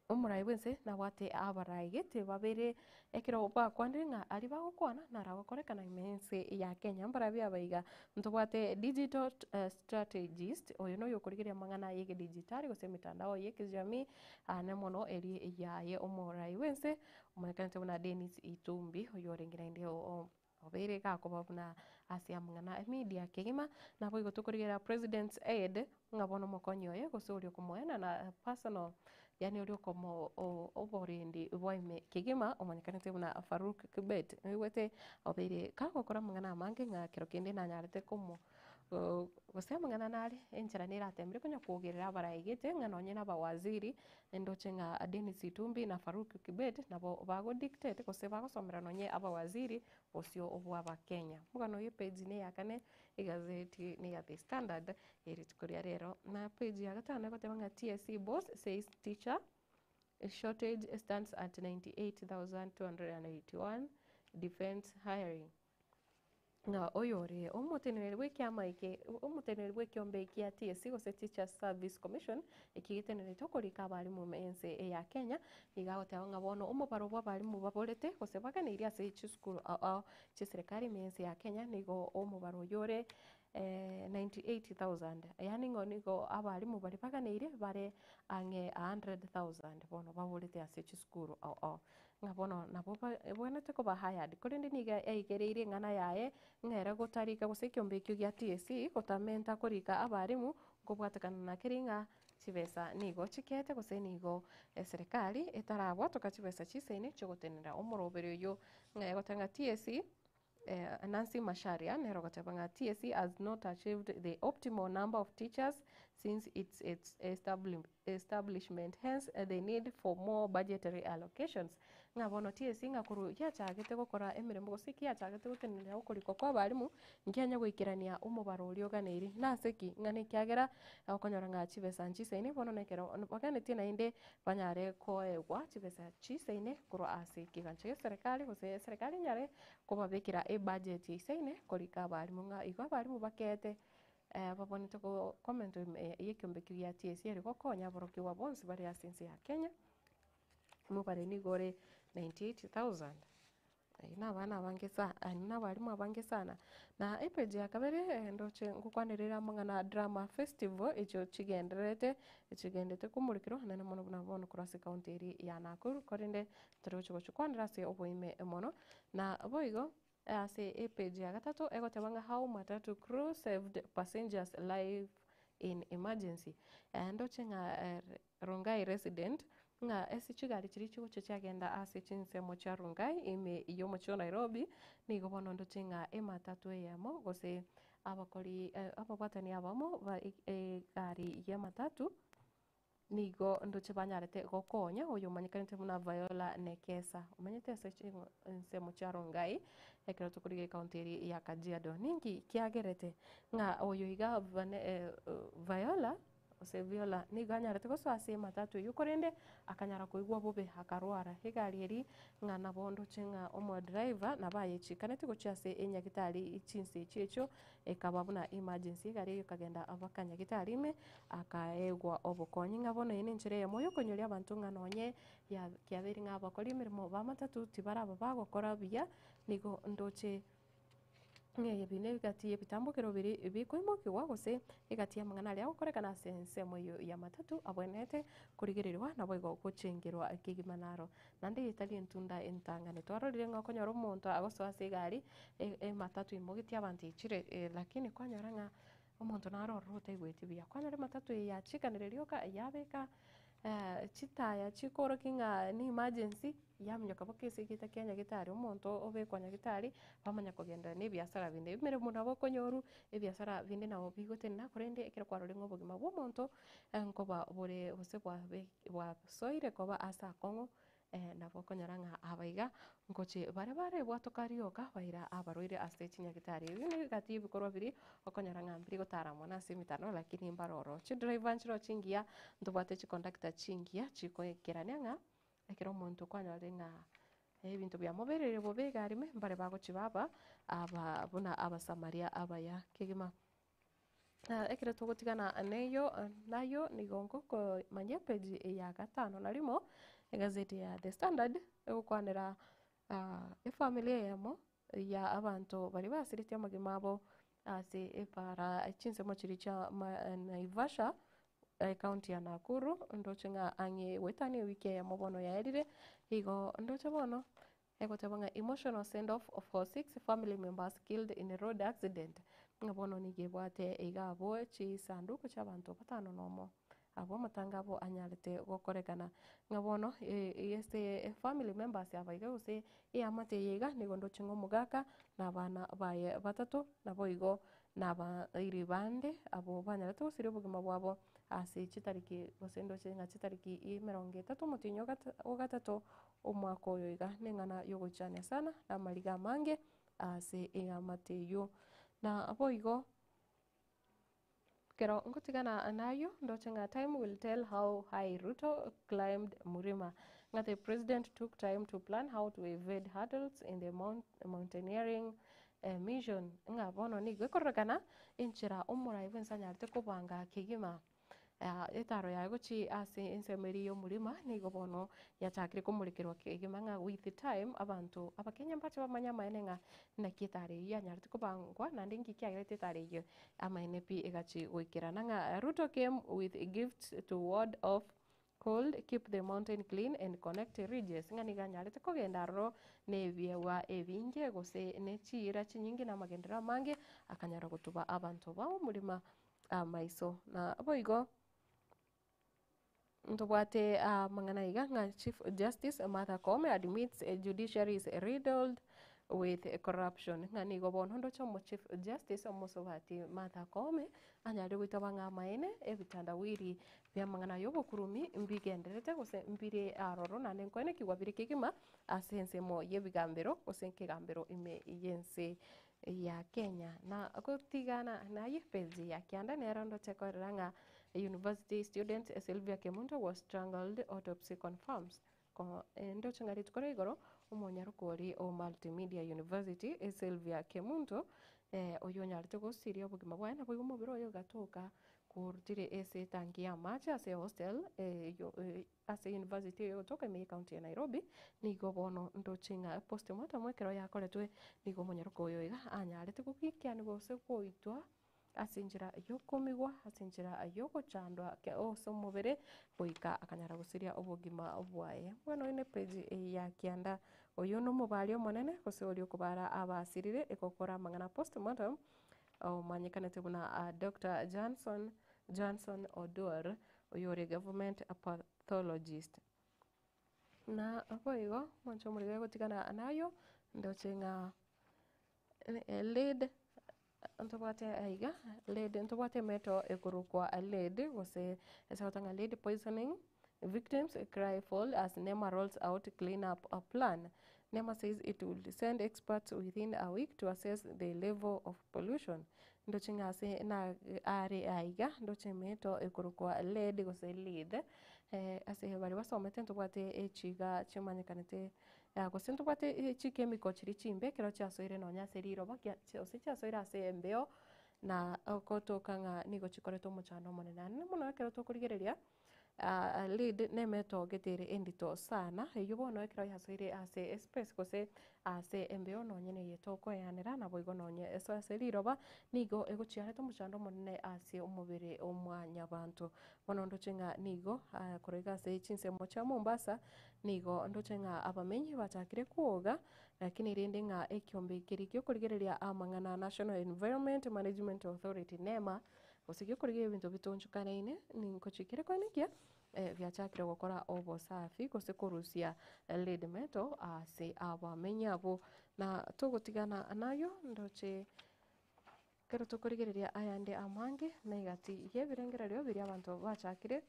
omorai bwense nabwate abarai gete babere ekero bakwanire ng'a aria bagokwana naro agokorekana ime ense ya Kenya. Mbarabi aba iga ntobwate digital strategist oyo noyo okorigereria amang'ana ya egedigitali gose emitandao ya ekijamii ane mono eri yaye omorai bwense omonyekanete buna Dennis Itumbi oyo orenge naende obeire gakoba buna ase amang'ana emedia kegima nabo igo tokorigereria president's aide ng'a bono omokonyi oye gose oria okomoena na personal yaani oria okomo oborendi bwa ime kegima omonyekanete buna Farouk Kibet oigwete obeire kagokora amang'ana amange ng'a kero kende nanyarete komo gose amang'ana nare enchera neratemire konya kwogerera abaraigete ng'a nonye na abawaziri ndoche ng'a Dennis Itumbi na Farouk Kibet nabo bago dictate gose bagosomera nonye abawaziri bosio obwa abakenya. Omogano oyo epage ne ya kane egazeti ne ya The Standard erituko ria rero. Na page ya gatano egoteba ng'a TSC boss says teacher shortage stands at 98,281 defense hiring. Ng'a oyore omoteneneri bwa ekiama eke omoteneneri bwa ekiombe kia TSC gose Teachers Service Commission ekigitenerete okorika abarimu ense ya Kenya niga agoteba ng'a bono omobaro bwa abarimu baborete gose baganeirie ase chisukuru ao chiserikali ime ense ya Kenya nigo omobaro oyo ore 98,000 yaani ng'o nigo abarimu baria baganeirie bare ang'e 100,000 bono baborete ase chisukuru ao ng'a bono nabo ebwenerete koba hired korende nigo aigereire eng'ana yaye ng'ere gotarika gose ekiombe ekio gia TSC gotamenta korika abarimu nkobwatekana na keri ng'a. Chibesa nigo chikeete gose nigo eserekari etarabwatoka chibesa chisaine chiogotenenera omoroberi oyio ng'a egoteba ng'a TSC Nancy Macharia nere ogoteba ng'a TSC has not achieved the optimal number of teachers since its establishment hence the need for more budgetary allocations. Ng'a bono TSC ng'a korwa yachagete gokora emeremo gose kiachagete gotenenera okorikwa kwa abalimu, nkianya goikerania omobaro oria oganeiri. Nase ki? Ng'a nekiagera okonyora ng'a chibesa nchisaine bono nekero baganetie naende banyare koegwa chibesa chisaine korwa ase ekegancha gia eserekari gose eserekari enyare kobabekera ebudget eisaine korika abalimu ng'a igo abalimu bakeete babwenerete go comment ime ya ekeombe ekio gia TSC ere gokonya aborokigwa bonsi bare ase ense ya Kenya. Omobare nigo ore 98,000. Ayio na abana abange sa ayio na abalimu abange sana. Na epage ya kabere ndoche ngokwanerera amang'ana drama festival echio chigendererete chigendete komorekerwa naende mono buna bono korwa ase ekaunti eria ya Nakuru korende torigochi gochikwanera ase oboime mono. Na boigo ase epage ya gatato egoteba ng'a how matatu crew saved passengers life in emergency. Ndoche ng'a Rongai resident, ng'a ase chigari chiria chigocha chiagenda ase chinsemo chia Rongai ime y'omochie o Nairobi, nigo bono ndoche ng'a ematatu eyemo gose abakori ababwatani abamo ba egari y'ematatu, nigo ndoche banyarete gokonya oyo omanyekanete buna Viola Nekesa, omanyete ase chinsemo chia Rongai, ekero tokorigia ecounty eria ya Kajiado. Ninki kiagerete ng'a oyo iga Viola. Gose Viola nigo anyarete gosoa ase ematatu eyio korende akanyara koigwa bobe akarwara. Egari eria ng'a nabo ndoche ng'a omodriver nabo ayechikaneti gochia ase enyagitari chinsa echio echio ekaba buna emergency egari eyio ekagenda mpaka nyagitari ime akaegwa obokonyi ng'a bono eye nenchera eyemo yokonyoria abanto ng'a nonye ya kiabeire ng'a abakori emeremo ba matatu tibaraba bagokora buya nigo ndoche. Ng'a ebi negati y'ebitambokero biria bikoimokigwa gose egati y'amang'ana aria agokorekana ase ensemo eyio y'amatatu abwenerete korigererigwa naboigo gochengerwa kegima naro. Naende eye tari entunda entang'ani. Twarorire ng'a okonyora omonto agosoa ase egari ematatu imogetie abanto echire lakini kwanyora ng'a omonto naro ororo otaigweti buya. Kwanyora ematatu eye yachikanire rioka yabeka chitaya chikorokia ng'a ne emergency, yaminyoka mpaka ase egeita kia nyagetari, omonto obekwa nyagetari, bamanya kogenderera na ebiasara binde. Emeremo nabo okonyorwa, ebiasara binde nabo bigotenena korende ekero kwarorire ng'a obogima bwa omonto, nkoba bore gose bwabe bwasoire koba ase akong'u. Nabo okonyora ng'a aba iga ngochie baria barebwatoka rioka baira abarwaire ase chinyagitari. Ebi nebigati ebikorwa biria okonyora ng'a mbiri gotara mono ase emetandao lakini mbare ororo. Chidriver nchiroo chingiya, ntobwate chiconductor chingiya chikoikerania ng'a ekero omonto kwanyorire ng'a ebinto biamobereire bobe egari ime mbare bagochia baba aba buna abasamaria abaya kegima. Ekero togotigana neyio nayo nigo ngokomanya epage ya gatano na rimo, egazeti ya The Standard, egokwanera efamiri eyemo ya abanto baria basiretie amagima abo ase epara chinsemo chiria chia Naivasha, ecounty ya Nakuru, ndoche ng'a ang'e goetania ewiki eyemo bono yaerire, igo ndoche bono. Egoteba ng'a emotional send off for 6 family members killed in road accident, ng'a bono nigo ebwate iga abwo chisanduku chia abanto batano nomo abwo amatanga abo anyarete gokorekana. Ng'a bono ase family members aba iga gose eamate eye iga nigo ndoche ng'a omogaka na abana baye batato naboigo na abairi bande abwo banyarete gosiria obogima bwabo ase chitariki gose ndoche ng'a chitariki emerongo etato omotienyi ogatato Omwaka oyo iga neng'ana y'ogoichania sana na amariga amange ase eamate eyio. Na boigo ekero ngotigana nayio ndoche ng'a time will tell how high Ruto climbed Murima, ng'a the president took time to plan how to evade hurdles in the mountaineering mission, ng'a bono nigo ekororekana enchera omorai bwensi anyarete kobanga kegima. Etaro yaye gochia ase ensemo eria y'omorima nigo bono yachakire komorekerwa kegima ng'a with time abanto abakenya mbache bamanye amaene ng'a naki etaro eyio yanyarete kobangwa naende nki kiagerete etaro eyio amaene pi egachia goikerana ng'a Ruto came with gifts to ward off cold, keep the mountain clean and connect ridges ng'a nigo anyarete kogenda aroro na ebiegwa ebinge gose ne chiira chinyinge na amagenderero amange akanyara gotuba abanto ba omorima amaiso. Na boigo. Ntobwate amang'ana iga ng'a Chief Justice Martha Koome admits judiciary is riddled with corruption ng'a nigo bono ndoche omo Chief Justice omosobati Martha Koome anyare goitaba ng'a amaene ebitandawiri bia amang'ana ya obokurumi mbigendererete gose mbire aroro naende nkoenekigwa bire kegima ase ensemo ya ebigambero gose ekegambero ime y'ense ya Kenya. Na gotigana naye page ya kianda nero ndoche korera ng'a University student Sylvia Kemunto was strangled, autopsy confirms. Ko ndoche ng'a rituko ria igoro omonyaroku oria o Multimedia University Sylvia Kemunto oyio onyarete gosiria obogima bwaye naboigo omobere oye ogatoka korutire ase etanki y'amache ase ehostel ase university eye egotoka ime y'ecounty ya Nairobi, nigo bono ndoche ng'a postmortem ekero yakoretwe nigo omonyaroku oyo iga anyarete gogikianigwa gose goitwa ase enchera y'okomigwa, ase enchera y'ogochandwa ase omobere goika akanyara gosiria obogima bwaye. Bono oyo ne page ya kianda, oyio na omobari omonene gose oria okobara abasirire egokora amang'ana postmortem, omanyekanete buna Doctor Johnson Johnson Oduor, oyio ore government pathologist. Na boigo, omonto omoriri agotigana nayo, ndoche ng'a lead ntobwate aiga, lead ntobwate emeto ekorokwa lead gose ase ogoteba ng'a lead poisoning, victims cry foul as NEMA rolls out clean up plan. NEMA says it will send experts within a week to assess the level of pollution. Ndoche ng'a ase na are aiga, ndoche emeto ekorokwa lead gose lead, ase baria basomete ntobwate echiga chimanyekanete gose ntobwate chikemiko chiria chimbe ekero chiasoire nonya ase riroba kia gose chiasoire ase embeo, na ogotoka ng'a nigo chikoreta omochando omonene. Naende mono ekero tokorigereria lead na emeto gete ere endito sana, eywo bono ekero yasoire ase espace gose ase embeo nonye na eye tokoeanera naboigo nonye ase ase riroba, nigo egochiareta omochando omonene ase omobere o mwanyabanto. Bono ndoche ng'a nigo korwa iga ase chinsemo chia Mombasa, nigo ndoche ng'a abamenyi bachakire kwoga, lakini rende ng'a ekiombe keria giokorigereria amang'ana National Environment Management Authority, NEMA, gose giokorigereria ebinto bitonchokanaine, ningochikere koenekia biachakire gokora obosafi gose korusia lead metal ase abamenyi abwo. Na togotigana nayo ndoche ekero tokorigereria ayande amange na egati y'ebirengererio biria abanto bachakire.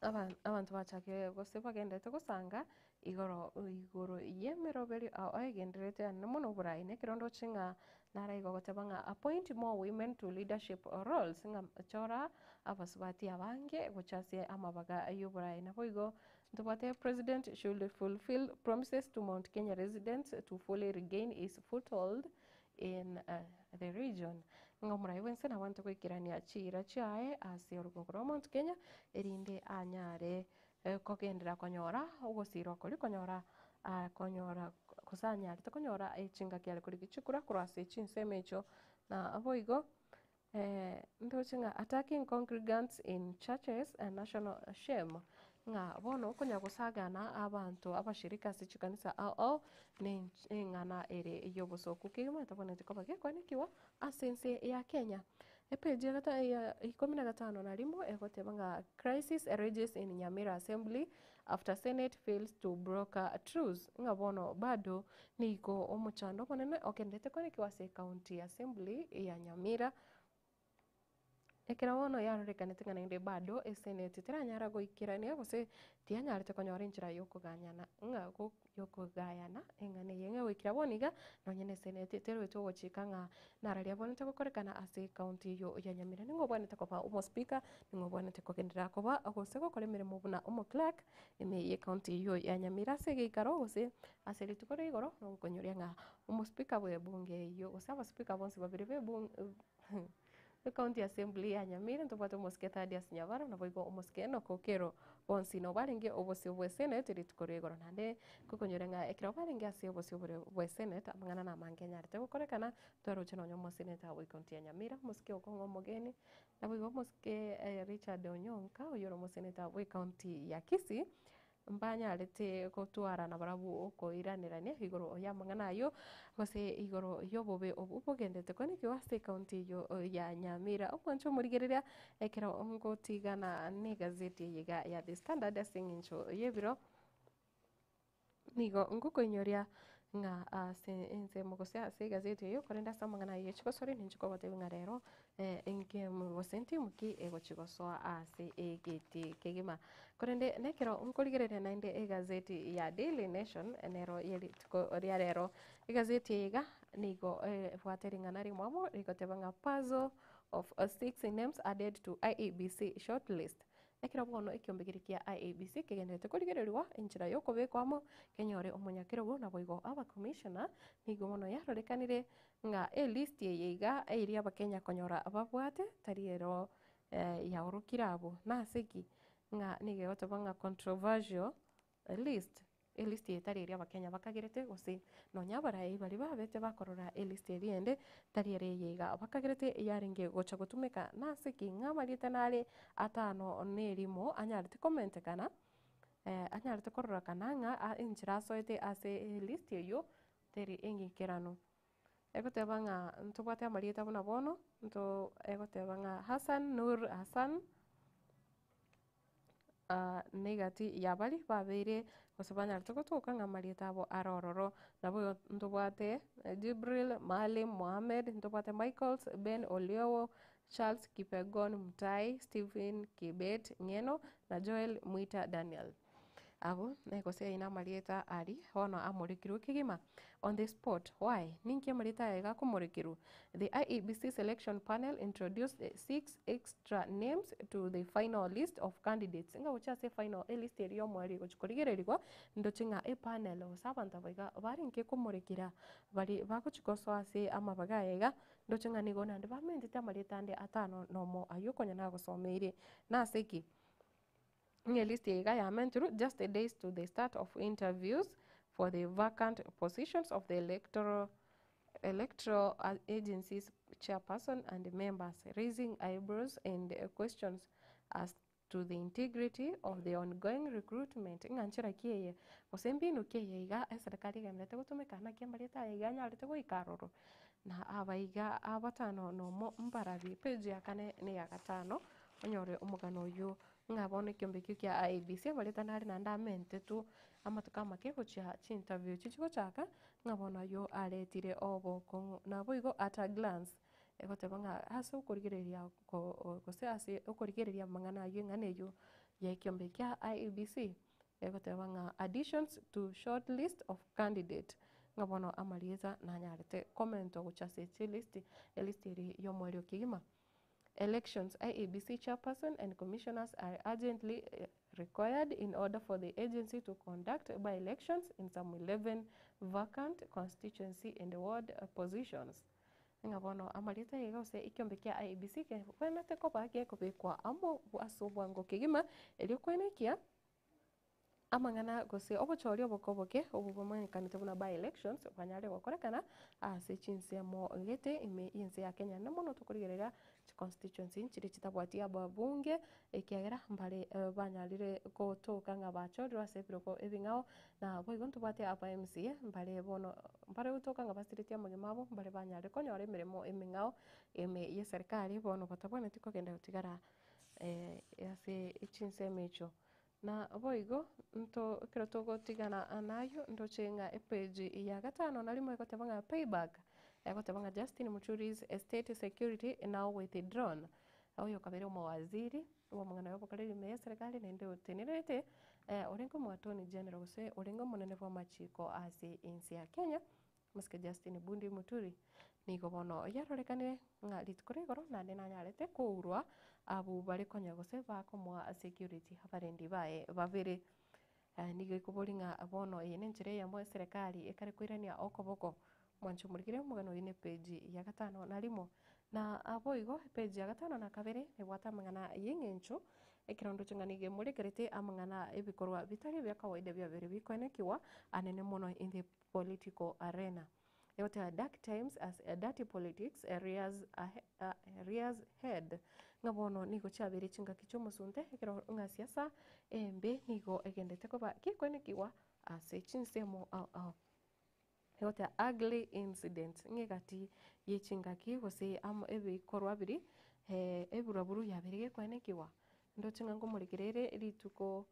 Abanto bachakire gose bagenderete gosanga igoro igoro y'emeroberio ao egendererete ande mono oborai. Na ekero ndoche ng'a nare igo ogoteba ng'a appoint more women to leadership roles ng'a chora abasubati abange gocha ase amabaga y'oborai. Naboigo ntobwate president should fulfill promises to Mount Kenya residents to fully regain his foothold in the region. Ng'a omorai bwense nabwate goikerania chiira chiaye ase orogongo rwa Mount Kenya erinde anyare kogenderera konyora ogosirwa koria konyora konyora gose anyarete konyora chingaki are korigia chikura korwa ase chinsemo echio. Na boigo ndoche ng'a attacking congregants in churches a national shame, ng'a bono okonya gosagana abanto abashirika ase chikanisa ao ao ne eng'ana ere y'obosoku kegima etabwenereti koba gekwanekigwa ase ense ya Kenya. Epage ya gata ya ikomi na gatano na rimo egoteba ng'a crisis rages in Nyamira assembly after senate fails to broker truce, ng'a bono bado nigo omochando omonene ogenderete kwanekigwa ase ecounty assembly ya Nyamira. Ekero bono yarorekanete ng'a naende bado eseneti teranyara goikerania gose tiyanyarete konyora enchera yokoganyana ng'a yokogayana eng'ana eye ng'a goikera bono iga nonye na eseneti terwete ogochika ng'a nararia abwenerete gokorekana ase ecounty eyio ya Nyamira. Ning'o obwenerete koba omospeaker, ning'o obwenerete kogenderera koba gose gokora emeremo buna omoclerk ime ye ecounty eyio ya Nyamira ase egeikaro gose ase rituko ria igoro nogokonyoria ng'a omospeaker bwa ebunge eyio gose abaspeaker bonsi babere ba ebunge. Ecounty Assembly ya Nyamira ntobwate omosike Thadius Nyabaro naboigo omosike Enock Okero bonsi nabo barenge obosio bwe Senate rituko ria igoro naende nkokonyora ng'a ekero barenge ase obosio boria bwe Senate amang'ana namange anyarete gokorekana twaroche nonye omoseneta bwe Ecounty ya Nyamira omosike Okong'o Omogeni naboigo omosike Richard Onyonka oyio ore omoseneta bwe Ecounty ya Kisii. Mbanyarete gotwara nabarabwo okoiranerania igoro y'amang'ana ayio, gose igoro y'obobe obwo bogendete koenekiwa ase ekaunti eyio ya Nyamira. Omwancho omorigereria ekero ngotigana negazeti eye iga ya The Standard ase eng'encho y'ebiro, Nigo ngokoinyoria ng'a ase ensemo gose ase egazeti eye korende ase amang'ana ayio chigosori ninche kogotebi ng'a rero engemu gose ntimu ki egochi gosoa ase egeti kegima. Korende nekero nkorigereria naende egazeti ya Daily Nation nero ye rituko ria rero, egazeti eye iga nigo ebwate ring'ana rimwabo rigoteba ng'a puzzle of six names added to IEBC shortlist. Ekero bono ekiombe keria kia IEBC kegendererete korigererigwa enchera y'okobekwa amo, kenyore omonyakerogo naboigo abakomishona, nigo bono yarorekanire ng'a elist eye iga eria abakenya konyora babwate tari ero yaorokire abwo. Nase ki? Ng'a nigo egoteba ng'a controversial list. Elist eye tari eria abakenya bakagerete gose nonya abarai baria babete bakorora elist eria ende tari ere eye iga bakagerete yarenge gocha gotumeka nase ki ng'a amarieta nare atano na erimo anyarete komentekana anyarete kororekana ng'a enchera asoete ase elist eywo teri eng'ikeranu. Egoteba ng'a ntobwate amarieta buna bono nto egoteba ng'a Hassan Nur Hassan. Negati ya baria babeire gose banyarete gotoka ng'a amarieta abo are ororo. Nabo igo ntobwate Jibril Maalim Mohammed, ntobwate Michaels Ben Oliowo, Charles Kipegon Mutai, Stephen Kibet Ng'eno, na Joel Mwita Daniel. Abwo gose ayio namarieta aria bono amorekirwe kegima on the spot why? Ninki amarieta aya iga akomorekerwa? The IEBC selection panel introduced six extra names to the final list of candidates ng'a gochia ase final elist eria yomoerio egochia korigererigwa ndoche ng'a epanel gose abanto aba iga barenge komorekera baria bagochia gosoa ase amabaga aya iga ndoche ng'a nigo naende bamentete amarieta ande atano nomo aywo konya nagosomeire. Nase ki? Ng'a elist eye iga yamentirwe just days to the start of interviews for the vacant positions of the electoral electoral agencies chairperson and members, raising eyebrows and questions as to the integrity of the ongoing recruitment ng'a nchera ki eye gose mbinu ki eye iga eserekari egendererete gotumeka naki amarieta aya iga anyarete goika aroro na aba iga abatano nomo mbarabi page ya kane na eya gatano onyore omogano oywo Ng'a bono ekiombe ekio kia IEBC abareta nare naende amentetwe amatuko amake gochia chinterview echio chigochaka, ng'a bono ayio aretire obokong'u. Naboigo at a glance, egoteba ng'a ase okorigereria ko gose ase okorigereria amang'ana ayio eng'ana eyio ya ekiombe kia IEBC, egoteba ng'a additions to short list of candidate, ng'a bono amarieta nanyarete komentwa gochia ase chilist, elist eria ya omoerio kegima. Elections, IEBC chairperson and commissioners are urgently required in order for the agency to conduct by-elections in some 11 vacant constituency and ward positions. Ng'a bono amarieta aye gose ekiombe kia IEBC kebwenerete koba gekobekwa amo ase obwango kegima erio koenekia Amang'ana gose obochori oboke oboke obwo bomanyekanete buna by-elections bwanyarire gokorekana ase chinsemo gete ime y'ense ya Kenya na mono tokorigereria chiconstituency nchiria chitabwati ababunge ekiagera mbare banyarire gotoka ng'a bachorirwe ase ebirogo ebing'ao na boigo ntobwate aba MCA mbare bono mbare gotoka ng'a basiretie amagima abo mbare banyarire konyora emeremo emeng'ao ime y'eserikari bono batabwenereti kogenda gotigara ase chinsemo echio. Na boigo nto ekero togotigana nayio ndoche ng'a epage ya gatano na rimo egoteba ng'a payback, egoteba ng'a Justin Muturi's estate security now withdrawn. Oyo okabere omowaziri bw'amang'ana y'obokoreri ime y'eserekari naende otenenerete orenge omo attorney general gose orenge omonene bw'amachiko ase ense ya Kenya, Omosike Justin Bundi Muturi nigo bono yarorekanire ng'a rituko ria igoro naende nanyarete kourwa abwo bare konya gose bakomoa security abarendi baye babere. Nigo ekobori ng'a bono eye nenchera eyemo eserekari ekare koirania okoboko. Mwanche omorikire omogano oyio ne page ya gatano na rimo. Na boigo epage ya gatano na kabere nebwate amang'ana y'eng'encho ekero ndoche ng'a nigo emorekerete amang'ana ebikorwa bitari ebia kawaida biabeire bikoenekigwa anene mono in the political arena. Egoteba Dark times as dirty politics rears rears head, ng'a bono nigo chiabeire chingaki chi'omosunte ekero ng'a siasa embe nigo egendete koba gekwenekigwa ase chinsemo ao ao. Egoteba ugly incident ng'a egati ye chingaki gose amo ebikorwa biria eburaburu yabeire gekwenekigwa. Ndoche ng'a nkomorekera ere rituko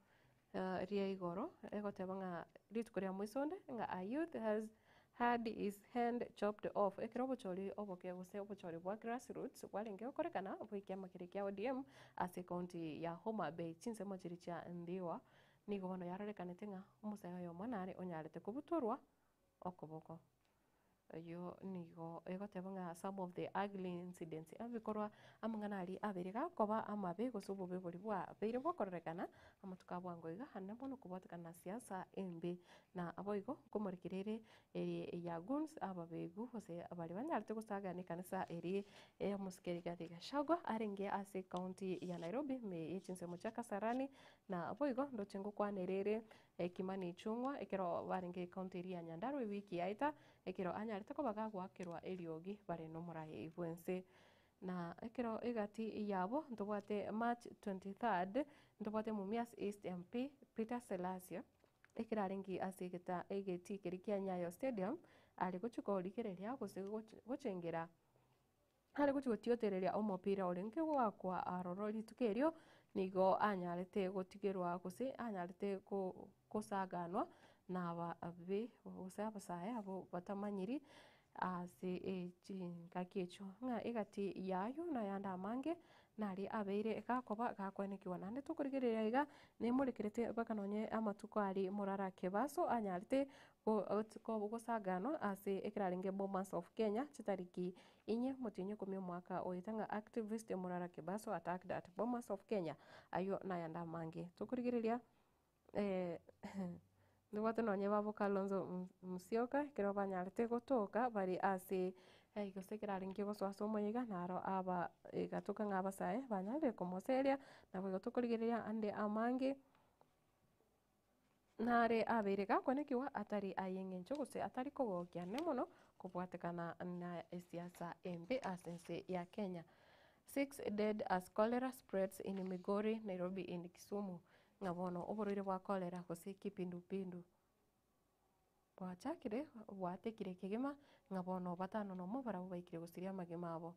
ria igoro, egoteba ng'a rituko ria moiso onde ng'a a youth has had his hand chopped off, ekero obochori oboke gose obochori bwa grassroots bwarenge gokorekana bwa ekiama keria kia ODM ase ecounty ya Homa Bay chinsemo chiria chia Ndhiwa, nigo bono yarorekanete ng'a omosae oyomo nare onyarete kobutorwa okoboko. Eyio nigo egoteba ng'a some of the ugly incidents, ebikorwa amang'ana aria abeire gakoba amabe gose obobe boria bwabeire bokororekana amatuko a bwango iga ande bono kobwatekana na siasa embe. Na boigo nkomorekera ere eye ya goons ababegu gose baria banyarete gosagana ekanisa eria ya omosike Rigathi Gachagua arenge ase ecounty ya Nairobi ime ye chinsemo chia Kasarani na boigo ndoche ngokwanera ere Kimani Ichung'wa ekero barenge ecounty eria ya Nyandarua ewiki yaeta, ekero anyarete koba gagoakerwa eriogi bare nomoraai bwense. Na ekero egati yabo ntobwate March 23rd, ntobwate Mumias East MP Peter Salasya, ekero arenge ase egeta egetii keria kia Nyayo Stadium, are gochia korigereria gose gochengera Are gochia gotiotereria omopira orenge goakwa aroro rituko erio, nigo anyarete gotigerwa gose anyarete gosaganwa nababe gose abasae abwo batamanyiri ase chingaki echio. Ng'a egati y'ayio nayande amange naria abeire gakoba gakwenekigwa. Naende tokorigereria iga, nemorekerete mpaka nonye amatuko aria morara kebaso anyarete gosaganwa ase ekero arenge Bomas of Kenya chitariki Inye motienyi ikomi omwaka oeta ng'a activist Murara Kebaso attacked at Bomas of Kenya. Ayio nayande amange. Tokorigereria ntobwate nonye babo Kalonzo Musyoka ekero banyarete gotoka bare ase gose ekero arenge gosoa ase omoyega naro aba egatoka ng'a abasae banyarire komoseria naboigo tokorigereria ande amange. Nare abeire gakwanekigwa atari ay'engencho gose atari kogokia ane mono kobwatekana na esiasa embe ase ense ya Kenya. Six dead as cholera spreads in Migori, Nairobi and Kisumu. Ng'a bono oborwaire bwa cholera gose kipindupindu bwachakire bwatekire kegima ng'a bono batano nomo barabwo baikire gosiria amagima abo.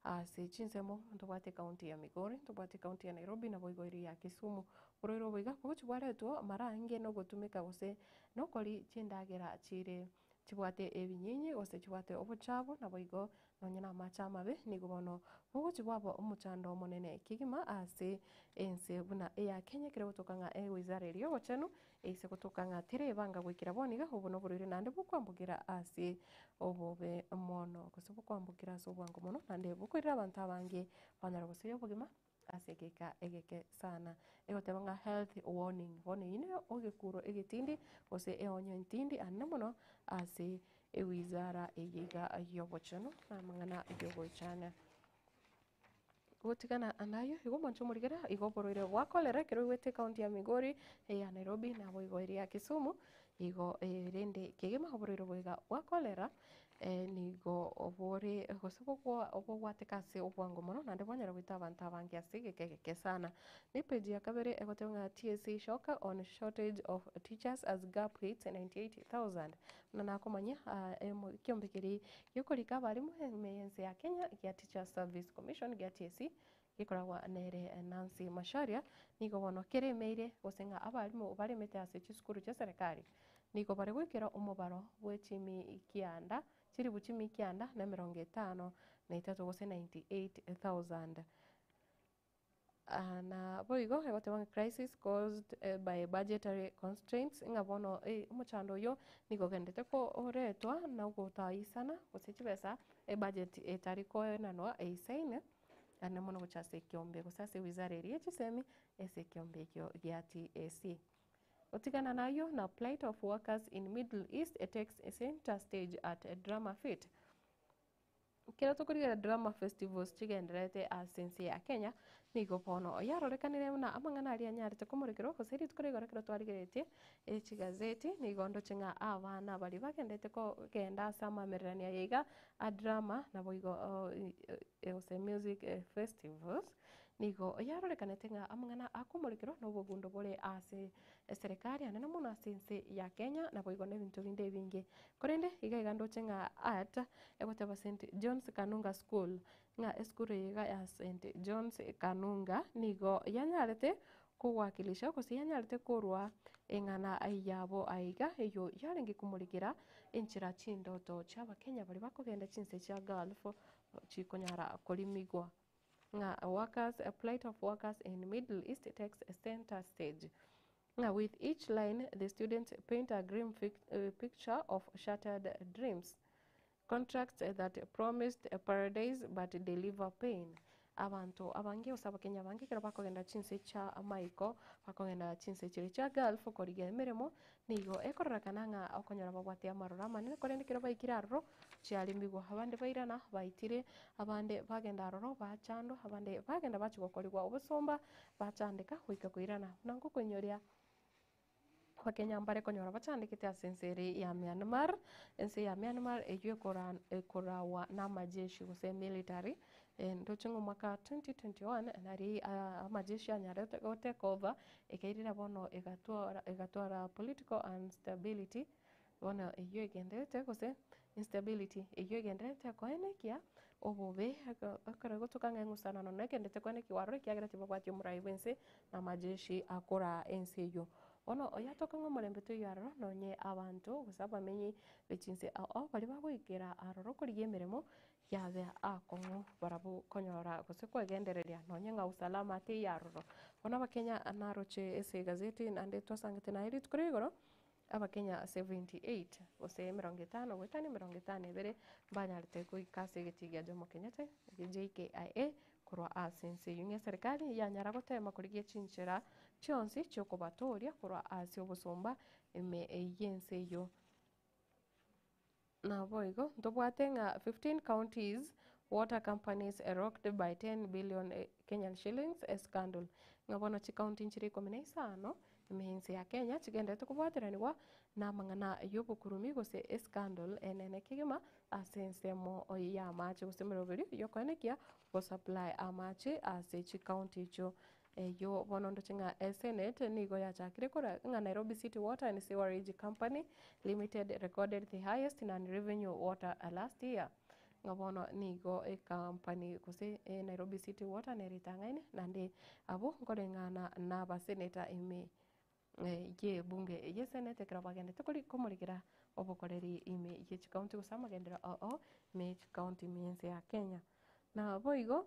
Ase chinsemo ntobwate ekaunti ya Migori, ntobwate ekaunti ya Nairobi naboigo ere ya Kisumu. Borwaire obo iga bogochia bwaretwa mara ange nogotumeka gose nokori chindagera chire chibwate ebinyinyi gose chibwate obochafu naboigo nonye na amache amabe nigo bono bogochia bwaba omochando omonene kegima ase ense buna eya Kenya ekere gotoka ng'a ewizara eria y'obochenu Eise gotoka ng'a terebanga goikera bono iga, obo noborwaire naende bokwambokera ase obobe mono, gose bokwambokera ase obwango mono, naende bokoirera abanto abange banyara gosoyia obogima ase egeka egeke sana. Egoteba ng'a health warning, bono eyio nero ogekuro egetindi gose eonyo entindi anene mono ase ewizara eye iga y'obochenu na amang'ana yogoichania. Gotigana naye, igo omonche omorigera, igo oborwaire bwa cholera ekero oigwete ekaunti ya Migori, eya Nairobi naboigo eria ya Kisumu, igo rende kegima oborwaire obo iga bwa cholera nigo bore gose bogwateka ase obwango mono naende bwanyara goita abanto abange ase egeka egeke sana. Ne epage ya kabere egoteba ng'a TSC shock on shortage of teachers as gap hits 98,000. Buna nakomanya ekiombe keria Gekorika abarimu ime y'ense ya Kenya gia Teachers Service Commission gia TSC gekoragwa nere Nancy Macharia nigo bono keremeire gose ng'a abarimu baremete ase chisukuru chia serikali nigo bare goikera omobaro bwe chimi kianda chilifu chimi kianda na emerongo etano na etato gose 98,000. Na boigo egoteba ng'a crisis caused by budgetary constraints ng'a bono omochando oyio nigo ogenderete koretwa na ogotaisana gose chibesa ebudget etari koenanwa eisaine naende mono gocha ase ekiombe gose ase ewizara eria ye chisemi ase ekiombe ekio gia TSC. Gotigana nayio na plight of workers in Middle East takes centre stage at drama fete. Ekero tokorigereria drama festivals chigendererete ase ense ya Kenya, nigo bono yarorekanire buna amang'ana aria anyarete komorekerwa gose rituko rigoro ekero twarigereretie echigazeti nigo ndoche ng'a abana baria bagendete kogenda ase amamererania aya iga a drama naboigo gose music festivals, nigo yarorekanete ng'a amang'ana akomorekerwa na obogundo bore ase eserekari anene mono ase ense ya Kenya naboigo na ebinto binde ebinge. Korende iga iga ndoche ng'a art egoteba St John's Kanunga School, ng'a esukuru eye iga ya St John's Kanunga nigo yanyarete kowakilisha gose yanyarete korwa eng'ana yabo aiga eywo yarenge komorekera enchera chindoto chia abakenya baria bakogenda chinse chia Gulf chikonyara korimigwa. Ng'a workers, plight of workers in Middle East takes centre stage. Ng'a with each line the students paint a grim picture of shattered dreams, contracts that promised paradise but deliver pain. Abanto abange gose abakenya abange ekero bakogenda chinse chia amaiko, bakogenda chinse chiria chia Gulf korigia emeremo, nigo ekororekana ng'a okonyora babwate amaroro amanene korende ekero baikire aroro chiarimigwa, abande bairana baitire, abande bagenda aroro bachandwa, abande bagenda bachia gokorigwa obosomba bachandeka goika koirana. Buna ngokoinyoria abakenya mbare konyora bachandekete ase ense ere ya Myanmar, ense ya Myanmar eywo ekora ekorawa na amajeshi gose emilitary, ndoche ng'a omwaka 2021 nari amajeshi anyarete go take over, ekairera bono egatwara egatwara political instability, bono eywo egenderete gose instability eywo egenderete koenekia obobe ekero egotoka ng'a eng'usanano negenderete koenekiwa aroro ekiagera tibabwati omorai bwa ense na amajeshi akoraa ense eywo. Bono oyatoka ng'a omorembe toiyo aroro nonye abanto gose abamenyi be chinse ao ao baria bagoikera aroro korigia emeremo yabe akong'u barabwo konyora gose kwegendereria nonye ng'a usalama teiyo aroro. Bono abakenya naroche ase egazeti naende twasangete naye rituko ria igoro, Abakenya 78 gose emerongo etano goetania emerongo etano na ebere mbanyarete goika ase egetii gia Jomo Kenyatta JKIA korwa ase ense eyio ng'a eserikali yanyara gotema korigia chinchera chionsi chiokobatoria korwa ase obosomba ime y'ense eyio. Naboigo ntobwate ng'a 15 counties water companies rocked by 10 billion Kenyan shillings scandal, ng'a bono chicounty nchire ikomi na isano ime ense ya Kenya chigenderete kobwateranigwa na amang'ana y'obokurumi gose escandal enene kegima ase ensemo y'amache gose emeroberio y'okoenekia gosupply amache ase chicounty echio. Eyio bono ndoche ng'a esenate nigo yachakire kora ng'a Nairobi City Water and Sewerage Company Limited recorded the highest non-revenue water last year. Ng'a bono nigo ecompany gose Nairobi City Water nere etang'aine naende abwo nkoreng'ana na abaseneta ime y'ebunge y'esenate ekero bagendete kori komorikera obokoreri ime ye chicounty gose amagenderero ao ao ime ye chicounty ime y'ense ya Kenya. Naboigo.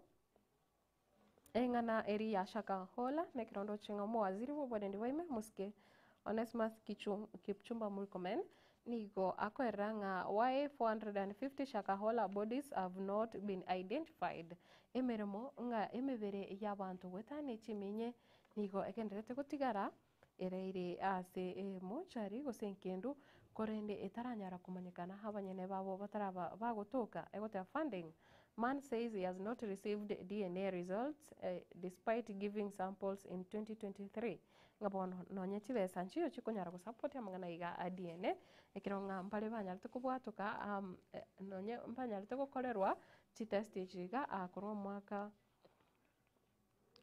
Eng'ana eria ya Shakahola nekerondo ching'a omowaziri bw'oborendi bwaime mosike Onesmus Kipchumba Murkomen nigo akoerera ng'a why 450 Shakahola bodies have not been identified. Emeremo ng'a emebere y'abanto goetania chiminye nigo egendererete gotigara ereire ase emochari gose enkendu korende etaranyara komanyekana abanyene babo bataraba bagotoka egoteba funding Man says he has not received DNA results despite giving samples in 2023 ng'a bono nonye chibesa nchiyo chikonyara gosupport amang'ana iga a DNA ekero ng'a mbare banyarete kobwatoka nonye mbanyarete gokorerwa chitest echi iga korwa omwaka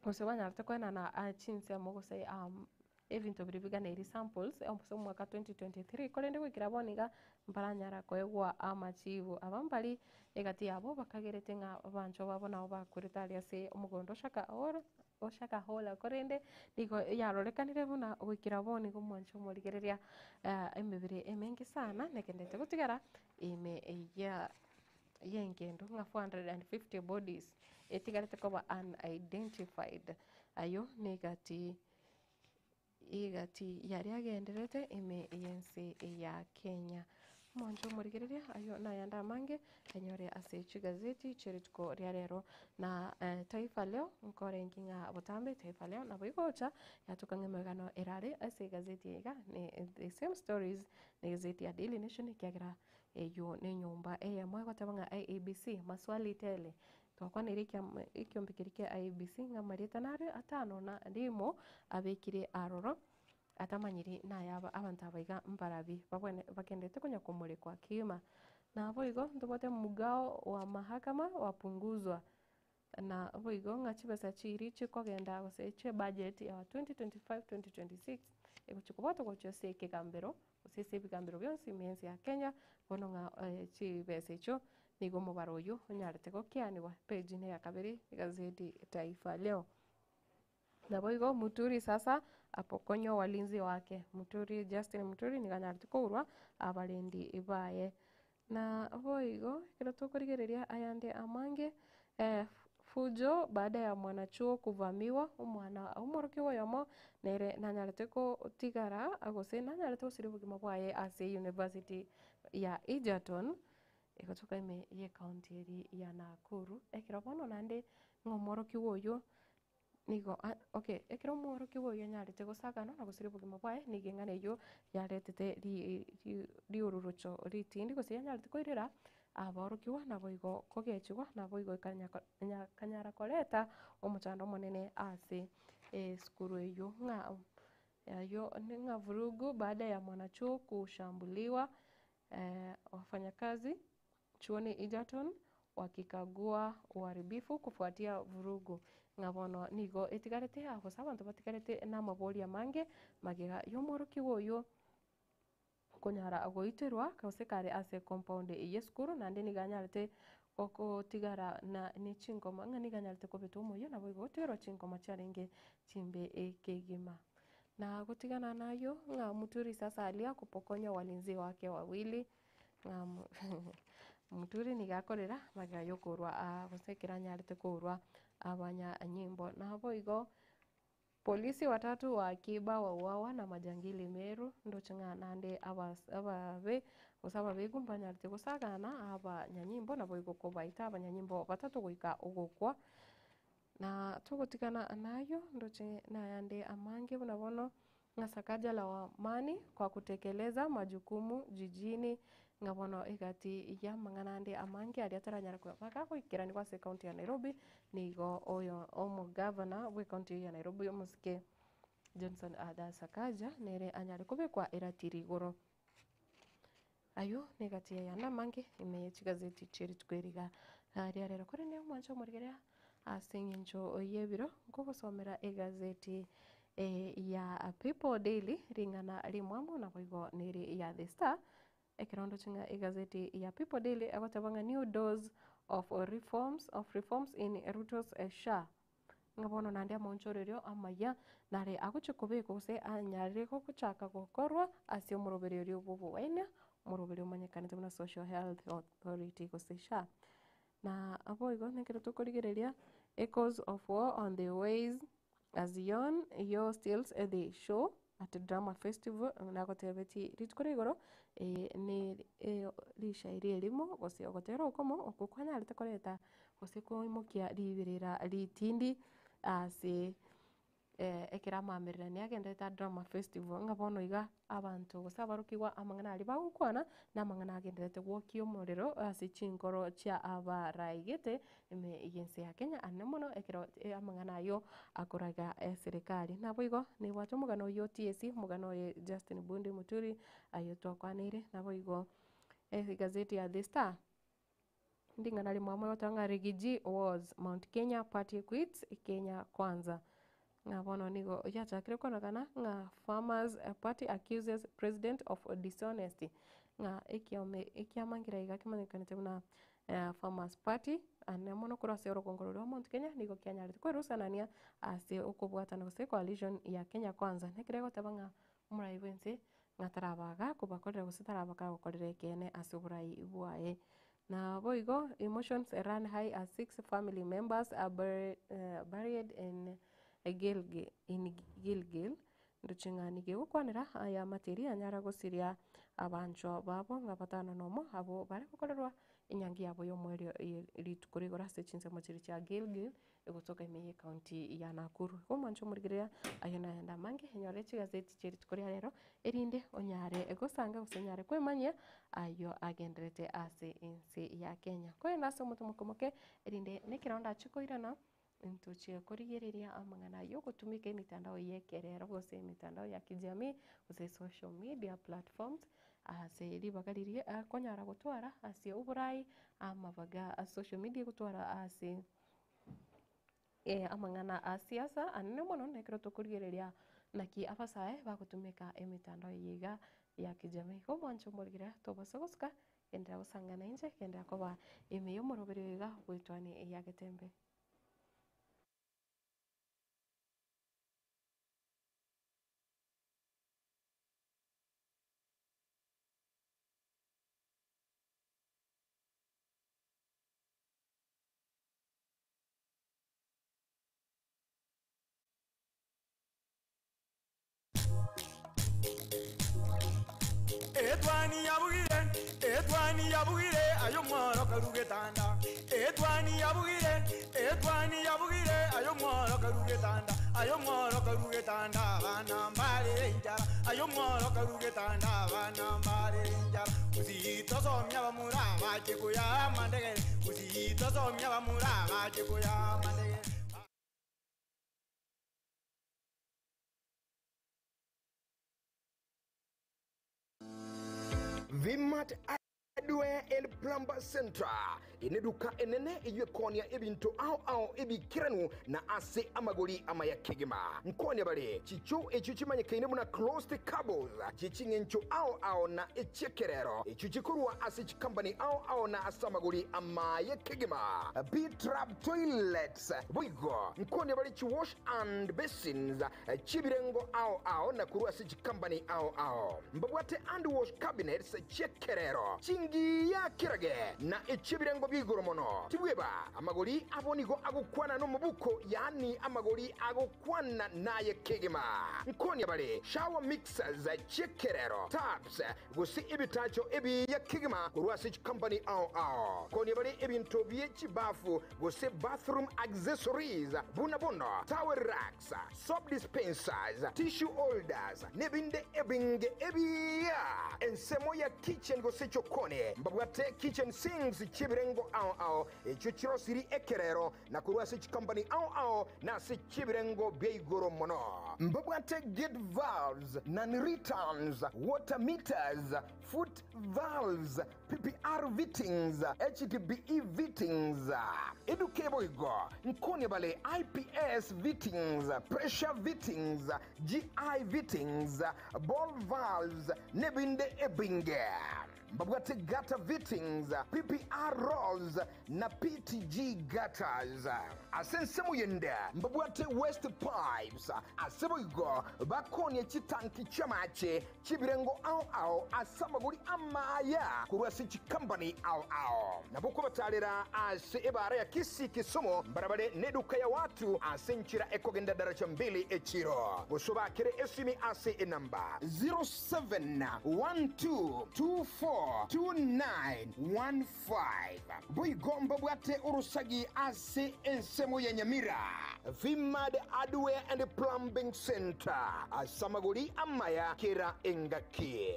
Gose banyarete koenana chinsemo gose ebinto biria biganeiri samples ase omwaka 2023 korende goikera bono iga mbaranyara koegwa amachibu. Aba mbari egati yabo bakagerete ng'a abanchwa babo nabo bakurete aria ase omogondo o Shakahola korende nigo yarorekanire buna goikera bono iga omwancho omorigereria emebere emenge sana negenderete gotigara ime ya. y'engendu ng'a 450 bodies etigarete koba unidentified. Ayio negati egati yaria agendererete ime y'ense ya Kenya. Omonto omorigereria ayio nayande amange enyore ase chigazeti chie rituko ria rero na Taifa Leo nkorenge ng'a botambe Taifa Leo nabo egocha yatoka ng'a emegano erare ase egazeti eye iga ne the same stories na egazeti ya Daily Nation ekiagera eywo na enyomba eyemo egoteba ng'a IEBC maswali tele. Twakwaneire ekiama ekiombe keria kia IEBC ng'a amarieta nare atano na rimo abekire aroro. Atamanyiri naye aba abanto aba iga mbarabi babwene bagenderete konya komorekwa kegima. Naboigo ntobwate mgao wa mahakama wapunguzwa, na boigo ng'a chibesa chiria chikogenda gose chie budget ya 2025 2026 egochia kobwatwa gochia ase ekegambero gose ase ebigambero bionsi ime ense ya Kenya, bono ng'a chibesa echio nigo omobaro oywo onyarete gokianigwa. Page neya kabere egazeti Taifa Leo. Naboigo Muturi sasa apokonywa walinzi wake. Muturi, Justin Muturi nigo anyarete kourwa abarendi baye. Na boigo ekero tokorigereria ayande amange, fujo baada ya mwanachuo kuvamiwa, omwana omworokigwa oyomo nere nanyarete kotigara gose nanyarete gosiria obogima bwaye ase university ya Egerton, egotoka ime ye county eria ya Nakuru. Ekero bono naende ng'a omworokigwa oyio Nigo a okay, ekero omworokigwa oyio anyarete gosagana na gosiria obogima bwaye, nigo eng'ana eyio yaretete ri ri riururucho ritindi gose yanyarete koirera aborokigwa naboigo kogechigwa naboigo ekanya nya kanyara koreta omochando omonene ase esukuru eyio ng'a aywo ng'a vurugu baada ya mwanachuo kushambuliwa wafanyakazi Chuoni Egerton wakikagua uharibifu kufuatia vurugu, ng'a bono nigo etigarete aa gose abanto batigarete namaborio amange magega y'omworokigwa oyio konyara goiterwa gose kare ase ecompound y'esukuru naende nigo anyarete gotigara na nechingoma ng'a nigo anyarete kobetwa omoyio naboigo gotigerwa chingoma chiarenge chimbe kegima. Na gotigana nayio ng'a Muturi sasa alia kupokonya walinzi wake wawili. Ng'a Muturi nigo akorera magega yokorwa aa gose ekero anyarete korwa abanyanyimbo. Naboigo polisi watatu wa akiba wauawa na majangili Meru, ndoche ng'a naende abas ababe gose ababegu mbanyarete gosagana abanyanyimbo naboigo kobaita abanyanyimbo batato goika ogokwa. Na togotigana nayio, ndoche nayande amange buna bono, ng'a Sakaja lawamani kwa kutekeleza majukumu jijini, ng'a bono egati y'amang'ana ande amange aria ataranyara koba goikeranigwa ase ecounty ya Nairobi, nigo oyo omogavana bw'ecounty eye ya Nairobi omosike Johnson Ada Sakaja nere anyare kobekwa eratiri igoro. Ayio negati y'ayande amange ime ye chigazeti chie rituko eri iga ria rero. Korende omwancho omorigereria ase eng'encho y'ebiro nkogosomera egazeti ya People Daily ring'ana rimwamu naboigo nere ya The Star. Ekero ndoche ng'a egazeti ya People Daily egoteba ng'a new dose of reforms of reforms in Ruto's SHA. Ng'a bono naende amaonchorerio amaya nare agochia kobekwa gose anyarire gochaka gokorwa ase omoroberio oria bw'oboene, omoroberio omanyekanete buna Social Health Authority gose SHA. Na boigo nekero tokorigereria echoes of war on the ways as Yoon Yo steals the show at drama festival, nagotebetie rituko ria igoro ne rishairi erimo gose ogotera okomo okwo kwanyarete koreta gose koimokia riberera ritindi ase ekero amaamererani agenderete a drama festival ng'a bono iga abanto gose abarokigwa amang'ana aria bagokwana, na amang'ana agenderete gwokia omorero ase chinkoro chia abaraigete ime y'ense ya Kenya ande mono ekero amang'ana ayio akoraga eserekari. Naboigo nibwate omogano oyio TSC, omogano oye Justin Bundi Muturi ayio twakwaneire, naboigo egazeti ya The Star. Ring'ana rimwamo egoteba ng'a Riggy G was Mount Kenya party quits Kenya Kwanza. Ng'a bono nigo yachakire korekana ng'a Farmers party accuses president of dishonesty. Ng'a ekiome ekiama nkere iga kemanyekanete buna Farmers party ande mono korwa ase orogongo roria rwa Mount Kenya nigo kianyarete kwerusanania ase okobwatana gose coalition ya Kenya Kwanza. Nekero egoteba ng'a omorai bwense ng'a tarabaga kobakorera gose taraba kagokorera ekeene ase oborai bwaye. Naboigo emotions run high as six family members are buried in Gilgil, in Gilgil. Ndoche ng'a nigo egokwanera aya amateri anyare gosiria abanchwa babo ng'a batano nomo abwo bare gokorerwa enyangi yabo y'omoerio eye rituko rigoro ase chinsemo chiria chia Gilgil egotoka ime y'ecounty ya Nakuru. Igo omwancho omorigereria aye nayende amange enyore chigazeti chia rituko ria rero erinde onyare gosanga gose onyare kwemanyia ayio agenderete ase ense ya Kenya. Korende ase omotomoko moke erinde nekero ndache koirana Ntochie korigereria amang'ana y'ogotumeka emitandao y'ekerero gose emitandao ya kijamii gose social media platforms ase ribaga riria akonyara gotwara ase oborai amabaga a social media egotwara ase amang'ana a siasa anene mono na ekero tokorigereria naki abasae bagotumeka emitandao eye iga ya kijamii. Igo omwancho omorigere tobasa gosuka Genderera gosanga nainche, genderera koba ime y'omoroberi oyo iga bw'etwani ya Getembe. Etwani yabugire, etwani yabugire, aye omworo karu getanda. Etwani yabugire, etwani yabugire, aye omworo karu getanda. Aye omworo karu getanda, abana mbare enchara. Aye omworo karu getanda, abana mbare enchara. Gusii tosomia abamura bache koya amandegere. Gusii tosomia abamura bache koya amandegere. Vmat Hardware and Plumber Centre neduka enene eyio ekoonia ebinto ao ao ebiikeranu na ase amagori amaya kegima. Nkoonia bare chichoo echio chimanyekaine buna closed cables chie ching'encho ao ao na echiekerero echio chikorwa ase chikambani ao ao na ase amagori amaya kegima. B-Trap Toilets boigo nkoonia bare chiwash and basins chi'ebirengo ao ao na korwa ase chikambani ao ao. Mbabwate hand wash cabinets chi'ekerero, chingiya kerage, na echi'ebirengo bi'igoro mono. Tibweba, amagori abo nigo agokwana nomobuko, yaani amagori agokwana naye kegima. Nkonia bare shower mixers chi'ekerero, taps, gose ebitacho ebiya kegima korwa ase chikambani ao ao. Nkonia bare ebinto bie chibafu gose bathroom accessories buna bono towel racks, soap dispensers, tissue holders, nebinde ebinge ebiya. Ensemo ya kitchen gose chokoni mbabwate kitchen sinks chi'ebirengo ao ao echio chirosiri ekerero na korwa ase chikompani ao ao na ase chi'ebirengo bia igoro mono. Mbabwate gate valves, non-returns, water meters, foot valves, PPR fittings, HDPE fittings, Eduke boigo nkonia bare IPS fittings, pressure fittings, GI fittings, ball valves, nebinde ebinge. Mbabwate gutter fittings, PPR rolls, na PTG gutters. Ase ensemo yende mbabwate waste pipes. Ase boigo bakonia chitanki chi'amache chi'ebirengo ao ao ase amagori amaya korwa ase chikambani ao ao. Nabo kobatarera ase ebara ya Kisii Kisumu mbarabare neduka ya watu ase enchera ekogenda daraja mbili echiro. Gose obakere esimi ase enamba 0712242915. Boigo mbabwate orosagi ase ensemo ya Nyamira. Vimad Hardware and Plumbing Centre ase amagori amaya kera engaki.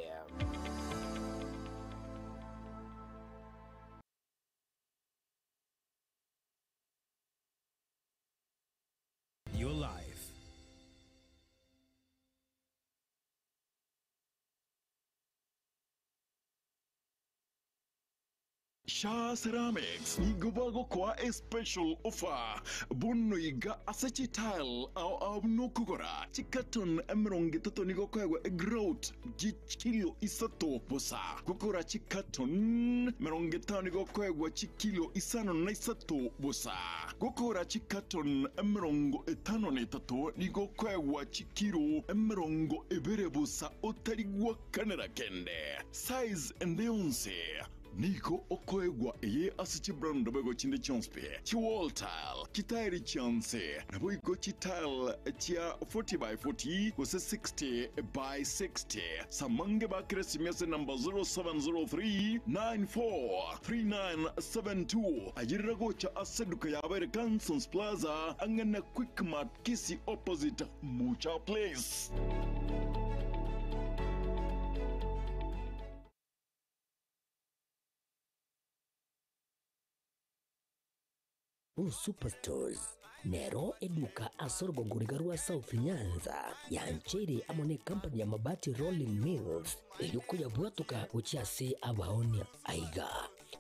Your life. Shaa Ceramics nigo bagokoa a special offer bono iga ase chitile ao ao buna okogora chicarton 30 nigo okoegwa egrout chikilo isato bosa. Gokora chicarton 50 nigo okoegwa chikilo 53 bosa. Gokora chicarton 53 nigo okoegwa chikilo 20 bosa otari gwakanera kende. Size ende yonsi. Nigo okoegwa eye ase chibrand boigo chinde chionsi pi, chiwall tile, chitairi chionsi, naboigo chitile chia 40 by 40 gose 60 by 60. Samange bakere esimi ase number 0703 94 3972 ayerera gocha ase eduka yabo ere Cansons Plaza ang'e na Quickmart Kisii opposite Mucha Place. Superstores nero eduka ase orogongo riga rwa South Nyanza yancheire amo ne company ya Mabati Rolling Mills eyio koyabwatoka gochia ase abaonia. Aiga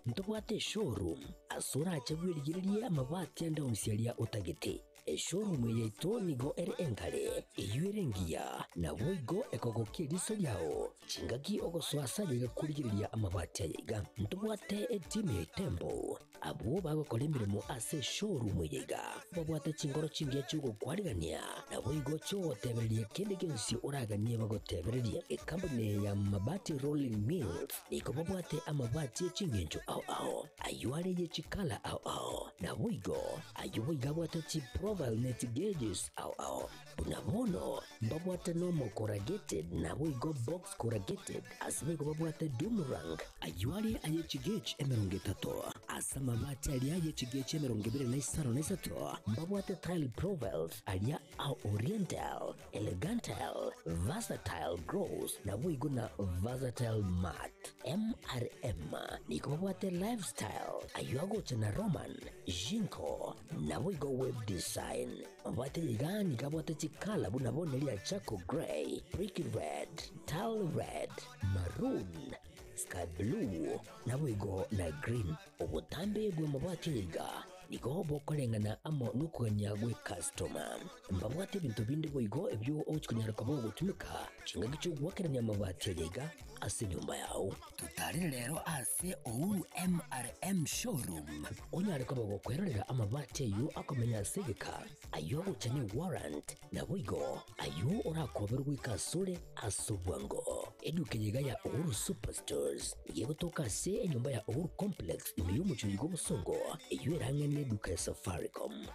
ntobwate eshowroom ase orache bwerigererie amabati ande onsi aria otagete. Eshowroom eye yaito nigo ere engare, eyio ere engiya, naboigo ekogokia eriso riao chingaki ogosoa ase aye iga korigereria amabati aya iga. Ntobwate etimu ya Itembo Abwo bagokora emeremo ase eshowroom eye iga babwate chinkoro chingiya chi'ogokwarigania, naboigo chi'ogotebereria kende gionsi oraganie bagotebererie. Ekampuni eye ya Mabati Rolling Mills nigo babwate amabati e chingencho ao ao, ayio are ye chikala ao ao, naboigo ayio boigo abwate chiprofile ne chigeges ao ao. Buna bono mbabwate normal corrugated naboigo box corrugated, ase boigo babwate doom rank, ayio are aye chigauge 30, ase amabati aria aye chigauge 23, mbabwate tile profiles aria a oriental, elegantile, versatile gloss naboigo na versatile matte. MRM nigo babwate lifestyle, ayio agocha na Roman, Jinko, naboigo web design. Mabwate iga nigo abwate chikala buna bono eria charcoal grey, brick red, tile red, maroon, sky blue, naboigo na green. Obotambe bw'amabati aya iga nigo bokoreng'ana amo nokogania gw'ecustoma. Mbabwate ebinto binde boigo ebio ogochia konyara koba ogotumeka chingaki chi'ogoakerania amabati aya iga ase enyomba yao. Totarire rero ase Uhuru MRM Showroom onyare koba gokwerorera amabati ayio akomenya ase egeka, ayio agocha ne warrant, naboigo ayio orakoberwe goika asore ase obwango. Eduka eye iga ya Uhuru Superstores nigo egotoka ase enyomba ya Uhuru Complex ime y'omochie oiga obosongo eyio ere ang'e neduka ya Safaricom.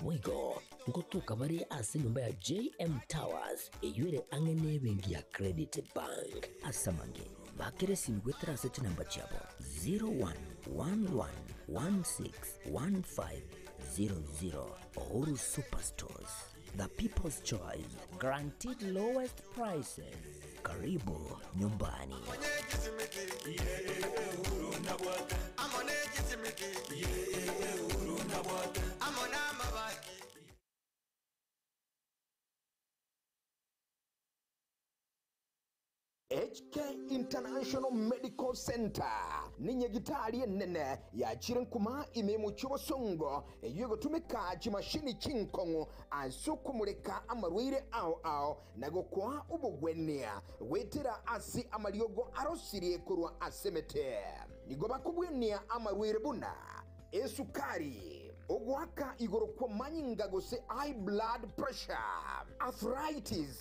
Boigo ngotoka bare ase enyomba ya JM Towers eyio ere ang'e nebenki ya Credit Bank. Ase amange, bakera esimi goetera ase chinamba chiabo 0111161500. Uhuru Superstores, the people's choice, guaranteed lowest prices. Karibu nyumbani. HK International Medical Centre ninyagitari enene yachire nkuma ime omochie obosongo eyio egotumeka chimashini chinkong'u ase okomoreka amarwaire ao ao na gokoa obogwenia goetera ase amariogo arosirie korwa ase emete. Nigo bakobwenia amarwaire buna esukari, ogoaka igoro kw'amanyinga gose high blood pressure, arthritis.